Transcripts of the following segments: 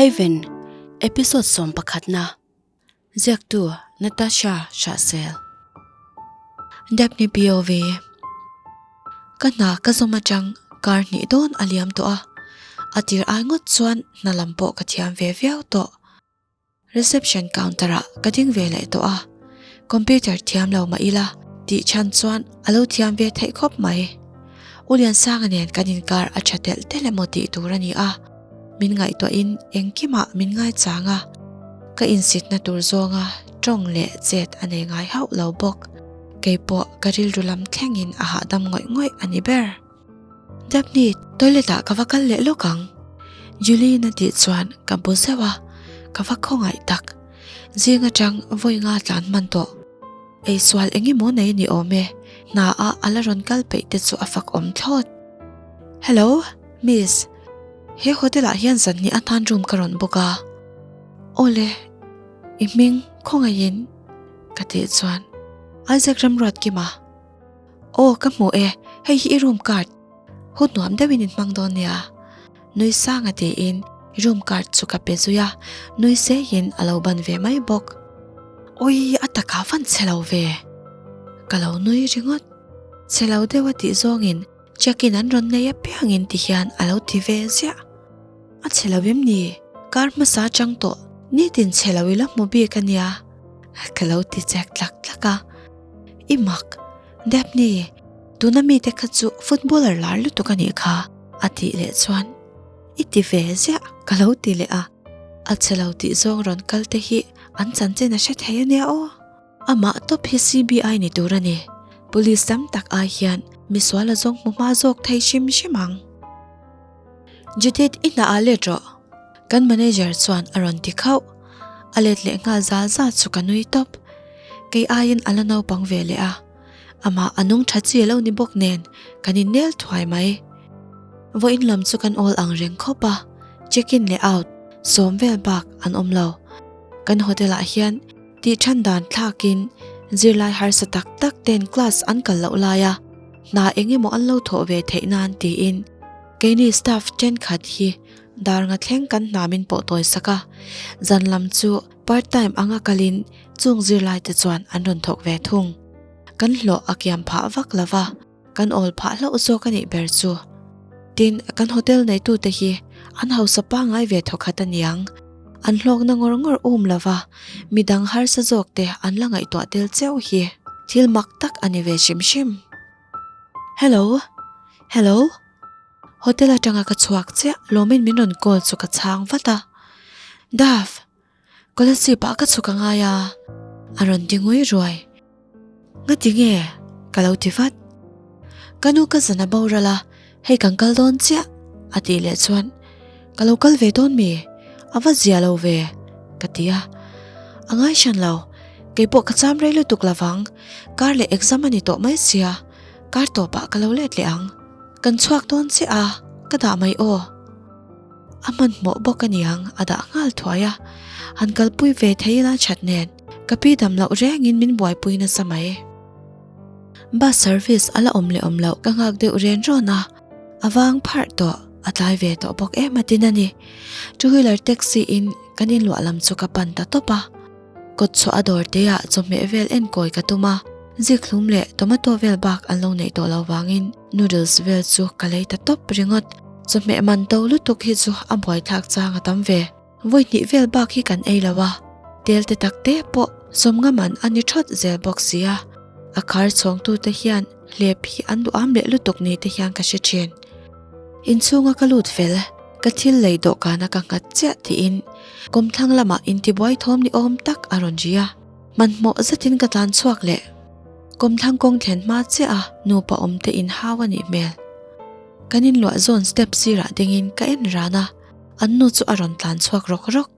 Haven, Episode sawmpakhatna, Ziaktu Natasha Hrahsel. Daphne POV Ka hna ka zawm atang kar hnih dawn a liam tawh a, a tir ai ngawt chuan hna lam pawh ka thiam ve viau tawh. Reception counter ah ka ding ve leh tawh a, computer thiam lo mah ila tih chhan chuan a lo thiam ve theih khawp mai. U Liansanga nen kan inkar a tha telh telh emaw tih tur a ni a, min ngaihtuahin engkimah min ngaichang a, ka insitna tur zawnga tawng leh chet a nei ngai hauh lo bawk. Keipawh ka rilru lam thlengin a hahdam ngawih ngawih a ni ber. Daphne, toilet ah ka va kal leh lawk ang. Julie-in a tih chuan ka bu zeuh a, ka va khawngaih tak. Zing atang vawi nga tlan hman tawh. Eisual eng emaw nei ni awm e, hna ah a la rawn kal peih te chu a fak awm thlawt. Hello, miss. He hotel ah hian zan hnih atan room ka rawn book a. Awle, i hming khawngaihin ka tih chuan Isaac Ramruatkima. Aw ka hmu e, hei hi i room card, hun nuam deuhin in hmang dawn nia. Nui sanga tiin room card chu ka pe zui a, nui seiin a lo ban ve mai bawk. Awii a taka van chhe lo ve. Ka lo nui ringawt. Chhe lo deuh a tih zawngin check in an rawn nei apiangin ti hian a lo ti ve ziah. A chhe lo em ni? Kar hmasa atang tawh nitin chhe lo ila hmu bik a nia. Ka lo ti chek tlak tlak a. I mak, Daphne, tuna mite kha chu footballer lar lutuk a nih kha, a tih leh chuan i ti ve ziah ka lo ti leh a. A chhe lo tih zawng rawn kal te hi an chanchin a hre thei a nia aw. Amah tawp hi CBI ni tur a ni. Police tam tak ai hian misual a zawng hmu hma zawk thei hrim hrim ang. Judith i hna ah let rawh. Kan manager chuan a rawn ti khauh. A let leh nghal zal zal chu ka nui tawp. Kei aiin a la naupang ve leh a. Amah a nung tha chi lo ni bawk nen kan innel thuai mai. Vawiin lam chu kan awl ang reng khawp a, check in leh out sawm vel bak an awm lo. Kan hotel ah hian tih than dan thlakin zirlai harsa tak tak ten class an kal loh lai a, hna eng emaw an lo thawh ve theih nan tiin keini staff thenkhat hi dar nga thleng kan hna min pawh tawi sak a, zan lam chu part time anga kalin chung zirlai te chuan an rawn thawk ve thung. Kan hlawh a kiam phah vak lo va, kan awl phah hlauh zawk a nih ber chu. Tin, kan hotel neitute hi an hausa pangngai ve thawkhat a niang. An hlawkna ngawr ngawr um lo va, midang harsa zawk te an la ngaihtuah tel cheu hi thil mak tak a ni ve hrim hrim. Hello! Hello! Hotel atanga ka chhuak chiah lawmin min rawn call chu ka chhang vat a. Dave! Kolasib ah ka chhuk a ngai a, a rawn ti ngui ruai. Ngati nge? Ka lo ti vat. Ka nu ka zan a boral a, hei kan kal dawn chiah a tih leh chuan ka lo kal ve dawn mi? A va zia lo ve ka ti a. A ngai hran lo, keipawh ka cham rei lutuk lovang, kar leh exam a ni tawh mai sia, kar tawpah ka lo let leh ang. Kan chhuak dawn chiah a, ka dah mai aw. A hmanhmawh bawk a niang a dah nghal thuai a, han kalpui ve thei ila that nen ka pi dam loh rengin min buaipui nasa mai. Bus service a la awm leh awm loh ka nghak deuh ren rawn a, a vang pharh tawh, a tlai ve tawh bawk em a tin a ni. Two wheeler taxi in kan inluah lam chu ka pan ta tawp a, kawt chhuah a dawr te ah chawhmeh vel enkawi ka tum a, zikhlum leh tomato vel bak an lo neih tawh lo vangin noodles vel chu ka lei ta tawp ringawt. Chawhmeh man to lutuk hi chu a buaithlak chang a tam ve. Vawi hnih vel bak hi kan ei lo a, tel te tak te pawh sawmnga man a ni thawt zel bawk sia. A khar chhawngtute hian hlep hi an duham leh lutuk ni te hian ka hre thin. Inchhunga ka lut fel, ka thil lei dawhkana ka nghat chiah tiin kawmthlang lamah intibuai thawm ni awm tak a rawn ri a. Hmanhmawh zetin ka tlan chhuak leh. Kawmthlang kawng thlen hma chiah a nupa awm te inhau a nih hmel. Kan inluah zawn step sirah dingin ka en ran a, an nu chu a rawn tlan chhuak rawk rawk.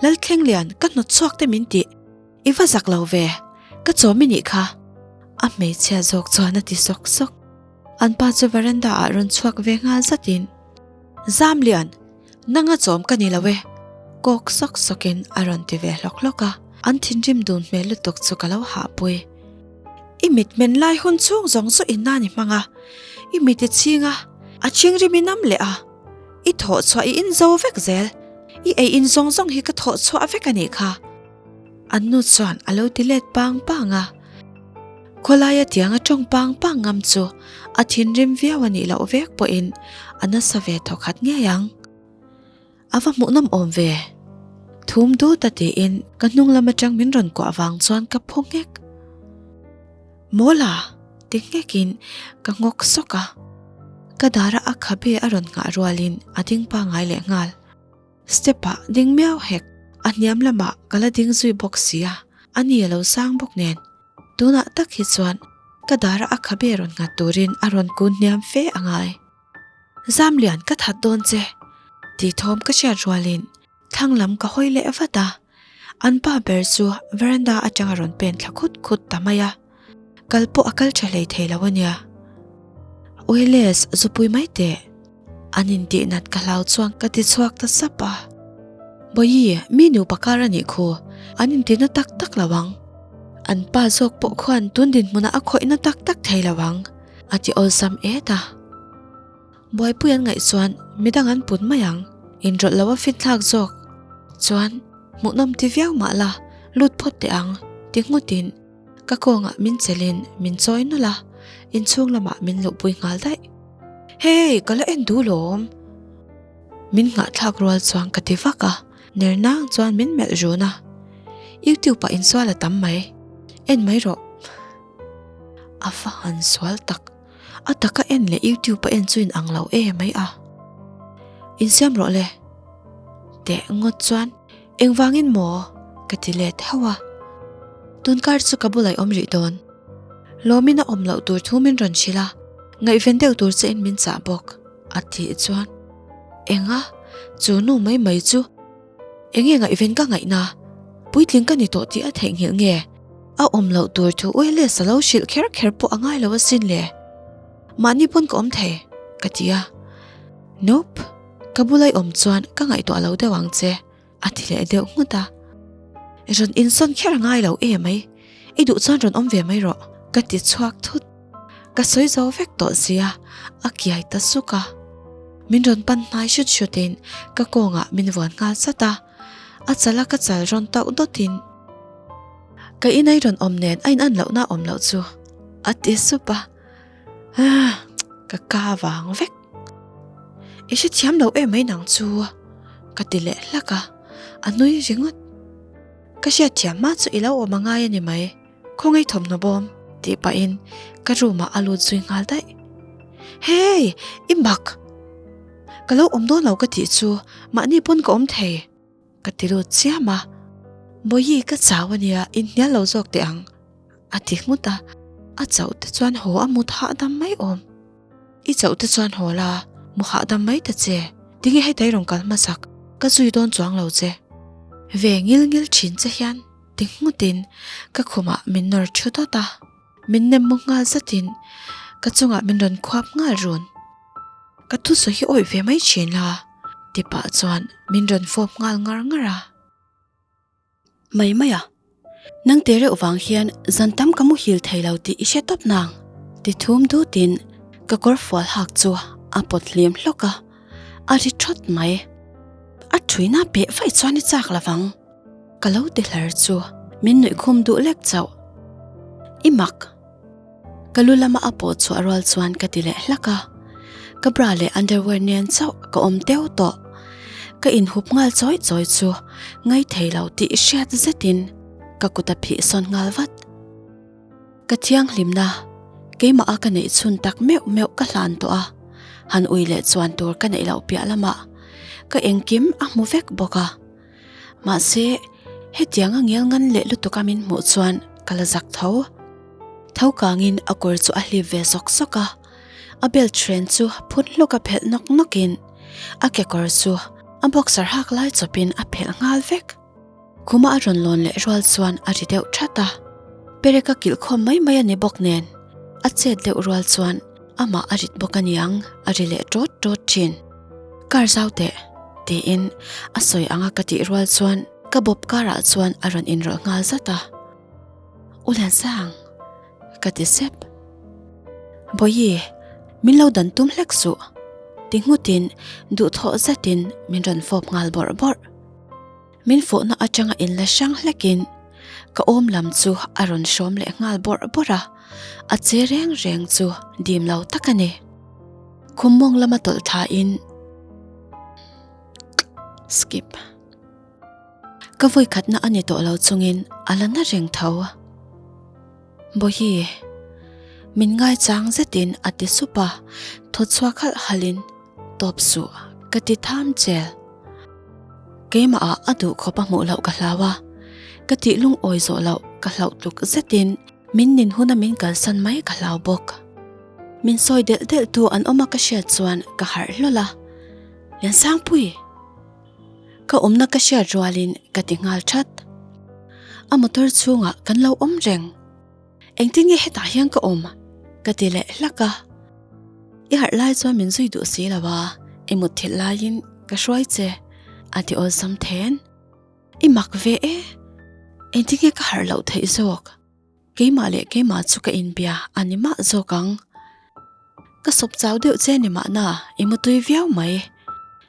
Lalthlenglian, ka hnawt chhuak te min tih, i va zak lo ve, ka chawm i nih kha, a hmeichhia zawk chuan a ti sawk sawk. An pa chu veranda ah rawn chhuak ve nghal zatin, Zamlian, nanga chawm ka ni lo e, kawk sawk sawkin a rawn ti ve hlawk hlawk a, an thinrim dun hmel lutuk chu ka lo hahpui. I mit men lai hun chhung zawng chu in nan i hmang a, i mit i chhing a, a chhing rim i nam leh a, i thawh chhuah i in zo vek zel. I ei in zawng zawng hi ka thawh chhuah vek a nih kha. An nu chuan a lo ti let pang pang a. Khawlaia tianga tawng pang pang ngam chu a thinrim viau a nih loh vek pawhin a nasa ve thawkhat ngei ang. A va hmuhnawm awm ve. Thum dut a tiin ka hnung lam atang min rawn kuah vang chuan ka phu nghek. Mawla! ti nghekin ka nghawk sawk a. Ka dara a khabe a rawn nghah rualin a ding pangai leh nghal. Step ah ding miau hek, a hniam lamah ka la ding zui bawk si a, a ni a lo sang bawk nen. Tunah tak hi chuan ka dara a khabe rawn nghat turin a rawn kun hniam fe a ngai. Zamlian ka that dawn che tih thawm ka hriat rualin thlang lam ka hawi leh vat a, an pa ber chu veranda atanga rawn pen thla khut khut ta mai a, kal pawh a kal tha hlei thei lo a nia. Uiles zupui mai teh, an intih nat ka hlau chuan ka ti chhuak ta sap a. Bawihi, mi nupa kar a nih khu, an intihna tak tak lo ang. An pa zawk pawh khuan tun dinhmunah a khawihna tak tak thei lo ang. A ti awlsam et a. Buaipui an ngaih chuan midang an put mai ang, inrawlh lo a fit thlak zawk chuan hmuhnawm ti viau mah la lut phawt teh ang ti nghutin ka kawngah min chelhin min chawi nawlh a, inchhung lamah min luhpui nghal daih. Hey, ka la en duh lawm! Min nghahthlak rual chuan ka ti vak a, ner nang chuan min melh run a. YouTube ah insual a tam mai, en mai rawh. A va han sual tak, a taka en leh YouTube a en chu in ang lo e mai a. Insiam rawh le. Teh ngawt chuan engvangin maw ka ti let hauh a. Tunkar chu ka bulah i awm rih dawn. Lawmin a awm loh tur thu min rawn hrilh a, ngaihven deuh tur che in min chah bawk a tih chuan enga chu nu mai mai chu Enge ngaihven ka ngaihna? Puitling ka ni tawh tih a theihnghilh nge? A awm loh tur thu Uiles a lo hrilh kher kher pawh a ngai lo asin le. Mahni pawn ka awm thei, ka ti a. Nope, ka bula i awm chuan ka ngaihtuah lo deuh ang che, a ti leh deuh nghut a. Rawn insawn kher a ngai lo e mai, i duh chuan rawn awm ve mai rawh, ka ti chhuak thut. Ka sawi zo vek tawh sia, a kiai ta suk a. Min rawn pan hnai hrut hrutin ka kawngah min vuan nghal zat a, a chal a ka chal rawn tauh dawtin ka inai rawn awm nen a inan lohna awm loh chu a ti sup a, aah ka ka vang vek. I hrethiam lo em mai nang chu ka ti leh hlak a, a nui ringawt. Ka hriatthiam hma chu i lo awm a ngai a ni mai. Khawngaih thawmhnaw bawm tih pahin ka room ah a lut zui nghal daih. Hey! I mak! Ka lo awm dawn lo ka tih chu mahni pawn ka awm thei ka ti lut chiam a. Bawihi ka chau a nia inhnial lo zawk teh ang a ti nghut a, a chauh te chuan haw a mut hahdam mai awm. I chauh te chuan haw la, mu hahdam mai ta che. Tinge heta i rawn kal hmasak, ka zui dawn chuang lo che. Ve ngil ngil thin che hian. Ti nghutin ka khumah min nawr thu dawt a, min nem mu nghal zatin ka chungah min rawn khuap nghal run. Ka thusawi hi awih ve mai thin la ti pah chuan min rawn fawp nghal ngar ngar a. Mai mai a, nang te reuh vang hian zan tam ka muhil thei lo tih i hre tawp nang ti thum dutin ka kawr fual hak chu a pawt hlim hlawk a, a ri thawt mai. A thuina peh vaih chuan i chak lovang. Ka lo ti hlar chu min nuih khum duh lek chauh. I mak! Ka lu lama a pawh chhuah rual chuan ka ti leh hlak a. Ka bra leh underwear nen chauh ka awm teuh tawh. Ka inhup nghal chawi chawi chu ngaithei lo tih hriat zetin ka kut a phih sawn nghal vat. Ka thianghlimna, keimah a ka neih chhun tak meuh meuh ka hlan tawh a, han ui leh chuan tur ka neih loh piah lamah ka engkim a hmu vek bawk a. Mahse, hetiang a ngel ngan leh lutuk a min hmuh chuan ka la zak tho. Tho kangin a kawr chu a hlip ve sawk sawk a, a belt hren chu phun hluk a phelh nawk nawkin a kekawr chu a boxer hak lai chawpin a phelh nghal vek. Khuma a rawn lawn leh rual chuan a ri deuh that a, perek a kilh khawm mai mai a ni bawk nen a chet deuh rual chuan Amah a rit bawk aniang a ri leh tawt tawt thin. Kar zau teh tiin a sawi anga ka tih rual chuan ka bawp karah chuan a rawn inrawlh nghal zat a. U Liansang ka ti sep. Bawihi min lo dan tum hlek suh ti nghutin duhthawh zetin min rawn fawp nghal bawrh bawrh. Min fawhna atanga inla hrang hlekin ka awm lam chu a rawn hrawm leh nghal bawrh bawrh a, a che reng reng chu dim lo tak a ni. Khum mawng lama tawlh thain Skip. Ka vawi khatna a ni tawh lo chungin a la na reng tho. Bawihi, min ngaichang zetin a ti sup a, thaw chhuak halh halhin tawp suh ka ti tham chel. Keimah ah a duh khawp a hmuh loh ka hlau a, ka tih lungawi zawh loh ka hlauh tluk zetin min nin huna min kalsan mai ka hlau bawk. Min sawi delh delh tu an awm a ka hriat chuan ka harh hlawl a, Liansangpui! Ka awmna ka hriat rualin ka ti nghal that. A motor chhungah kan lo awm reng. Engtin nge hetah hian ka awm? Ka ti leh hlak a. I harh lai chuan min zui duh si lo a, i mutthilh laiin ka hruai che, a ti awlsam then. I mak ve e, engtin nge ka harh loh theih zawk? Keimah leh keimah chu ka inbia a ni mah zawk ang. Ka sawp chau deuh che ni mahna i mutui viau mai.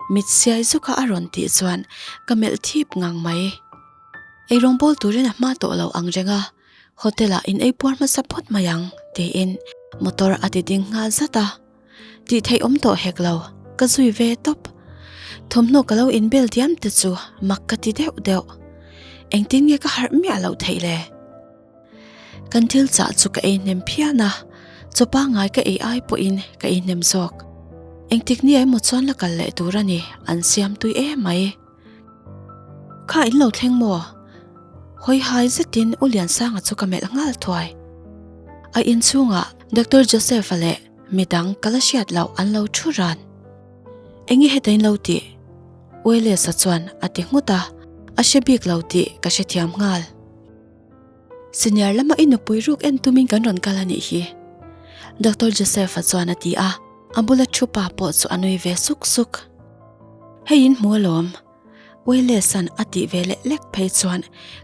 Mit siai zuka a rawn tih chuan ka melh thip ngang mai. Eirawng bawl turin a hma tawh lo ang reng a, hotel ah in ei puar hmasa phawt mai ang tiin motor a ti ding nghal zat a. Tih theih awm tawh hek lo, ka zui ve tawp. Thawmhnaw ka lo inbel diam te chu mak ka ti deuh deuh. Engtin nge ka harh miah loh theih le? Kan thil chah chu ka ei hnem phian a, chaw pangngai ka ei ai pawhin ka ei hnem zawk. Engtik ni emaw chuan la kal leh tur a ni, an siam tui em mai. Kha in lo thleng maw? Hawi hai zetin U Liansanga chu ka melh nghal thuai. A inchhungah Doctor Joseph-a leh midang ka la hriat loh an lo thu ran. Enge heta in lo tih? Uelesa chuan a ti nghut a, a hre bik lo tih ka hrethiam nghal. Senior lama i nupui ruk en tumin kan rawn kal a nih hi. Doctor Joseph-a chuan a ti a, a bula thu pa pawh chu a nui ve suk suk. Hei in hmu alawm, Uilesa'n a tih ve leh lek phei chuan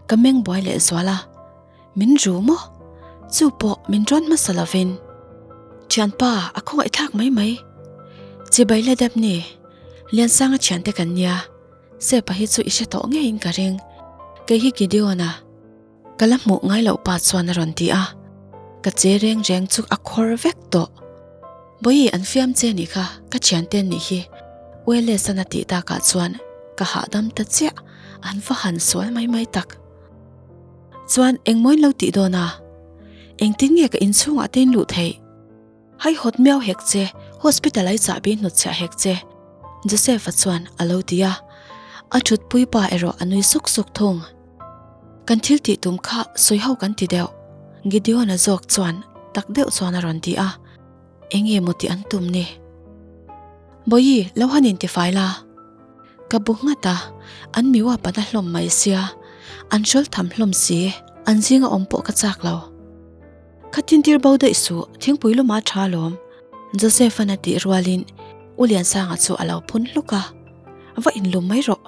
ka meng buai leh zual a, Min ru maw? Chu pawh min rawn hmasa lovin. Thianpa, a khawngaihthlak mai mai. Chibai le dep ni, Liansanga thiante kan nia. Sepa hi chu i hre tawh ngeiin ka ring. Kei hi Gideon-a. Ka la hmuh ngai loh pa chuan a rawn ti a. Ka che reng reng chu a khawr vek tawh. Bawihi an fiam che nih kha, ka thiante an nih hi. Uelesan a tih takah chuan ka hahdam ta chiah, an va han sual mai mai tak. Chuan engmaw in lo tih dawn a? Engtin nge ka inchhungah te in luh theih? Hai hawt miau hek che, hospital ai chahbi hnutchhiah hek che, Joseph-a chuan a lo ti a. A thutpui pa erawh a nui suk suk thung. Kan thil tih tum kha sawi ho kan ti deuh, Gideon-a zawk chuan tak deuh chuan a rawn ti a. Enge maw tih an tum ni? Bawihi, lo han intifai la. Ka bu nghat a, an mi uap an a hlawm mai sia, an hrawl tham hlawm si, an zinga awm pawh ka chak lo. Ka tintir bo daih suh, thingpui luma tha alawm. Joseph-a'n a tih rualin U Liansanga chu a lo phun hluk a, Va inlum mai rawh,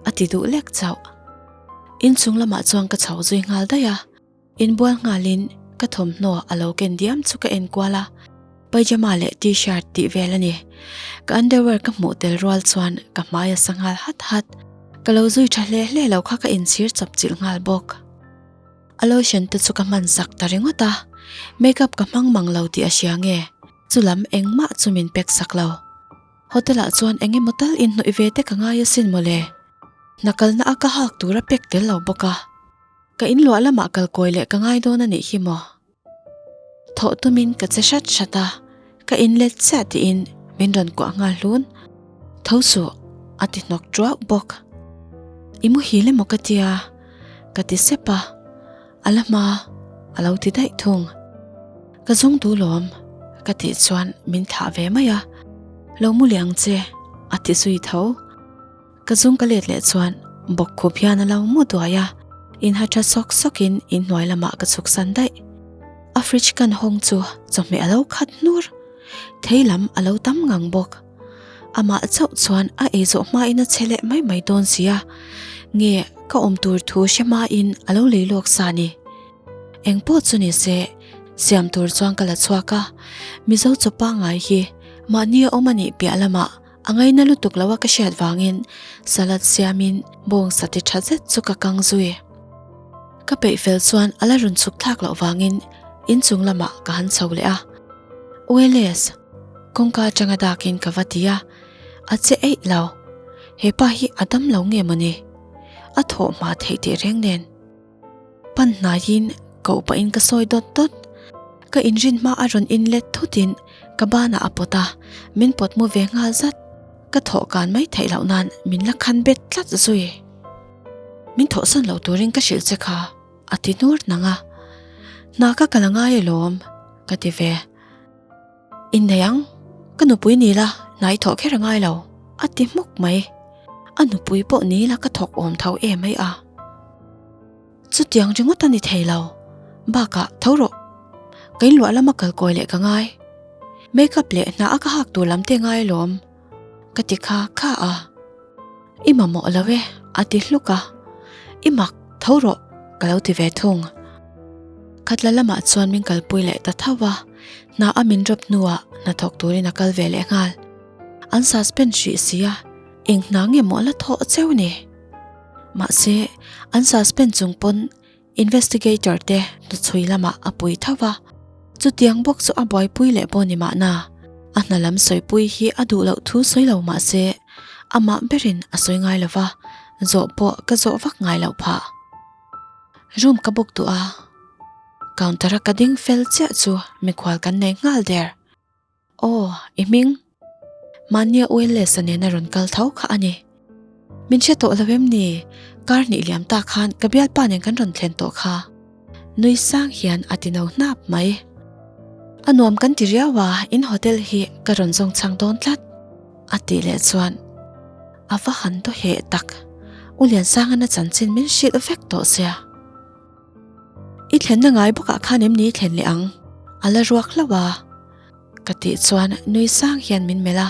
a ti duh lek chauh. Inchung lamah chuan ka chho zui nghal daih a, inbual nghalin ka thawmhnaw a lo ken diam chu ka en kual a, pyjama leh t-shirt tih vel a ni. Ka underwear ka hmuh tel rual chuan ka hmai a sa nghal hat hat. Ka lo zui tha hle hle lo kha ka inchhir chawpchilh nghal bawk. A lotion te chu ka hman zak ta ringawt a, makeup ka hmang mang lo tih a hria nge, chulam engmah chu min pek sak lo. Hotel ah chuan eng emaw tal inhnawih ve te ka ngai asin mawle. Hna kalna a ka hak tur a pek tel lo bawk a. Ka inluah lamah kal kawi leh ka ngai dawn a nih hi maw. Thawh tumin ka che hrat hrat a, ka inlet chiah tiin min rawn kuah nghal hlun. Tho suh, a ti hnawk ṭuauh bawk. I muhil emaw ka tia, ka ti sep a, a la hma a lo ti daih thung. Ka zawng duh lawm, ka tih chuan min thlah ve mai a, Lo mu leh ang che, a ti zui tho. Ka zung ka let leh chuan bawk khup hian a lo mu duai a, inha tha sawk sawkin inhnuai lamah ka chhuk san daih. A fridge kan hawng chu chawhmeh a lo khat hnur, thei lam a lo tam ngang bawk. Amah chauh chuan a ei zawh hmain a che leh mai mai dawn si a, nge ka awm tur thu hre hmain a lo lei lawk sa ni. Eng pawh chu ni se, siam tur chuan ka la chhuak a, Mizo chaw pangngai hi mahni a awm a nih piah lamah. A ngaina lutuk lo a ka hriat vangin salad siamin bawngsa ti tha zet chu ka kang zui. Ka peih fel chuan a la rawn chhuk thlak loh vangin inchung lamah ka han chho leh a. Ueles, kawngka atanga dakin ka va ti a, a che eih lo. He pa hi a dam lo nge mawni? A thawh hma theih teh reng nen. Pan hnaiin koh pahin ka sawi dawt dawt. Ka inrin hma a rawn inlet thutin ka banah a pawt a, min pawt mu ve nghal zat. Ka thawh kan mai theih loh nan min la khan bet tlat zui. Min thawhsan lo turin ka hrilh che kha, a ti nur nang a. Hna ka kal a ngai alawm, ka ti ve. Innei ang, ka nupui ni la hna i thawh kher a ngai lo, a ti hmuk mai. A nupui pawh ni la ka thawk awm tho em mai a. Chutiang ringawt a ni thei lo, bakah tho rawh. Ka inluah lama kal kawi leh ka ngai. Makeup leh hna a ka hak tur lam te ngai alawm, ka ti kha kha a. I mamawh lo e, a ti hluk a. I mak, tho rawh, ka lo ti ve thung. Khatla lamah chuan min kalpui leh ta tho a, hna a min drop hnuah hnathawk turin a kal ve leh nghal. An suspend hrih si a, eng hna nge maw la thawh cheu ni? Mahse, an suspend chung pawn Investigator te hnuchhui lamah a pui tho va, chutiang bawk chu a buaipui leh pawh ni mahna, a hna lam sawipui hi a duh loh thu sawi lo mah se, amah berin a sawi ngai lo va, zawh pawh ka zawh vak ngai loh phah. Room ka book duh a, counter a ka ding fel chiah chu mikhual kan nei nghal der. Aw, i hming? Mahnia Uellesa nena rawn kal tho kha a ni. Min hre tawh lo em ni? Kar hnih liam ta khan ka bialpa nen kan rawn thlen tawh kha. Nui sang hian a ti no hnap mai. A nuam kan ti riau a, in hotel hi ka rawn zawng chhang dawn tlat. A tih leh chuan a va han daw heh tak. U Liansangana chanchin min hrilh vek tawh sia. I thlenna ngai bawkah khan em ni i thlen leh ang? A la ruak hlauh a. Ka tih chuan nui sang hian min melh a,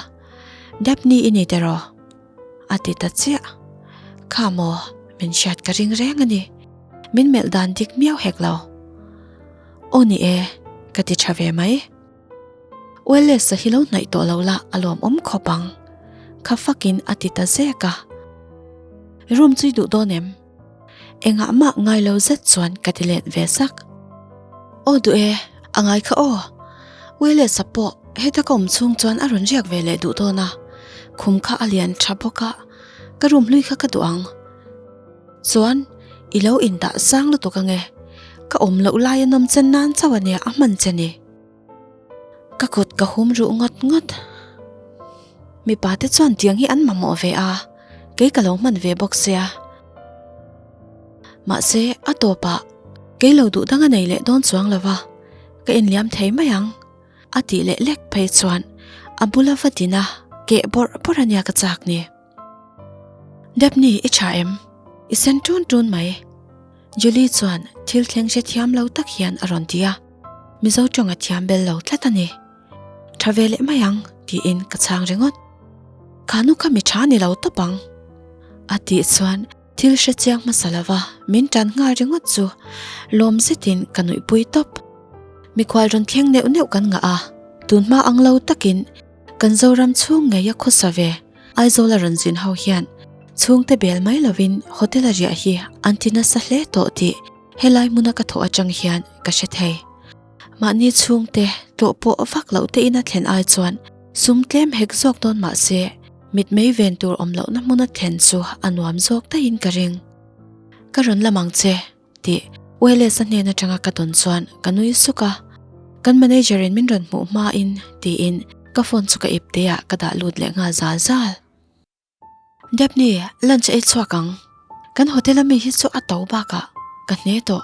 Daphne i ni tiraw? A ti ta chiah. Kha maw, min hriat ka ring reng a ni. Min melh dan dik miau hek lo. Aw ni e, ka ti tha ve mai. Wallace-a hi lo hnaih tawh lo la a lawmawm khawp ang. Kha fakin a ti ta zek a. Room chu i duh dawn em? Engah mah ngai lo zet chuan ka ti let ve sak. Aw duh e, a ngai kha aw. Wallace-a pawh heta ka awm chhung chuan a rawn riak ve leh duh dawn a, khum kha a lian tha bawk a, ka room hlui kha ka duh ang. Chuan i lo indah sang lutuk ange, ka awm loh laia nawm chen nan chauh ania a hman che ni. Ka kut ka hum ruh ngawt ngawt. Mipa te chuan tiang hi an mamawh ve a, kei ka lo hman ve bawk sia. Mahse, a tawpah kei lo duh dang a nei leh dawn chuang lo va, ka inliam thei mai ang, a tih leh lek phei chuan a bula va din a, keh bawrh bawrh a nia ka chak ni. Daphne, i tha em? I sen tun tun mai. Julie chuan thil thleng hre thiam lo tak hian a rawn ti a, Mizo tawng a thiam bel lo tlat a ni. Tha ve leh mai ang tiin ka chhang ringawt. Kha nu kha mi tha ni lo tawp ang. A tih chuan thil hre chiang hmasa lova min tan nghal ringawt chu lawm zetin ka nuihpui tawp. Mikhual rawn thleng neuh neuh kan ngah a, tunhma ang lo takin Kan Zoram chhung ngei a khawsa ve, Aizawl a rawn zin ho hian chhungte bel mai lovin hotel a riah hi an ti nasa hle tawh tih helai hmuna ka thawh atang hian ka hre thei. Mahni chhungte tlawh pawh vak loh te ina thlen ai chuan sum tlem hek zawk dawn mah se mitmei ven tur awm lohna hmuna thlen chu a nuam zawk daihin ka ring. Ka rawn lam ang che. Tih Wallace-a hnen atanga ka dawn chuan ka nui suk a, kan manager in min rawn hmuh hma in tiin ka phone chu ka ip te ah ka dah lut leh nghal zal zal. Daphne, lunch ei chhuak ang. Kan hotel a mi hi chu a to bakah ka hne tawh.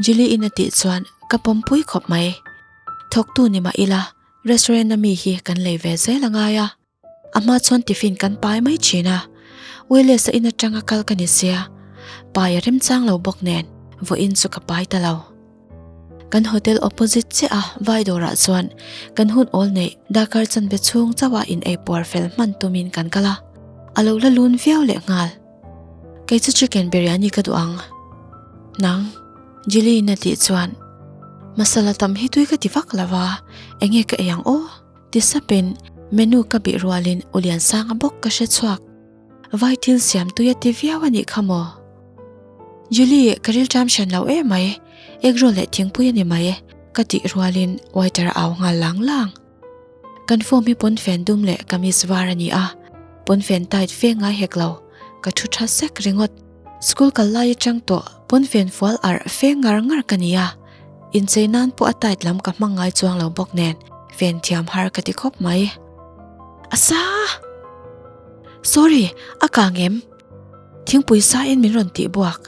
Julie in a tih chuan ka pawmpui khawp mai. Thawktu ni mah ila restaurant a mi hi kan lei ve zel a ngai a. A hma chuan tiffin kan pai mai thin a, Wallace-a in atanga kal ka ni sia, pai a remchang lo bawk nen vawiin chu ka pai ta lo. Kan hotel opposite chiah a vai dawrah chuan kan hun awl neih darkar chanve chhung chauha in ei puar fel hman tumin kan kal a, a lo la lun viau leh nghal. Kei chu chicken biryani ka duh ang. Nang? Julie-in a tih chuan masala tam hi tui ka ti vak lo a, enge ka ei ang aw? Ti sapin Menu ka bih rualin U Liansanga bawk ka hre chhuak. Vai thil siam tui a ti viau a nih kha maw? Julie, ka rilṭam hran lo em mai, egg roll leh thingpui a ni mai, ka tih rualin waiter a au nghal lang lang. Kan form hi pawnfen dum leh kamis var a ni a, pawnfen tight fe ngai hek lo, ka thu tha sek ringawt. School kal lai atang tawh pawnfen fual arh fe ngar ngar ka ni a, inchei nan pawh a tight lam ka hmang ngai chuang lo bawk nen fen thiam har ka ti khawp mai. A sa! Sorry, a kang em? Thingpui sa in min rawn tih buak,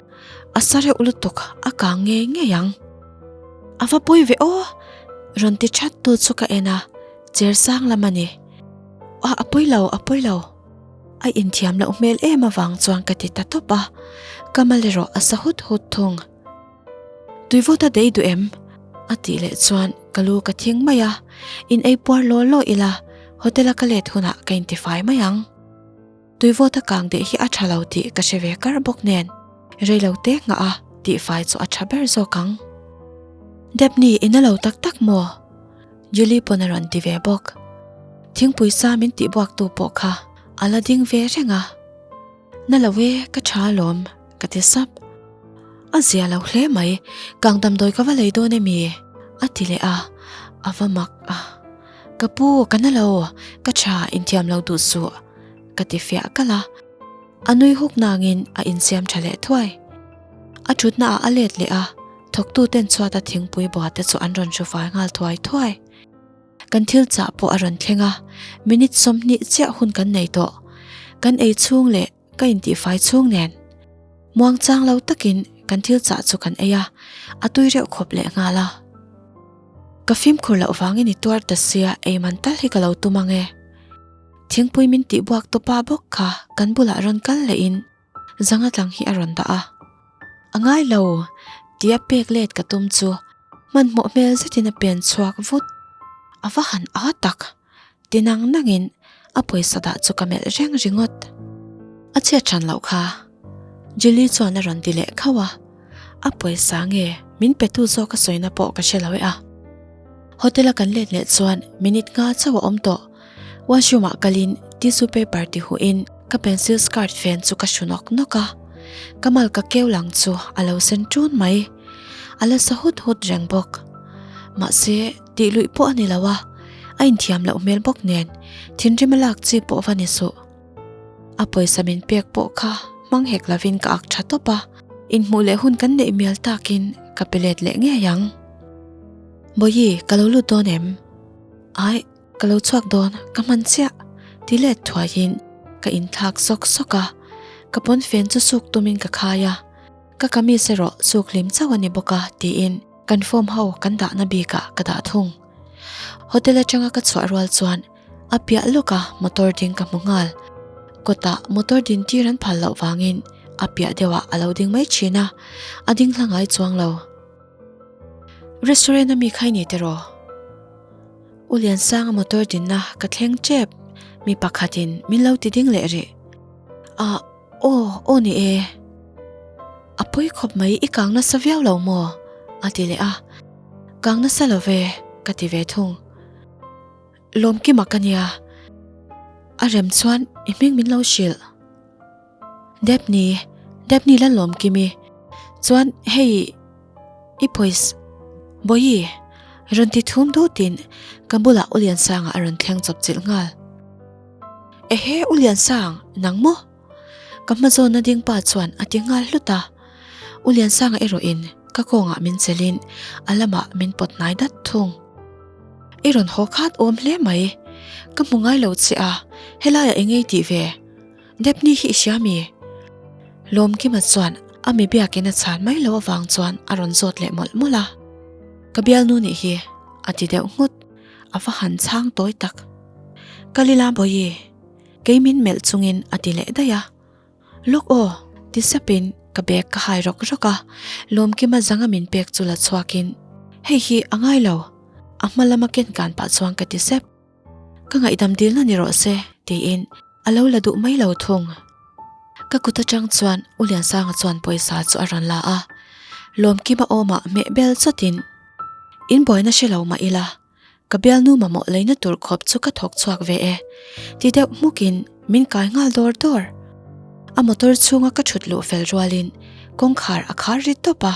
a sa reuh lutuk a kang ngei ngei ang. A va pawi ve aw! Rawn ti that tu chu ka en a, chair sang lam a ni. A a pawi lo, a pawi lo. A inthiam loh hmel em avang chuan ka ti ta tawp a, ka mal erawh a sa hut hut thung. Tuivawt a dei duh em? A tih leh chuan ka lu ka thing mai a, in ei puar law law ila hotel a ka let hunah ka intifai mai ang. Tuivawt a kang deh hi a tha lo tih ka hre ve kar bawk nen reilo te nghah a tihfai chu a tha ber zawk ang. Depni in a lo tak tak maw? Julie pawn a rawn ti ve bawk. Thingpui sa min tihbuak tu pawh kha a la ding ve reng a. Na lo e, ka tha alawm, ka ti sap. A zia lo hle mai, kang damdawi ka va lei dawn emi? A ti leh a, a va mak a. Ka pu, ka na lo, ka tha inthiam lo duh suh, ka ti fiah kalh a. A nui huk nangin a insiam tha leh thuai. A thutna ah a let leh a, thawktu ten chhuata thingpui bua te chu an rawn hru fai nghal thuai thuai. Kan thil chah pawh a rawn thleng a, minute 20 chiah hun kan nei tawh. Kan ei chhung leh ka intihfai chhung nen. Muang chang lo takin kan thil chah chu kan ei a, a tui reuh khawp leh nghal a. Ka fimkhur loh vangin i tuar ta sia ei man tal hi ka lo tum ang e. Thingpui min tihbuak tawpa bawk kha kan bulah rawn kal lehin zanga tlang hi a rawn dah a. A ngai lo tia pek let ka tum chu hmanhmawh hmel zetin a pen chhuak vut. A va han a tak! Ti nang nangin a pawisa dah chu ka melh reng ringawt. A chhiat hran loh kha. Julie chuan a rawn ti leh khauh a, a pawisa nge min pe tu zawk a sawina pawh ka hre lo e a. Hotel a kan let leh chuan minute nga chauh a awm tawh. Washroom ah kalin tissue paper ti huh in ka pencil skirt fen chu ka hru nawk nawk a. Ka mal ka keu lang chu a lo sen ṭun mai. A la sa hut hut reng bawk. Mahse. Tih luih pawh a ni lo a, a inthiam loh hmel bawk nen thinrim a lak chi pawh va ni suh. A pawisa min pek pawh kha hmang hek lovin ka ak tha tawp a, inhmuh leh hun kan neih mial takin ka pe let leh ngei ang. Bawihi, ka lo lut dawn em? Ai, ka lo chhuak dawn, ka hman chiah, ti let thuaiin ka inthlak sawk sawk a, ka pawnfen chu suk tumin ka khai a, ka kamis erawh suk hlim chauh a ni bawk a, tiin. Kan form ho kan dahna bikah ka dah thung. Hotel atanga ka chhuah rual chuan a piah lawka motor ding ka hmu nghal. Kawtah motor din tir an phal loh vangin a piah deuhah a lo ding mai thin a, a ding hla ngai chuang lo. Restaurant a mi kha i ni tiraw? U Liansanga motor dinna ka thleng tep, mi pakhatin min lo ti ding leh rih. Ah. Aw, aw ni e. A pawi khawp mai i kang nasa viau lo maw? A ti leh a. Kang nasa lo ve, ka ti ve thung. Lawmkima ka nia. A rem chuan i hming min lo hrilh. Depni, Depni la Lawmkimi. Chuan hei i pawisa Bawihi, rawn ti thum dutin ka bulah U Liansanga a rawn thleng chawpchilh nghal. Ehe U Liansang, nang maw? Ka hma zawnna ding pa chuan a ti nghal hlut a. U Liansanga erawhin ka kawngah min chelhin a lamah min pawt hnai dat thung. I rawn haw khat awm hle mai. Ka hmu ngai lo che a, helaiah eng ngei tih ve? Depni hi i hria mi? Lawmkima chuan a mi biakin a chhan mai loh avang chuan a rawn zawt leh mawlh mawlh a. Ka bialnu nih hi, a ti deuh nghut. A va han chhang tawi tak. Kalila Bawihi, kei min melh chungin a ti leh daih a. Lawk aw, ti sapin ka bag ka hai rawk rawk a, Lawmkima zanga min pek chu la chhuakin, Hei hi a ngai lo, a hma lama ken kan pah chuan ka ti sep. Ka ngaihdam dilna ni rawh se, tiin a lo la duh mai lo thung. Ka kut atang chuan U Liansanga chuan pawisa chu a rawn la a, Lawmkima awmah hmeh bel chawtin, In buaina hre lo mah ila. Ka bialnu mamawh leina tur khawp chu ka thawk chhuak ve e, ti deuh hmukin min kai nghal dawr dawr. A motor chhunga ka thut luh fel rualin kawngkhar a khar ri tawp a,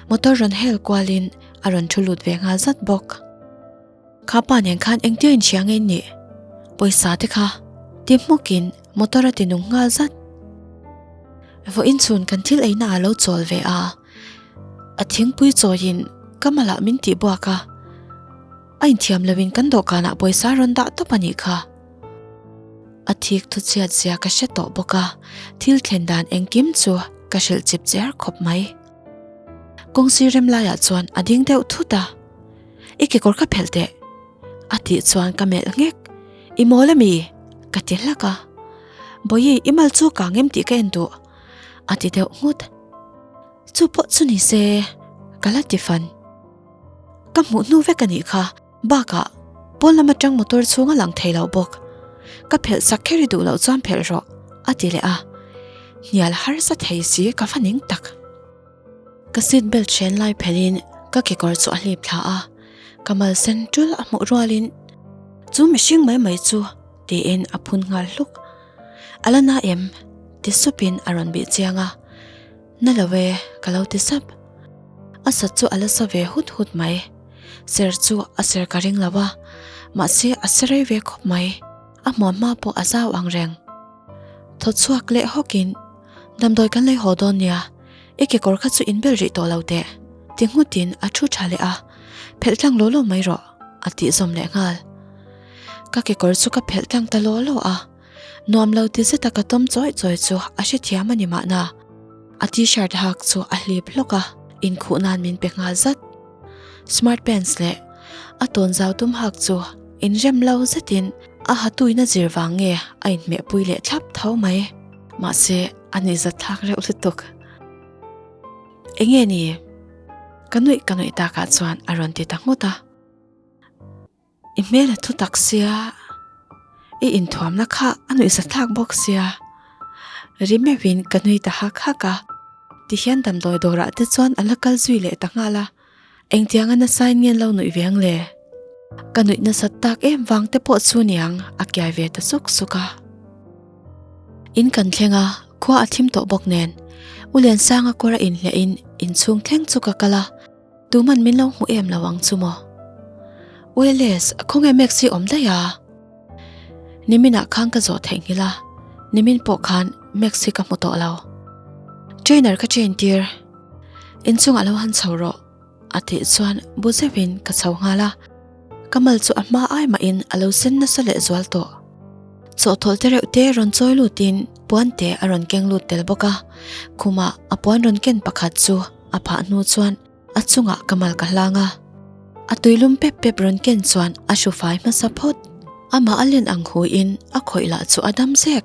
motor rawn hel kualin a rawn thu lut ve nghal zat bawk. Kha pa nen khan engtia inhria nge nih? Pawisa te kha ti hmukin motor a ti nung nghal zat. Vawiin chhun kan thil eina a lo chawl ve a, a thingpui chawiin ka malah min tih buak a, a inthiam loin kan dawhkanah pawisa rawn dah tawp a nih kha. A thik thu chhiat zia ka hre tawh bawk a, thil thlen dan engkim chu ka hrilh chip cher khawp mai. Kawngsir rem laiah chuan a ding deuh thut a. I kekawr ka phelh teh a tih chuan ka melh nghek. I mawl ami? Ka ti hlak a. Bawihi i mal chu kang em tih ka en duh a ti deuh nghut. Chu pawh chu ni se ka la ti fan. Ka hmuh hnu vek a nih kha bakah pawn lam atang motor chhung a lang thei lo bawk. Ka phelh sak kher i duh loh chuan phelh rawh a ti leh a. Hnial harsa thei si ka va ning tak. Ka seat belt hren lai phelhin ka kekawr chu a hlip thla a, ka mal sen tul a hmuh rualin chu mihring mai mai chu tiin a phun nghal hluk. A la na em? ti supin a rawn bih chiang a, Na lo e ka lo ti sap. A sat chu a la sa ve hut hut mai. Ser chu a ser ka ring lo a, mahse a sa rei ve khawp mai. A hmuam hma pawh a zau ang reng. Thaw chhuak leh hawkin Damdawi kan lei haw dawn nia, i kekawr kha chu inbel rih tawh lo teh, ti nghutin a thu tha leh a, phelh tlang law law mai rawh, a tih zawm leh nghal. Ka kekawr chu ka phelh tlang ta law law a, nuam lo ti zeta ka tawm chawi chawi chu a hrethiam a ni mahna. A t-shirt hak chu a hlip hlawk a, inkhuh nan min pe nghal zat. Smart pants leh a tawn zau tum hak chu inrem lo zetin a hatuina zir vang nge a inhmehpui leh thlap tho mai. Mahse, a ni zat thlak reuh lutuk. Enge ni? Ka nuih ka nuih takah chuan a rawn ti ta nghut a. I hmel a thu tak sia, i inthuamna kha a nuih zat thlak bawk sia. Ri meuhin ka nui ta hak hak a. Tihian damdawi dawrah te chuan a la kal zui leh ta nghal a. Engtianga nasain nge an lo nuih ve ang le? Ka nuih nasat tak em vang te pawh chu niang a kiai ve ta suk suk a. In kan thleng a, khua a thim tawh bawk nen. U Liansanga kawr a inhliahin inchhung thleng chu ka kal a, tuman min lo hmu em lo ang chu maw? U Eles, khawnge Max hi awm daih a? Niminah khan ka zawh theihnghilh a, nimin pawh khan Max hi ka hmu tawh lo. Trainer ka train tir. Inchungah lo han chho rawh a tih chuan bu zeuhin ka chho nghal a, ka mal chu a hma ai mahin a lo sen nasa leh zual tawh. Chawhthawlh te reuh te rawn chawi lutin puan te a rawn keng lut tel bawk a, khumah a puan rawn ken pakhat chu a phah hnu chuan a chungah ka mal ka hlang a, a tuilum pep pep rawn ken chuan a hru fai hmasa phawt. Amah a len ang huiin a khawih lah chu a dam zek.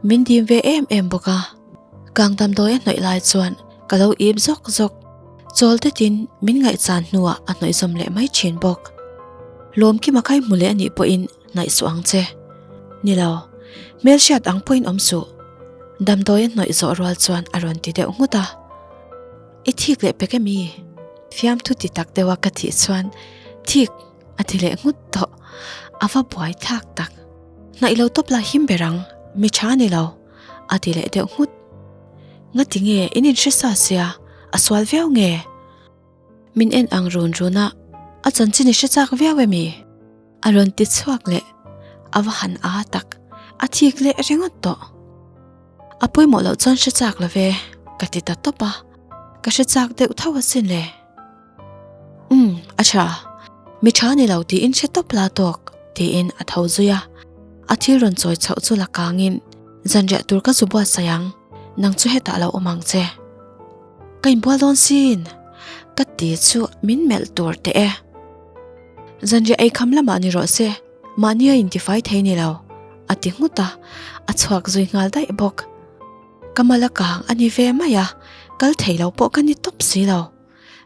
Min dim ve em em bawk a, kang damdawi a hnawih lai chuan ka lo ip zawk zawk. Chawl tetin min ngaihchan hnuah a hnawih zawm leh mai thin bawk. Lawmkima khai hmu leh anih pawhin hnaih suh ang che. Ni lo, hmelhriat ang pawhin awm suh. Damdawi a hnawih zawh rual chuan a rawn ti deuh nghut a. I thik leh pek emi? Fiamthu ti tak deuha ka thih chuan thik A ti leh nghut tawh. A va buai thlak tak. Hnaih lo tawp la him ber ang, mi tha ni lo. A ti leh deuh nghut. Ngati nge in inhre sa sia, a sual viau nge? Min en ang run run a, a chanchin i hre chak viau emi? A rawn ti chhuak leh. A va han aa tak, a thik leh ringawt tawh. A pawimawh loh chuan hre chak lo ve, ka ti ta tawp a. Ka hre chak deuh tho asin le. Umm, a tha. Mi tha ni lo tiin hre tawp la tawk, tiin a tho zui a. A thil rawn chawi chhoh chu la kangin, Zanriah tur ka zu buatsaih ang, nang chu hetah lo awm ang che. Ka inbual dawn sin, ka ti chu min melh tur teh e. Zanriah eikham lamah ni rawh se, mahni a intifai thei ni lo, a ti nghut a, a chhuak zui nghal daih bawk. Ka mal a kang a ni ve mai a, kal thei lo pawh ka ni tawp si lo.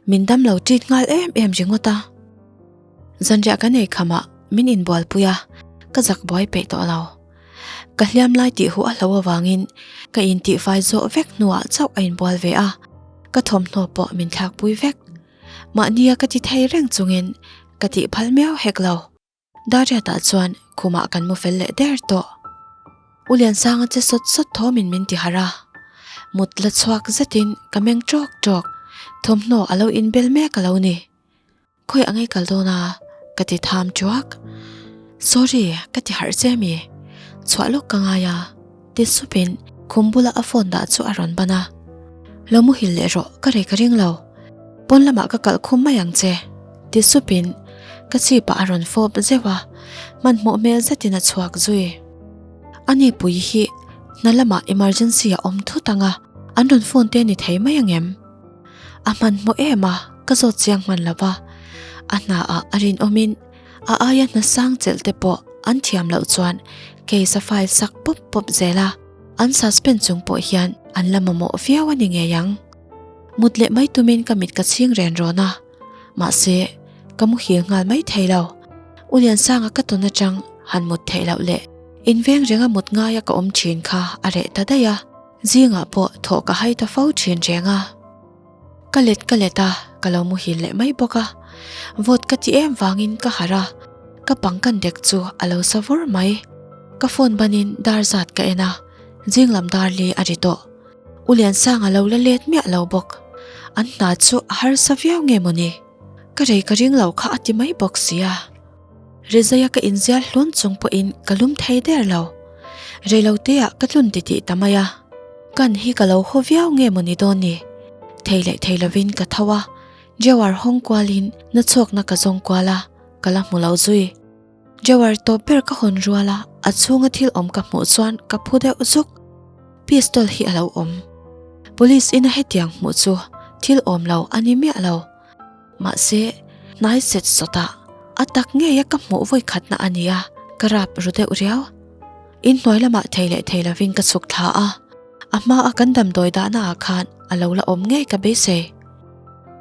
Min dam lo ṭit nghal em em ringawt a. Zanriah kan ei khamah min inbualpui a, ka zak buai peih tawh lo. Ka hliam lai tih huh a hlo avangin ka intihfai zawh vek hnuah chauh a inbual ve a, ka thawmhnaw pawh min thlakpui vek. Mahnia ka ti thei reng chungin ka tih phal miau hek lo. Dariatah chuan khumah kan mu fel leh der tawh. U Liansanga che sawt sawt thawmin min ti harh a, mut la chhuak zetin ka meng ṭawk ṭawk, thawmhnaw a lo inbel mek a lo ni. Khawi a ngei kal dawn a? ka ti tham ṭuak. Sorry, ka ti harh che mi? Chhuah lawk ka ngai a, ti supin khum bula a phone dah chu a rawn ban a. Lo muhil leh rawh, ka rei ka ring lo. Pawn lamah ka kalh khum mai ang che, ti supin ka chhipah a rawn fawp zeuh a, hmanhmawh hmel zetin a chhuak zui. A ni pui hi hna lamah emergency a awm thut ang a, an rawn phone te ni thei mai ang em? A hmanhmawh em a, ka zawt chiang hman lo va, a hna ah a rinawmin a aia hna sang chelh te pawh an thiam loh chuan case a file sak pawp pawp zel a, an suspend chung pawh hian an la mamawh viau a ni ngei ang. Mut leh mai tumin ka mit ka chhing ren rawn a, mahse ka muhil nghal mai thei lo. U Liansanga ka tawn atang han mut theih loh leh inveng renga mut ngaia ka awm thin kha a reh ta daih a, zingah pawh thawh ka hai ta fo thin reng a. Ka let ka let a, ka lo muhil leh mai bawk a. Vawt ka ti em vangin ka harh a, ka pang kan dek chu a lo sa vur mai. Ka phone banin dar zat ka en a, zing lam dar li a ri tawh. U Liansanga lo la let miah lo bawk. An hna chu a harsa viau nge mawni? Ka rei ka ring lo kha a ti mai bawk sia. Rezaia ka inzial hlun chung pawhin ka lum thei der lo. Reiloteah ka tlun titih ta mai a. Kan hi ka lo haw viau nge mawni dawn ni? Thei leh thei lovin ka tho a, Jewar hawng kualin nachhawkna ka zawng kual a, ka la hmu lo zui. Jewar tawp ber ka hawn rual a, a chhunga thil awm ka hmuh chuan ka phu deuh zuk. Pistol hi a lo awm. Police ina hetiang hmuh chu thil awm lo a ni miah lo. Mahse, hnai set sawtah a tak ngeia ka hmuh vawi khatna a ni a, ka rap ru deuh riau. Inhnuai lamah thei leh thei lovin ka chhuk thla a, a hmaa kan damdawi dahnaah khan a lo la awm ngei ka beisei.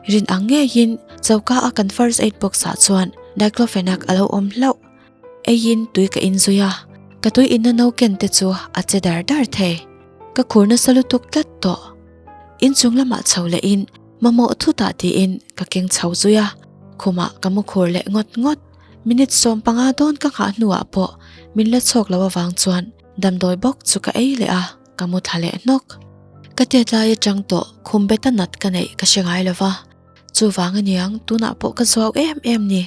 Rin ang ngeiin choka a kan first aid box ah chuan diclofenac a lo awm hlauh. Eiin tui ka inzui a, ka tui inna no ken te chu a che dar dar thei. Ka khur nasa lutuk tlat tawh. Inchung lamah chho lehin Mamawh thutah tiin ka keng chho zui a, khumah ka mu khur leh ngawt ngawt. Minute 15 dawn ka nghah hnuah pawh min la chhawk lo avang chuan damdawi bawk chu ka ei leh a, ka mu thla leh hnawk. Ka tet lai atang tawh khum beta nat ka neih ka hre ngai lo va, chuvang aniang tunah pawh ka zuau em em ni.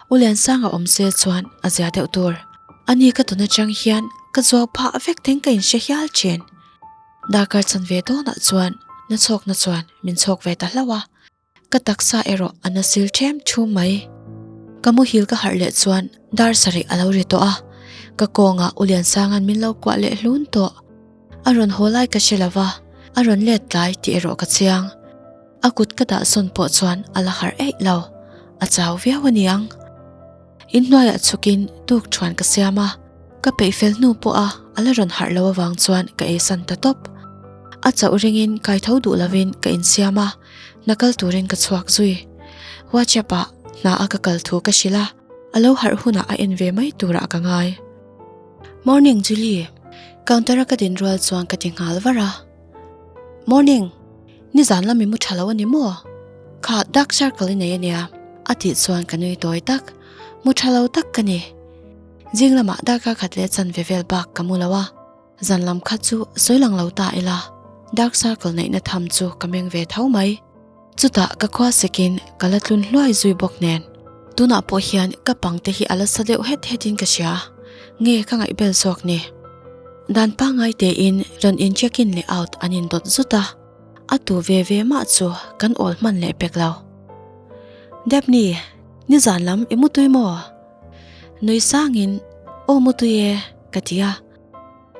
U Liansanga awm se chuan a zia deuh tur. Ani ka tawn atang hian ka zuau phah vek teng ka inhre hial thin. Darkar chan ve dawnah chuan na chhawkna chuan min chhawk ve ta hlauh a, ka taksa erawh a na sil ṭhem ṭhum mai. Ka muhil ka harh leh chuan dar sarih a lo ri tawh a, ka kawngah U Liansanga'n min lo kuah leh hlun tawh. A rawn haw lai ka hre lo va, a rawn let tlai tih erawh ka chiang. A kut ka dah sawn pawh chuan a la harh eih lo, a chau viau a niang. Inhnuaiah chhukin tuk thuan ka siam a, ka peih fel hnu pawha a la rawn harh lo avang chuan ka eisan ta tawp. A chauh ringin kai tho duh lovin ka insiam a, hna kal turin ka chhuak zui. WhatsApp ah hna a ka kal thu ka hrilh a, a lo harh hunah a en ve mai turah ka ngai. Morning Julie, counter a ka din rual chuan ka ti nghal var a. Morning, nizan lam i mu tha lo a ni maw? Kha dark circle i nei a nia, a tih chuan ka nui tawi tak. Mu tha lo tak ka ni. Zing lamah darkar khat leh chanve vel bak ka mu lo a, zan lam kha chu sawi lang lo ta ila, dark circle neihna tham chu ka meng ve tho mai. Chutah ka khua sekin ka la tlun hluai zui bawk nen, tunah pawh hian ka pang te hi a la sa deuh het hetin ka hria, nge ka ngaihbel zawk ni? Dan pangngai tein rawn in check in leh out an indawt zut a, a tu ve ve mah chu kan awl hman leh pek lo. Daphne, nizan lam i mutui maw? Nui sangin, Aw mutui e, ka ti a.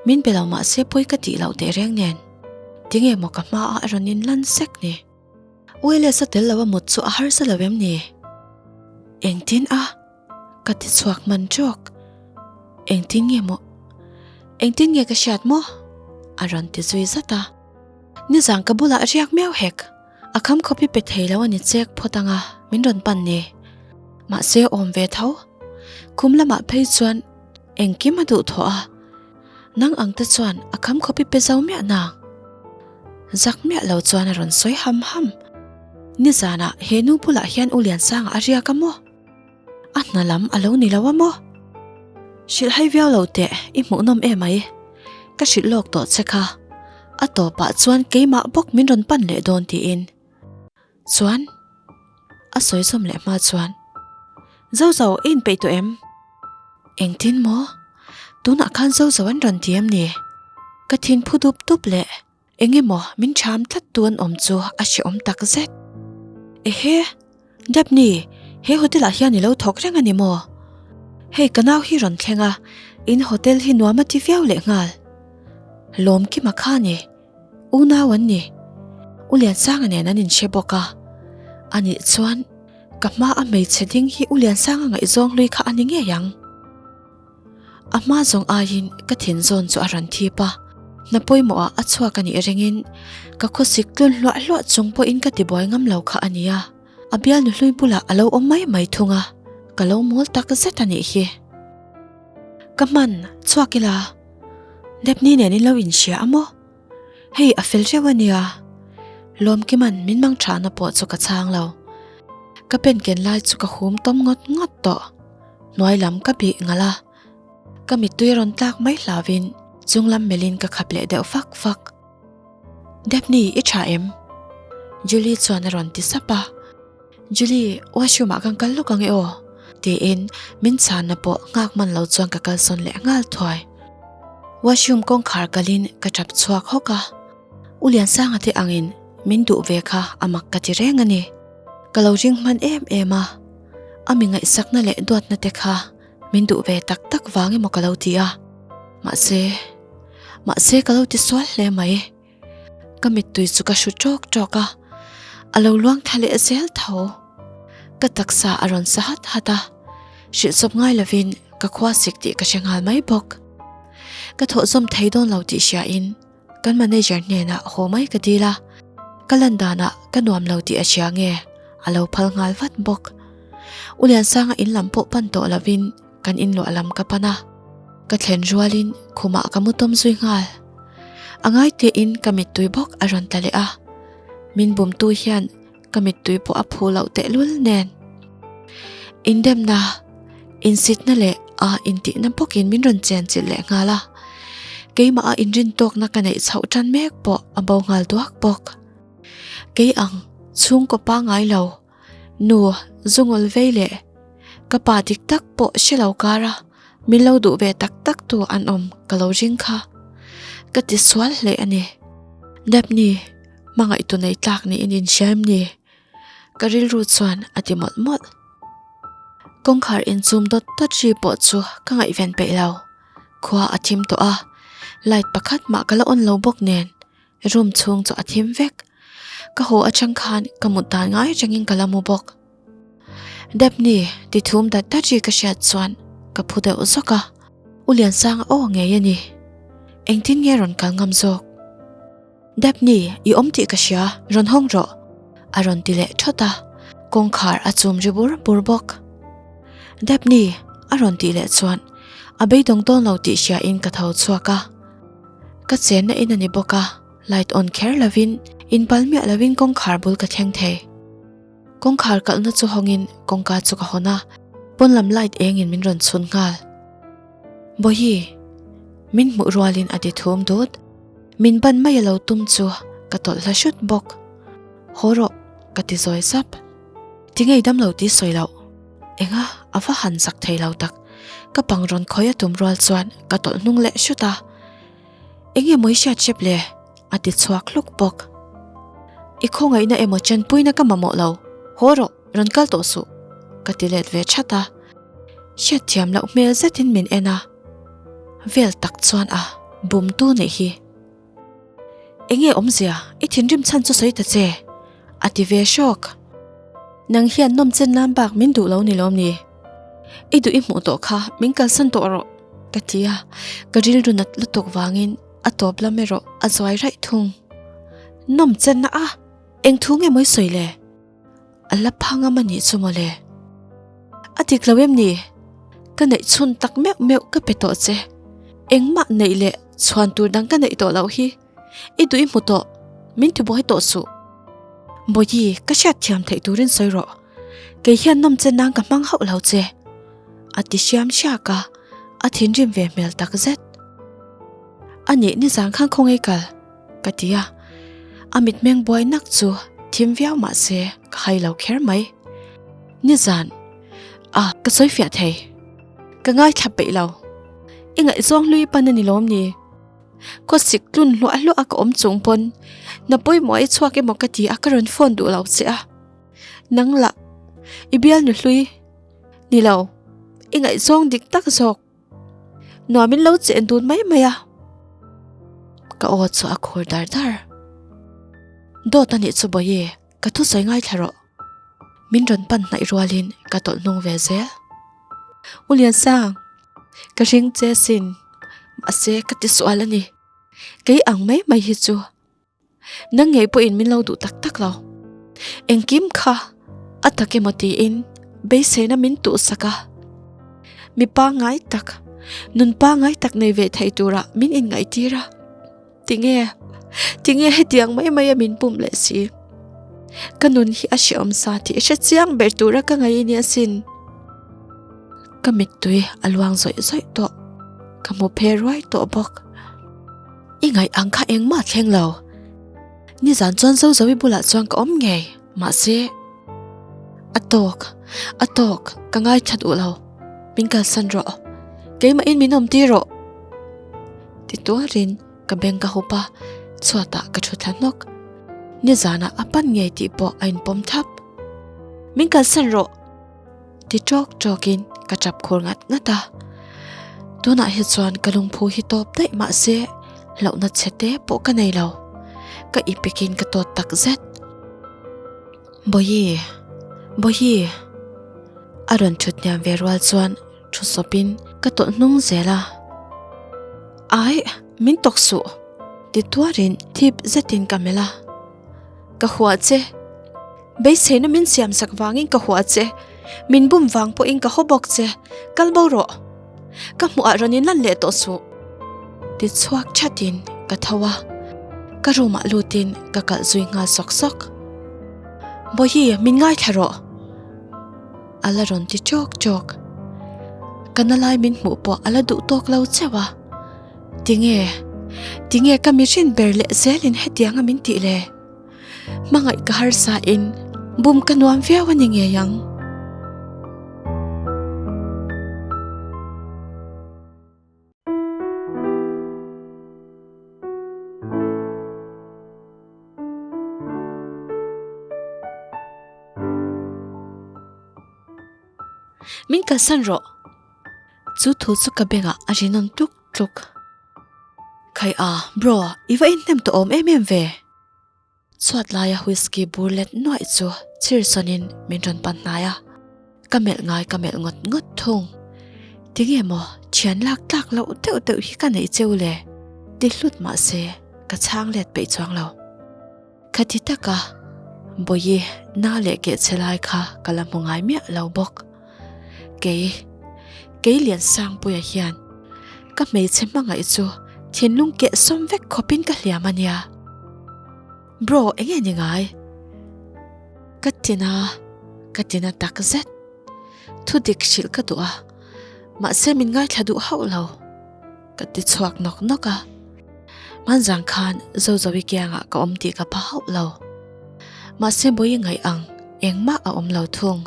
Min pe lo mahse pawi ka tih loh teh reng nen, tinge maw ka hma a rawn in lan sek ni? Wireless a tel lo a mut chu a harsa lo em ni? Engtin a? Ka ti chhuak hman tawk. Engtin nge maw? Engtin nge ka hriat maw? A rawn ti zui zat a. Nizan ka bulah a riak miau hek. A kham khawp i pe thei lo a ni chek phawt anga min rawn pan ni. Mahse awm ve tho. Khum lamah phei chuan Engkim a duh thawh a, nang ang te chuan a kham khawp i pe zo miah nang. Zak miah lo chuan a rawn sawi ham ham. Nizanah he nu bulah hian U Liansanga a riak a maw? A hna lam a lo ni lo a maw? Hrilh hai viau lo teh, i hmuhnawm em mai. Ka hrilh lawk tawh che kha. A tawpah chuan keimah bawk min rawn pan leh dawn tiin. Chuan a sawi zawm leh hma chuan, Zozo, i inpeih tawh em? Engtin maw? Tunah khan Zozo an rawn ti em ni? Ka thin phu dup dup leh. Eng emaw min cham tlat tu an awm chu a hrehawm tak zet. Ehe! Daphne, he hotel ah hian i lo thawk reng a ni maw? Hei ka nau hi rawn thleng a, in hotel hi nuam a ti viau leh nghal. Lawmkima kha a ni. Unau an ni. U Liansanga nen an inhre bawk a. Anih chuan ka hma a hmeichhe ding hi U Liansanga ngaihzawng hlui kha a ni ngei ang. A hma zawng aiin ka thin zawn chu a rawn thip a, hna pawimawhah a chhuak a nih ringin ka khawsik tlun hluah hluah chung pawhin ka tibuai ngam lo kha a nia. A bialnu hlui bulah a lo awm mai mai thung a, ka lo mawl tak zet a nih hi. Ka hman chhuak ila, Daphne nen in lo inhria a maw? Hei a fel reuh a nia. Lawmkiman min mang thahna pawh chu ka chhang lo. Ka pen ken lai chu ka hum tawm ngawt ngawt tawh. Hnuai lam ka bih ngalh a, ka mittui a rawn tlak mai hlauvin chung lam melhin ka khap leh deuh fak fak. Daphne i tha em? Julie chuan a rawn ti sap a. Julie, washroom ah kan kal lawk ang e aw? tiin min chhanna pawh nghak hman lo chuan ka kalsawn leh nghal thuai. Washroom kawngkhar kalin ka tap chhuak hawk a, U Liansanga te angin min duh ve kha a mak ka ti reng a ni. Ka lo ring hman em em a, a mi ngaihsakna leh duatna te kha min duh ve tak tak vang emaw ka lo ti a, mahse, mahse ka lo ti sual hle mai. Ka mittui chu ka hru tawk tawk a, a lo luang thla leh zel tho. Ka taksa a rawn sa hat hat a, hrilh chawp ngai lovin ka khua sik tih ka hre nghal mai bawk. Ka thawh zawm thei dawn lo tih hriain kan manager hnenah haw mai ka dil a, ka lan danah ka nuam lo tih a hria nge a lo phal nghal vat bawk. U Liansanga in lam pawh pan tawh lovin Kan inluah lam ka pan a, ka thlen rualin khumah ka mu tawm zui nghal. A ngai tein ka mittui bawk a rawn tla leh a, min bumtu hian ka mittui pawh a phu loh tehlul nen. Indemna, insitna leh a intihna bawkin min rawn chenchilh leh nghal a, keimah a inrintawkna ka neih chhoh tan mek pawh a bo nghal duak bawk. Kei ang chhungkaw pangngai lo. Nu, zungawl vei leh ka pa dik tak pawh hre lo kar a, min lo duh ve tak tak tu an awm ka lo ring kha. Ka ti sual hle a ni. Daphne, hmangaihtu nei tlak niin in hria em ni? Ka rilru chuan a ti mawlh mawlh. Kawngkhar inchum dawt dawt ri pawh chu ka ngaihven peih lo. Khua a thim tawh a, light pakhat mah ka la on lo bawk nen. Room chhung chu a thim vek. Ka haw atang khan ka mut dan ngai rengin ka la mu bawk. Daphne ti thum dat dat ri ka hriat chuan ka phu deuh zawk a, U Liansanga aw ngei a ni. Engtin nge rawn kal ngam zawk? Daphne i awm tih ka hria, rawn hawng rawh a rawn ti leh thawt a, kawngkhar a chum ri bur bur bawk. Daphne a rawn tih leh chuan a beidawng dawn lo tih hriain ka tho chhuak a. Ka chenna in a ni bawk a, light on kher lovin inpal miah lovin kawngkhar bul ka thleng thei. Kawngkhar kalhna chu hawngin kawngka chu ka hawn a, pawn lam light engin min rawn chhun nghal. Bawihi, min hmuh rualin a ti thum dut. Min ban mai a lo tum chu ka tawlh hla hrut bawk. Haw rawh, ka ti zawi sap. Tinge i damlo tih sawi loh? Enga, a va han zak thei lo tak. Ka pang rawn khawi a tum rual chuan ka tawlh hnung leh hrut a. Enge maw i hriat hrep le? A ti chhuak hluk bawk. I khawngaihna emaw chanpuina ka mamawh lo. Haw rawh, rawn kal tawh suh. Ka ti let ve that a. Hriatthiam loh hmel zetin min en a. Vel tak chuan a bumtu nih hi. Enge awmzia, i thinrim chhan chu sawi ta che, a ti ve hrawk. Nang hian nawm chen nan bak min duh lo ni lawm ni? I duh i hmuh tawh kha min kalsan tawh rawh, ka ti a, ka rilru nat lutuk vangin a tawp lam erawh a zuai raih thung. Nawm chenna a, eng thu nge mawi sawi le? A la pha ngam a nih chu mawle. A dik lo em ni? Ka neih chhun tak meuh meuh ka pe tawh che. Engmah neih leh chhuan tur dang ka neih tawh loh hi. I duh i hmu tawh, min tibuai tawh suh. Bawihi, ka hriat thiam theih turin sawi rawh. Kei hian nawm chen nan ka hmang hauh lo che. A ti hriam hriak a, a thinrim ve hmel tak zet. A nih nizan khan khawngaih kal? Ka ti a, a mitmeng buai nak chu thim viau mah se ka hai lo kher mai. Nizan, a ka sawi fiah thei. Ka ngaithla peih lo. I ngaihzawng hlui pan a ni lawm ni? Khawsik tlun hluah hluah a ka awm chung pawn na pawimawh i chhuak emaw ka ti a ka rawn phone duh lo che a. Nang lah i bialnu hlui ni lo, i ngaihzawng dik tak zawk. Nuam in lo chen dun mai mai a. Ka aw chu a khur dar dar. Dawt a nih chu Bawihi, ka thusawi ngaithla rawh. Min rawn pan hnaih rualin ka tawlh hnung ve zel. U Liansang, ka ring che sin, mahse ka ti sual a ni. Kei ang mai mai hi chu Nang ngei pawhin min lo duh tak tak lo. Engkim kha a tak emaw tiin beiseina min tuhsak a. Mi pangngai tak, nun pangngai tak nei ve thei tura min inngaihtir a. Tinge, tinge hetiang mai mai a min pum leh si. Ka nun hi a hreawm sa tih hre chiang ber tura ka ngaih a ni asin. Ka mittui a luang zawih zawih tawh. Ka hmu phe ruai tawh bawk. I ngaih ang kha engmah thleng lo. Nizan chuan Zozovi bulah chuan ka awm ngei, mahse a tawk, a tawk, ka ngaithla duh lo. Min kalsan rawh, keimahin min awm tir rawh. Ti tuarin ka beng ka hup a, chhuatah ka thu thla hnawk. Nizanah a pan ngei tih pawh a inpawm thap. Min kalsan rawh. Ti ṭawk ṭawkin ka ṭap khur ngat ngat a. Tunah hi chuan ka lungphu hi tawp daih mah se hlauhna chhe te pawh ka nei lo. Ka ipikin ka tawt tak zet. Bawihi, Bawihi. A rawn ṭhut hniam ve rual chuan thu sawpin ka tawlh hnung zel a. Ai, min tawk suh. Ti tuarin thip zetin ka melh a. Ka hua che. Beiseina min siam sak vangin ka hua che, min bum vang pawhin ka haw bawk che, kal bo rawh. Ka hmuhah rawn inlan leh tawh suh. Ti chhuak thatin ka tho a, ka room ah lutin ka kalh zui nghal sawk sawk. Bawihi, min ngaithla rawh. A la rawn ti chawk chawk. Ka na lai min hmuh pawh a la duh tawk lo chauh a. Tinge, tinge ka mihrin ber leh zelin hetianga min tih le? Hmangaih ka harsa in bum ka nuam viau a ni ngei ang. Min kalsan rawh. Chu thu chu ka bengah a rinawm tluk tluk. Khai a, bro, i va inhnem tawh awm em em ve. Chhuat laia whisky bur let nuaih chu chhir sawnin min rawn pan hnai a, ka melh ngai ka melh ngawt ngawt thung. Tinge maw thian lak tlak loh deuh deuh hi ka neih cheu le? Ti hlut mah se ka chhang let peih chuang lo. Khati taka Bawihi na leh keh che lai kha ka la hmu ngai miah lo bawk. Kei, kei Liansangpuia hian ka hmeichhe hmangaih chu thinlung keh sawm vek khawpin ka hliam a nia. Bro, eng nge ni ngai? Ka tina, ka tina tak zet. Thu dik hrilh ka duh a, mahse min ngaithla duh hauh lo. Ka ti chhuak nawk nawk a. Hmanzang khan Zozovi kiangah ka awm tih ka pha hauh lo. Mahse Bawihi ngaih ang engmah a awm lo thung.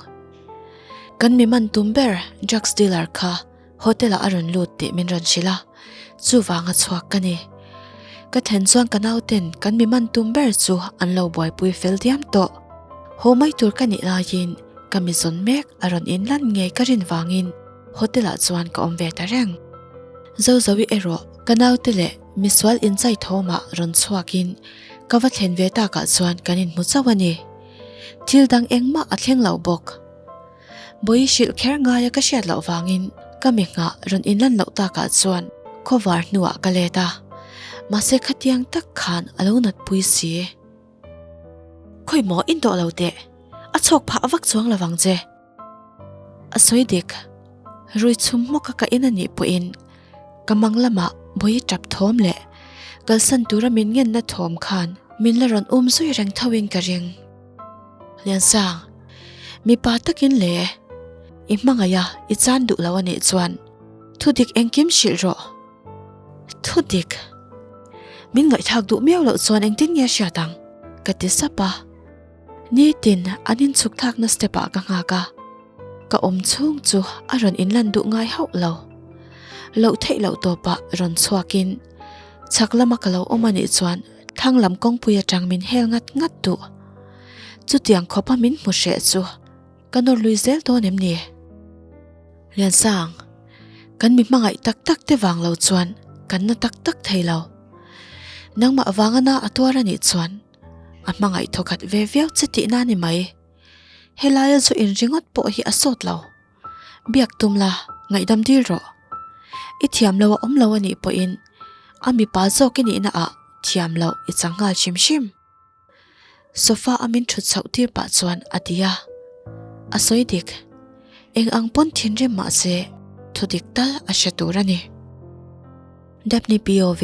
Kan mi man tum ber drugs dealer kha hotel ah a rawn lut tih min rawn hrilh a, chuvanga chhuak ka ni. Ka thlen chuan ka nauten kan mi man tum ber chu an lo buaipui fel diam tawh. Haw mai tur ka nih laiin ka mi zawn mek a rawn inlan ngei ka rin vangin hotel ah chuan ka awm ve ta reng. Zozovi erawh ka naute leh misual inchai thawmah rawn chhuakin ka va thlen ve takah chuan kan inhmu chauh a ni. Thil dang engmah a thleng lo bawk. Bawi hrilh kher ngaia ka hriat loh vangin ka mi nghah rawn inlan loh takah chuan khawvar hnuah ka let a, mahse khatiang tak khan a lo natpui si. Khawi maw in tawh lo teh, a chhawk phah vak chuang lovang che. A sawi dik, rui chhum hmawka ka in a nih pawhin ka mang lamah bawi tap thawm leh kalsan tura min ngenna thawm khan min la rawn um zui reng tho in ka ring. Liansang, mipa takin le. I hmangaih a, i chan duh lo a nih chuan thudik engkim hrilh rawh. Thudik? Min ngaihthlak duh miau loh chuan engtin nge a hriat ang? Ka ti sap a. Nitin an inchhuk thlakna step ah ka nghak a, ka awm chhung chu a rawn inlan duh ngai hauh lo. Loh theih loh tawpah rawn chhuakin chhak lama ka lo awm a nih chuan thlang lam kawngpui atang min hel ngat ngat duh. Chutiang khawpa min hmu hreh chu ka nawr lui zel dawn em ni? Liansang, kan mi hmangaih tak tak te vang lo chuan kan na tak tak thei lo. Nangmah vanga na a tuar a nih chuan A hmangaih thawkhat ve viau che tihna a ni mai. Helaia zu in ringawt pawh hi a sawt lo. Biak tum la, ngaihdam dil rawh. I thiam lo a awm lo a nih pawhin a mipa zawk i nihna ah thiam loh i chang nghal hrim hrim. Sofa a min thut chhoh tir pah chuan a ti a. A sawi dik. Eng ang pawn thinrim mah se thudik tal a hre tur a ni. Daphne POV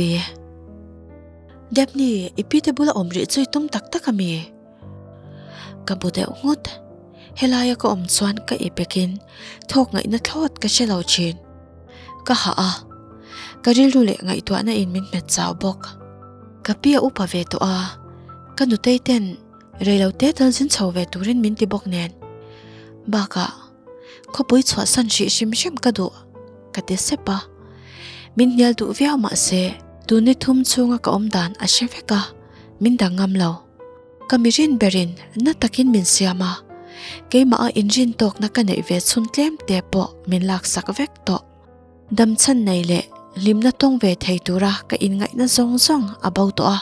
Daphne, i pi te bula awm rih chu i tum tak tak a mi? Ka bu deuh nghut. Helaia ka awm chuan ka i pekin thawk ngaihna thlawt ka hre lo thin. Ka hah a, ka rilru leh ngaihtuahna in min hmet chau bawk. Ka pi a upa ve tawh a, ka nutei ten reilote tal zin chho ve turin min ti bawk nen. Bakah. Khawpui chhuahsan hrih hrim hrim ka duh, ka ti sep a. Min hnial duh viau mah se, tun ni thum chhunga ka awm dan a hre vek a, min dang ngam lo. Ka mi rin berin na takin min siam a, keimah a inrin tawkna ka neih ve chhun tlem te pawh min laksak vek tawh. Damchhan nei leh hlimna tawng ve thei tura ka inngaihna zawng zawng a bo tawh a,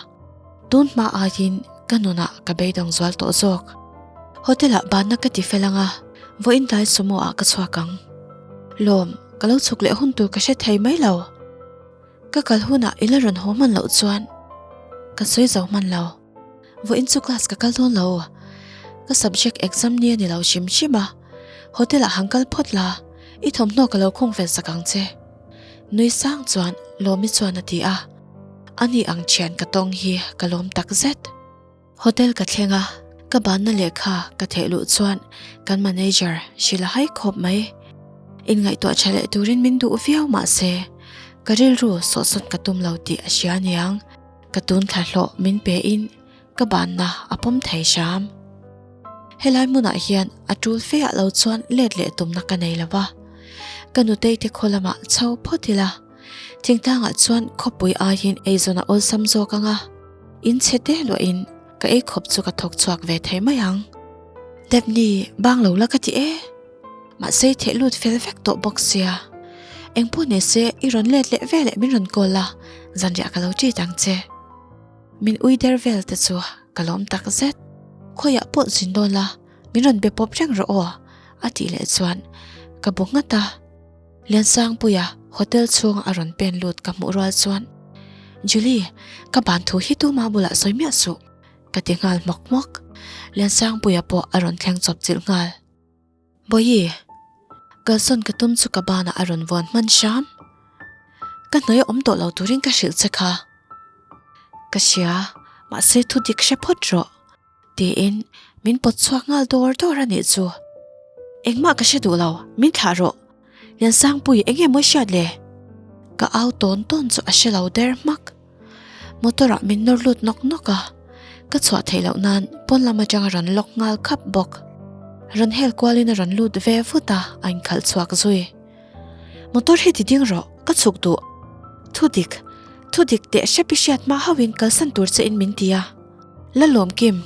tun hma aiin ka nunah ka beidawng zual tawh zawk. Hotel-ah banna ka ti fel ang a, vawiin tlai sumo ah ka chhuak ang. Lawm, ka lo chhuk leh hun tur ka hre thei mai lo. Ka kal hunah i la rawn haw hman loh chuan ka sawi zo hman lo. Vawiin chu class ka kal dawn lo. Ka subject exam ni a ni lo hrim hrim a, hotel ah han kal phawt la, i thawmhnaw ka lo khung fel sak ang che. Nui sang chuan Lawmi chuan a ti a, ani ang thian ka tawng hi ka lawm tak zet. Hotel ka thleng a, ka banna lehkha ka theh luh chuan kan manager hrilh a hai khawp mai. Inngaihtuah tha leh turin min duh viau mah se, ka rilru sawhsawn ka tum lo tih a hria aniang. Ka tun thla hlawh min pe in ka banna a pawm thei hram. Helai hmunah hian a tul fe ah lo chuan let leh tumna ka nei lo va. Ka nutei te khaw lamah chho phawt ila, thingtlangah chuan khawpui aiin eizawn a awlsam zawk ang a, in chhe te luahin ka ei khawp chu ka thawk chhuak ve thei mai ang. Depni bang lo la ka ti e. Mahse i theh lut fel vek tawh bawk sia. Engpawh ni se i rawn let leh veleh min rawn call a, zanriah ka lo treat ang che. Min ui der vel te chu ka lawm tak zet. Khawiah pawh zin dawn la, min rawn be pawp reng rawh aw a tih leh chuan ka bu nghat a. Liansangpuia hotel chhunga a rawn pen lut ka hmuh rual chuan, Julie, ka ban thu hi tuma bulah sawi miah suh ka ti nghal hmawk hmawk. Liansangpuia pawh a rawn thleng chawp chilh nghal. Bawihi, kalsawn ka tum chu ka banah a rawn vuan hman hram. Ka hnuai awm tawh lo turin ka hrilh che kha. Ka hria, mahse thu dik hre phawt rawh, tiin min pawt chhuak nghal dawr dawr a nih chu. Engmah ka hre duh lo, min thlah rawh. Liansangpui eng nge mawi hriat le? Ka au tawn tawn chu a hre lo der hmak. Motor ah min nawr lut nawk nawk a, ka chhuah theih loh nan pawn lam atang a rawn lock nghal khap bawk. Rawn hel kual in a rawn lut ve vut a, a inkhalh chhuak zui. Motor hi ti ding rawh, ka chhuk duh. Thu dik, thu dik teh hrep i hriat hma hauh in kalsan tur che in min ti a. La lawm Kim,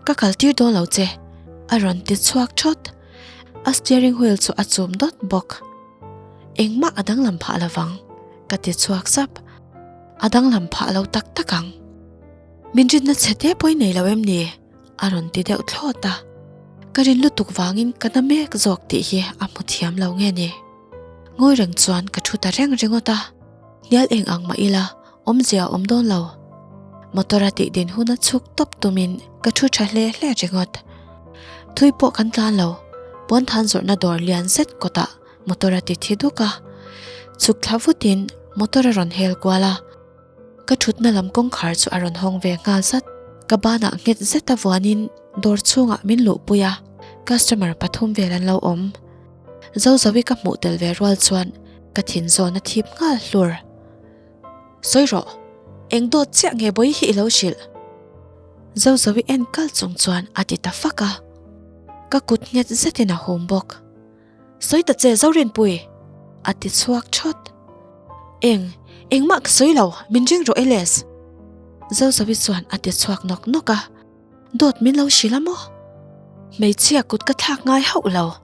ka kal tir dawn lo che, a rawn ti chhuak thawt. A steering wheel chu a chum dawt bawk. Engmah a danglam phah lovang, ka ti chhuak sap. A danglam phah lo tak tak ang. Min rinna chhe te pawh i nei lo em ni? A rawn ti deuh thlawt a. Ka rin lutuk vangin ka na mek zawk tih hi a hmu thiam lo nge ni? Ngawi reng chuan ka thu ta reng ringawt a. Hnial eng ang mah ila awmzia a awm dawn lo. Motor a tih din huna chhuk tawp tumin ka thu tha hle hle ringawt. Thui pawh kan tlan lo, puanthan zawrhna dawr lian zet kawtah motor a ti thi duk a. Chhuk thla vutin motor a rawn hel kual a. Ka thutna lam kawngkhar chu a rawn hawng ve nghal zat. Ka banah nghet zeta vuanin dawr chhungah min luhpui a, customer pathum vel an lo awm. Zozovi ka hmuh tel ve rual chuan ka thin zawn a thip nghal hlur. Sawi rawh, eng dawt chiah nge bawi hi i lo hrilh? Zozovi en kal chung chuan a ti ta fak a. Ka kut nghet zetin a hum bawk. Sawi ta che Zorinpui! A ti chhuak thawt. Eng, engmah ka sawi lo, min ring rawh Eles! Zozovi chuan a ti chhuak nawk nawk a. Dawt min lo hrilh a maw? Hmeichhia kut ka thlak ngai hauh lo,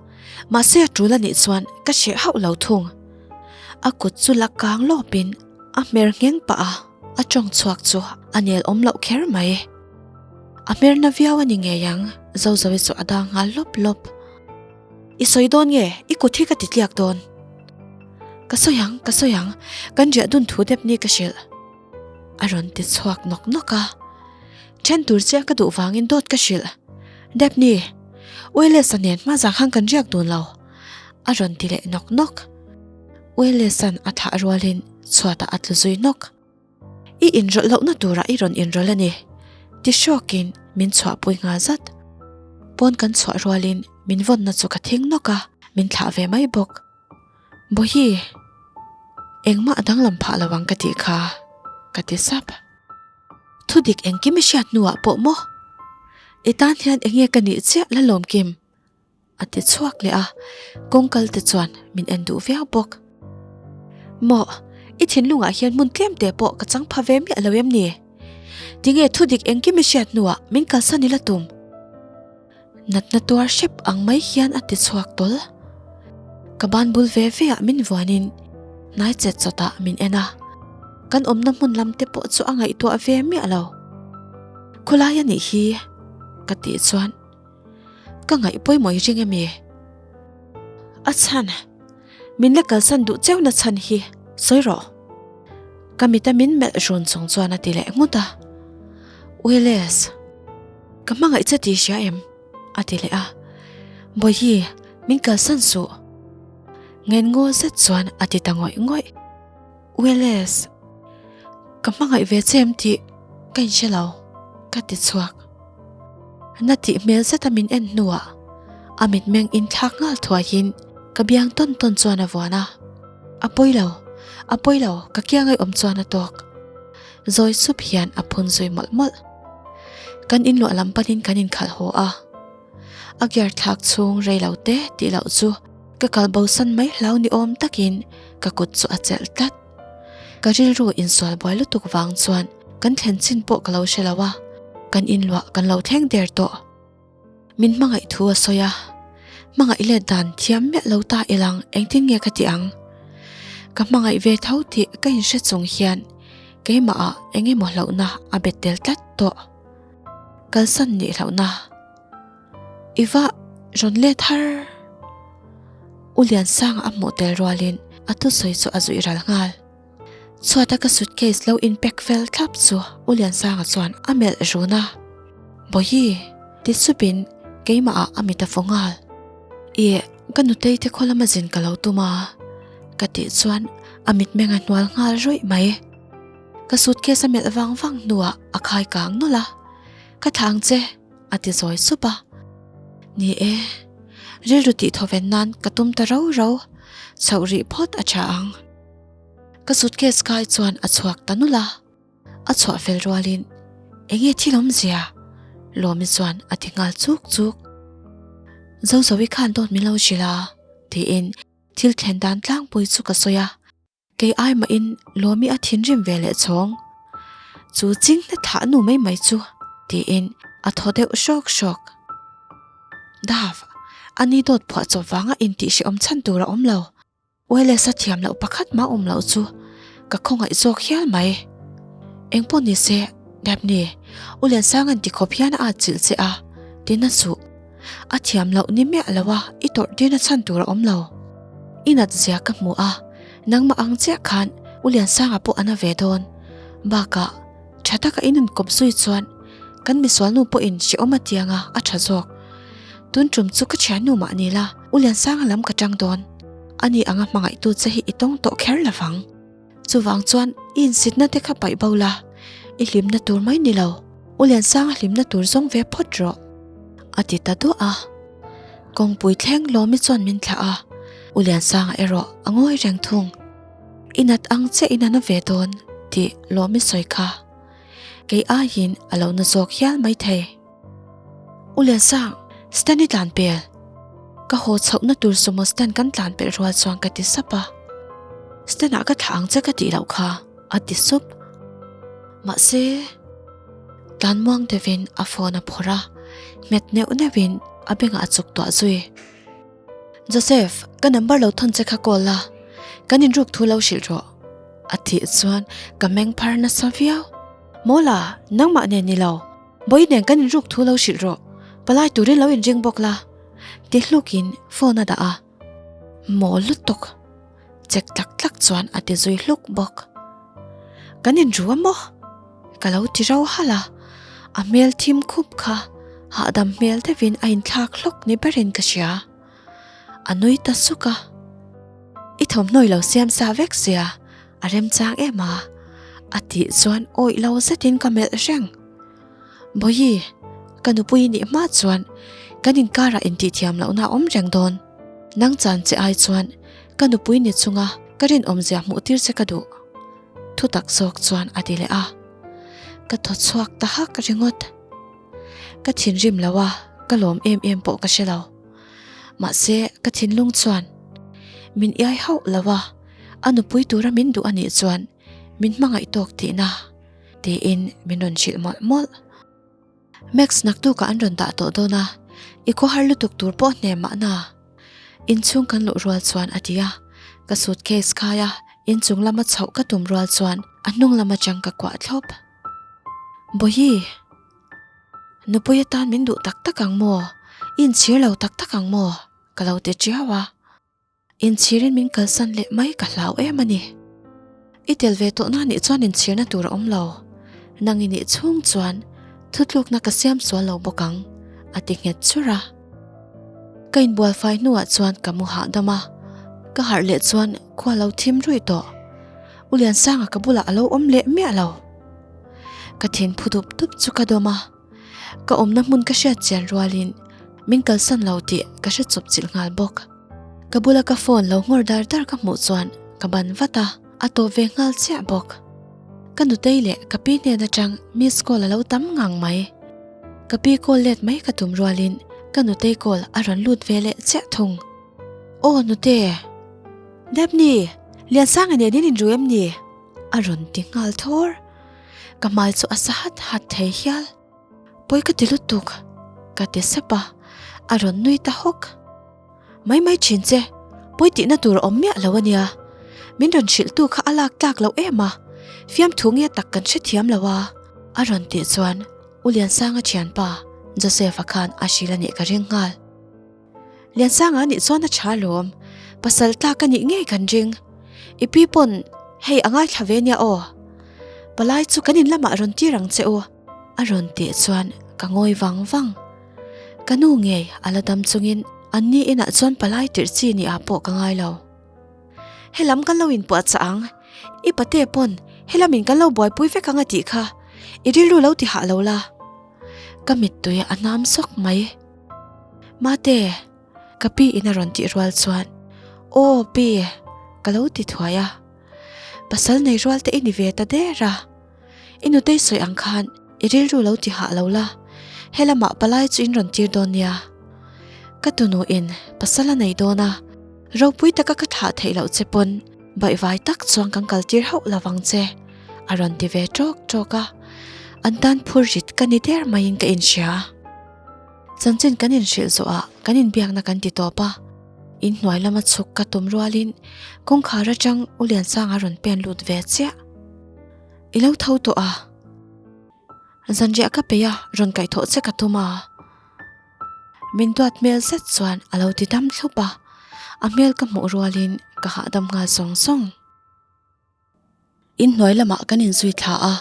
mahse a tul a nih chuan ka hreh hauh lo thung. A kut chu la kang lawpin a hmer ngheng pah a, a tawng chhuak chu a nel awm loh kher mai. A hmer na viau a ni ngei ang, Zozoe chu a dang nghal lawp lawp. I sawi dawn nge? I kut hi ka ti tliak dawn. Ka sawi ang, ka sawi ang, kan riah dun thu dep ni ka hrilh. A rawn ti chhuak nawk nawk a. Then tur chiah ka duh vangin dawt ka hrilh. Daphne, Waylesa nen hma zang khan kan riak dun lo. A rawn ti leh nawk nawk. Waylesa'n a thlah rualin chhuatah a tlu zui nawk. I inrawlh lohna turah i rawn inrawlh a ni. Ti hrawkin min chhuahpui nghal zat. Pawn kan chhuah rualin min vawnna chu ka thing nawk a, min thlah ve mai bawk. Bawihi, engmah a danglam phah lo ang ka tih kha, ka ti sap. Thudik engkim i hriat hnuah pawh maw? I tan hian enge ka nih chiah la lawm Kim? A ti chhuak leh a, kawngkal te chuan min en duh viau bawk. Maw, i thinlungah hian hmun tlem te pawh ka chang pha ve miah lo em ni? Tinge thudik engkim i hriat hnuah min kalsan ila tum? Natna tuar hrep ang mai hian a ti chhuak tawl. Ka ban bul ve ve ah min vuanin hnai chet chawt ah min en a. Kan awmna hmun lam te pawh chu a ngaihtuah ve miah lo. Khawlai a nih hi ka tih chuan ka ngaih pawimawh i ring emi? A chhan, min la kalsan duh cheu na chhan hi sawi rawh. Ka mita min melh run chung chuan a ti leh nghut a. Willis. Ka hmangaih che tih hria em? a ti leh a. Bawihi, min kalsan suh. Ngen ngaw zet chuan a ti ta ngawih ngawih. Willis, ka hmangaih ve che em tih ka inhre lo, ka ti chhuak. Na tih hmel zeta min en hnuah a mitmeng inthlak nghal thuaiin ka biang tawn tawn chuan a vuan a. A pawi lo, a pawi lo, ka kiangai awm chuan a tawk. Zawi sup hian a phun zui mawlh mawlh. Kan inluah lam panin kan inkhalh haw a. A gear thlak chhung rei lo te tih loh chu ka kal bosan mai hlau ni awm takin ka kut chu a chelh tlat. Ka rilru insual buai lutuk vang chuan kan thlen chin pawh ka lo hre lo a, kan inluah kan lo thleng der tawh. Min hmangaih thu a sawi a, hmangaih let dan thiam miah lo ta ilang engtin nge ka tih ang? Ka hmangaih ve tho tih ka inhre chung hian keimah ah eng emaw hlauhna a bet tel tlat tawh. Kalsan nih hlauhna. I va rawn let har. U Liansanga a hmuh tel rualin a thusawi chu a zuih ral nghal. Chhuata ka suitcase lo in pack fel thlap chu U Liansanga chuan a melh run a, Bawihi, ti supin keimah ah a mit a fu nghal. Ih, ka nutei te khaw lama zin ka lo tum a, ka tih chuan a mitmeng a hnual nghal ruih mai. Ka suitcase a melh vang vang hnuah a khai kang nawlh a, Ka thlah ang che, a ti zawi sup a. Ni e, rilru tih thawven nan ka tum ta rau rau, chhoh rih phawt a tha ang. Ka suitcase kai chuan a chhuak ta nulh a, a chhuah fel rualin enge thil awmzia? Lawmi chuan a ti nghal chuk chuk. Zozovi khan dawt min lo hrilh a tiin thil thlen dan tlangpui chu ka sawi a, kei ai mahin Lawmi a thinrim ve leh chhawng. Chu ching hna thlah nu mai mai chu tiin a thaw deuh hrawk hrawk. Dave, ani dawt phuah chawp vanga intih hrehawm chhan tur a awm lo. Wireless a thiam loh pakhat mah awm loh chu ka khawngaih zawk hial mai. Engpawh ni se, Daphne, U Liansanga'n ti khawp hian a atchilh che a, tina suh. A thiam loh ni miah lo a, i tawrh tirna chhan tur a awm lo. I nat zia ka hmu a, nangmah ang chiah khan U Liansanga pawh a na ve dawn. Bakah, tha taka in inkawp zui chuan kan misualnu pawhin hrehawm a tianga a tha zawk. Tun tum chu ka thiannu mah ni la, U Liansanga lam ka tang dawn. Ani anga hmangaihtu che hi i tawng tawh kher lo vang. Chuvang chuan i insitna te kha paih bo la, i hlimna tur mai ni lo, U Liansanga hlimna tur zawng ve phawt rawh, a ti ta duah a. Kawngpui thleng Lawmi chuan min thlah a. U Liansanga erawh a ngawi reng thung. I nat ang che in a na ve dawn tih Lawmi sawi kha. Kei aiin a lo na zawk hial maithei. U Liansang, stand i tlan pel. Ka haw chhohna tur sumo stand kan tlan pelh rual chuan ka ti sap a. Stand ah ka thlah ang che ka tih loh kha, a ti sup. Mahse, tlan muang deuhin a phone a phawrh a, hmet neuh neuhin a bengah a chuk tuah zui. Joseph, ka number lo thawn che kha call la, kan inruk thu lo hrilh rawh. A tih chuan ka meng phar nasa viau. Mawla, nangmah nen ni lo, Bawi nen kan inruk thu lo hrilh rawh, palai turin lo inring bawk la. Ti hlukin phone a dah a. Maw lutuk! Chek tlak tlak chuan a ti zui hluk bawk. Kan inru a maw? Ka lo ti rau halh a, a hmel thim khup kha hahdam hmel deuhin a inthlak hlawk ni berin ka hria. A nui ta suk a, I thawmhnaw i lo siam sa vek sia, a remchang em a? A tih chuan awih lo zetin ka melh reng. Bawihi, ka nupui nih hma chuan kan inkarah intihthiam lohna a awm reng dawn. Nang chan che ai chuan ka nupui ni chunga ka rinawmzia hmuh tir che ka duh. Thutak zawk chuan a ti leh a. Ka thaw chhuak ta hak ringawt. Ka thinrim lo a, ka lawm em em pawh ka hre lo. Mahse, ka thinlung chuan min iai hauh lo a, a nupui tura min duh a nih chuan min hmangaih tawk tihna tiin min rawn hrilh mawlh mawlh. Max naktukah an rawn dah tawh dawn a, i khawhar lutuk tur pawh hnem mahna. Inchhung kan luh rual chuan a ti a, ka suitcase khai a, inchung lama chhoh ka tum rual chuan a hnung lam atang ka kuah thlawp. Bawihi, nupui atan min duh tak tak ang maw? I inchhir lo tak tak ang maw? Ka lo ti tiau a. Inchhirin min kalsan leh mai ka hlau em a ni. I tel ve tawhna nih chuan inchhirna tur a awm lo. Nang i nih chhung chuan thutlukna ka siam sual lo bawk ang, a ti nghet chur a. Ka inbual fai hnuah chuan ka mu hahdam a, ka harh leh chuan khua lo thim ruih tawh. U Liansanga ka bulah a lo awm leh miah lo. Ka thin phu dup dup chu ka dawm a, ka awmna hmun ka hriat chian rualin min kalsan lo tih ka hre chawp chilh nghal bawk. Ka bula ka phone lo nghawr dar dar ka hmuh chuan ka ban vat a, a tawp ve nghal chiah bawk. Ka nutei leh ka pi hnen atang miss call a lo tam ngang mai. Ka pi call let mai ka tum rualin ka nutei call a rawn lut ve leh chiah thung. Aw nute! Daphne! Liansanga nen in inru em ni? A rawn ti nghal thawr. Ka hmai chu a sa hat hat thei hial. Pawi ka ti lutuk, ka ti sep a, a rawn nui ta hawk. Mai mai thin che, pawi tihna tur a awm miah lo a nia. Min rawn hrilhtu kha a lak tlak loh em a, fiamthu nge tak kan hrethiam lo a, a rawn tih chuan U Liansanga thianpa Joseph-a khan a hrilh a nih ka ring nghal. Liansanga nih chuan a tha alawm, pasal tlak a nih ngei kan ring. I pi pawn hei a ngaithla ve nia aw. Palai chu kan in lamah rawn tir ang che u. A rawn tih chuan ka ngawi vang vang. Ka nu ngei a la dam chungin an ni inah chuan palai tirh chi ni ah pawh ka ngai lo. Helam kan lo inpuahchah ang, i pate pawn helamin kan lo buaipui vek ang a tih kha, i rilru lo ti hah lo la. Ka mittui a nam sawk mai. Mate, ka pi in a rawn tih rual chuan, Aw pi, ka lo ti thuai a. Pasal nei rual te i ni ve ta der a. I nutei sawi ang khan i rilru lo ti hah lo la, helamah palai chu in rawn tir dawn nia. Ka tunu in pasal a nei dawn a, ropui taka ka thlah theih loh che pawn baihvai tak chuan kan kal tir hauh lo vang che, a rawn ti ve ṭawk ṭawk a. An tan phur rit ka ni der maiin ka inhria. Chanchin kan inhrilh zawhah kan inbiakna kan ti tawp a, inhnuai lama chhuk ka tum rualin kawngkhar atang U Liansanga rawn pen lut ve chiah. I lo tho tawh a, zanriah ka peih a rawn kaihthawh che ka tum a. Min duat hmel zet chuan a lo ti dam thlup a, a hmel ka hmuh rualin ka hahdam nghal sawng sawng. Inhnuai lamah kan inzui thla a,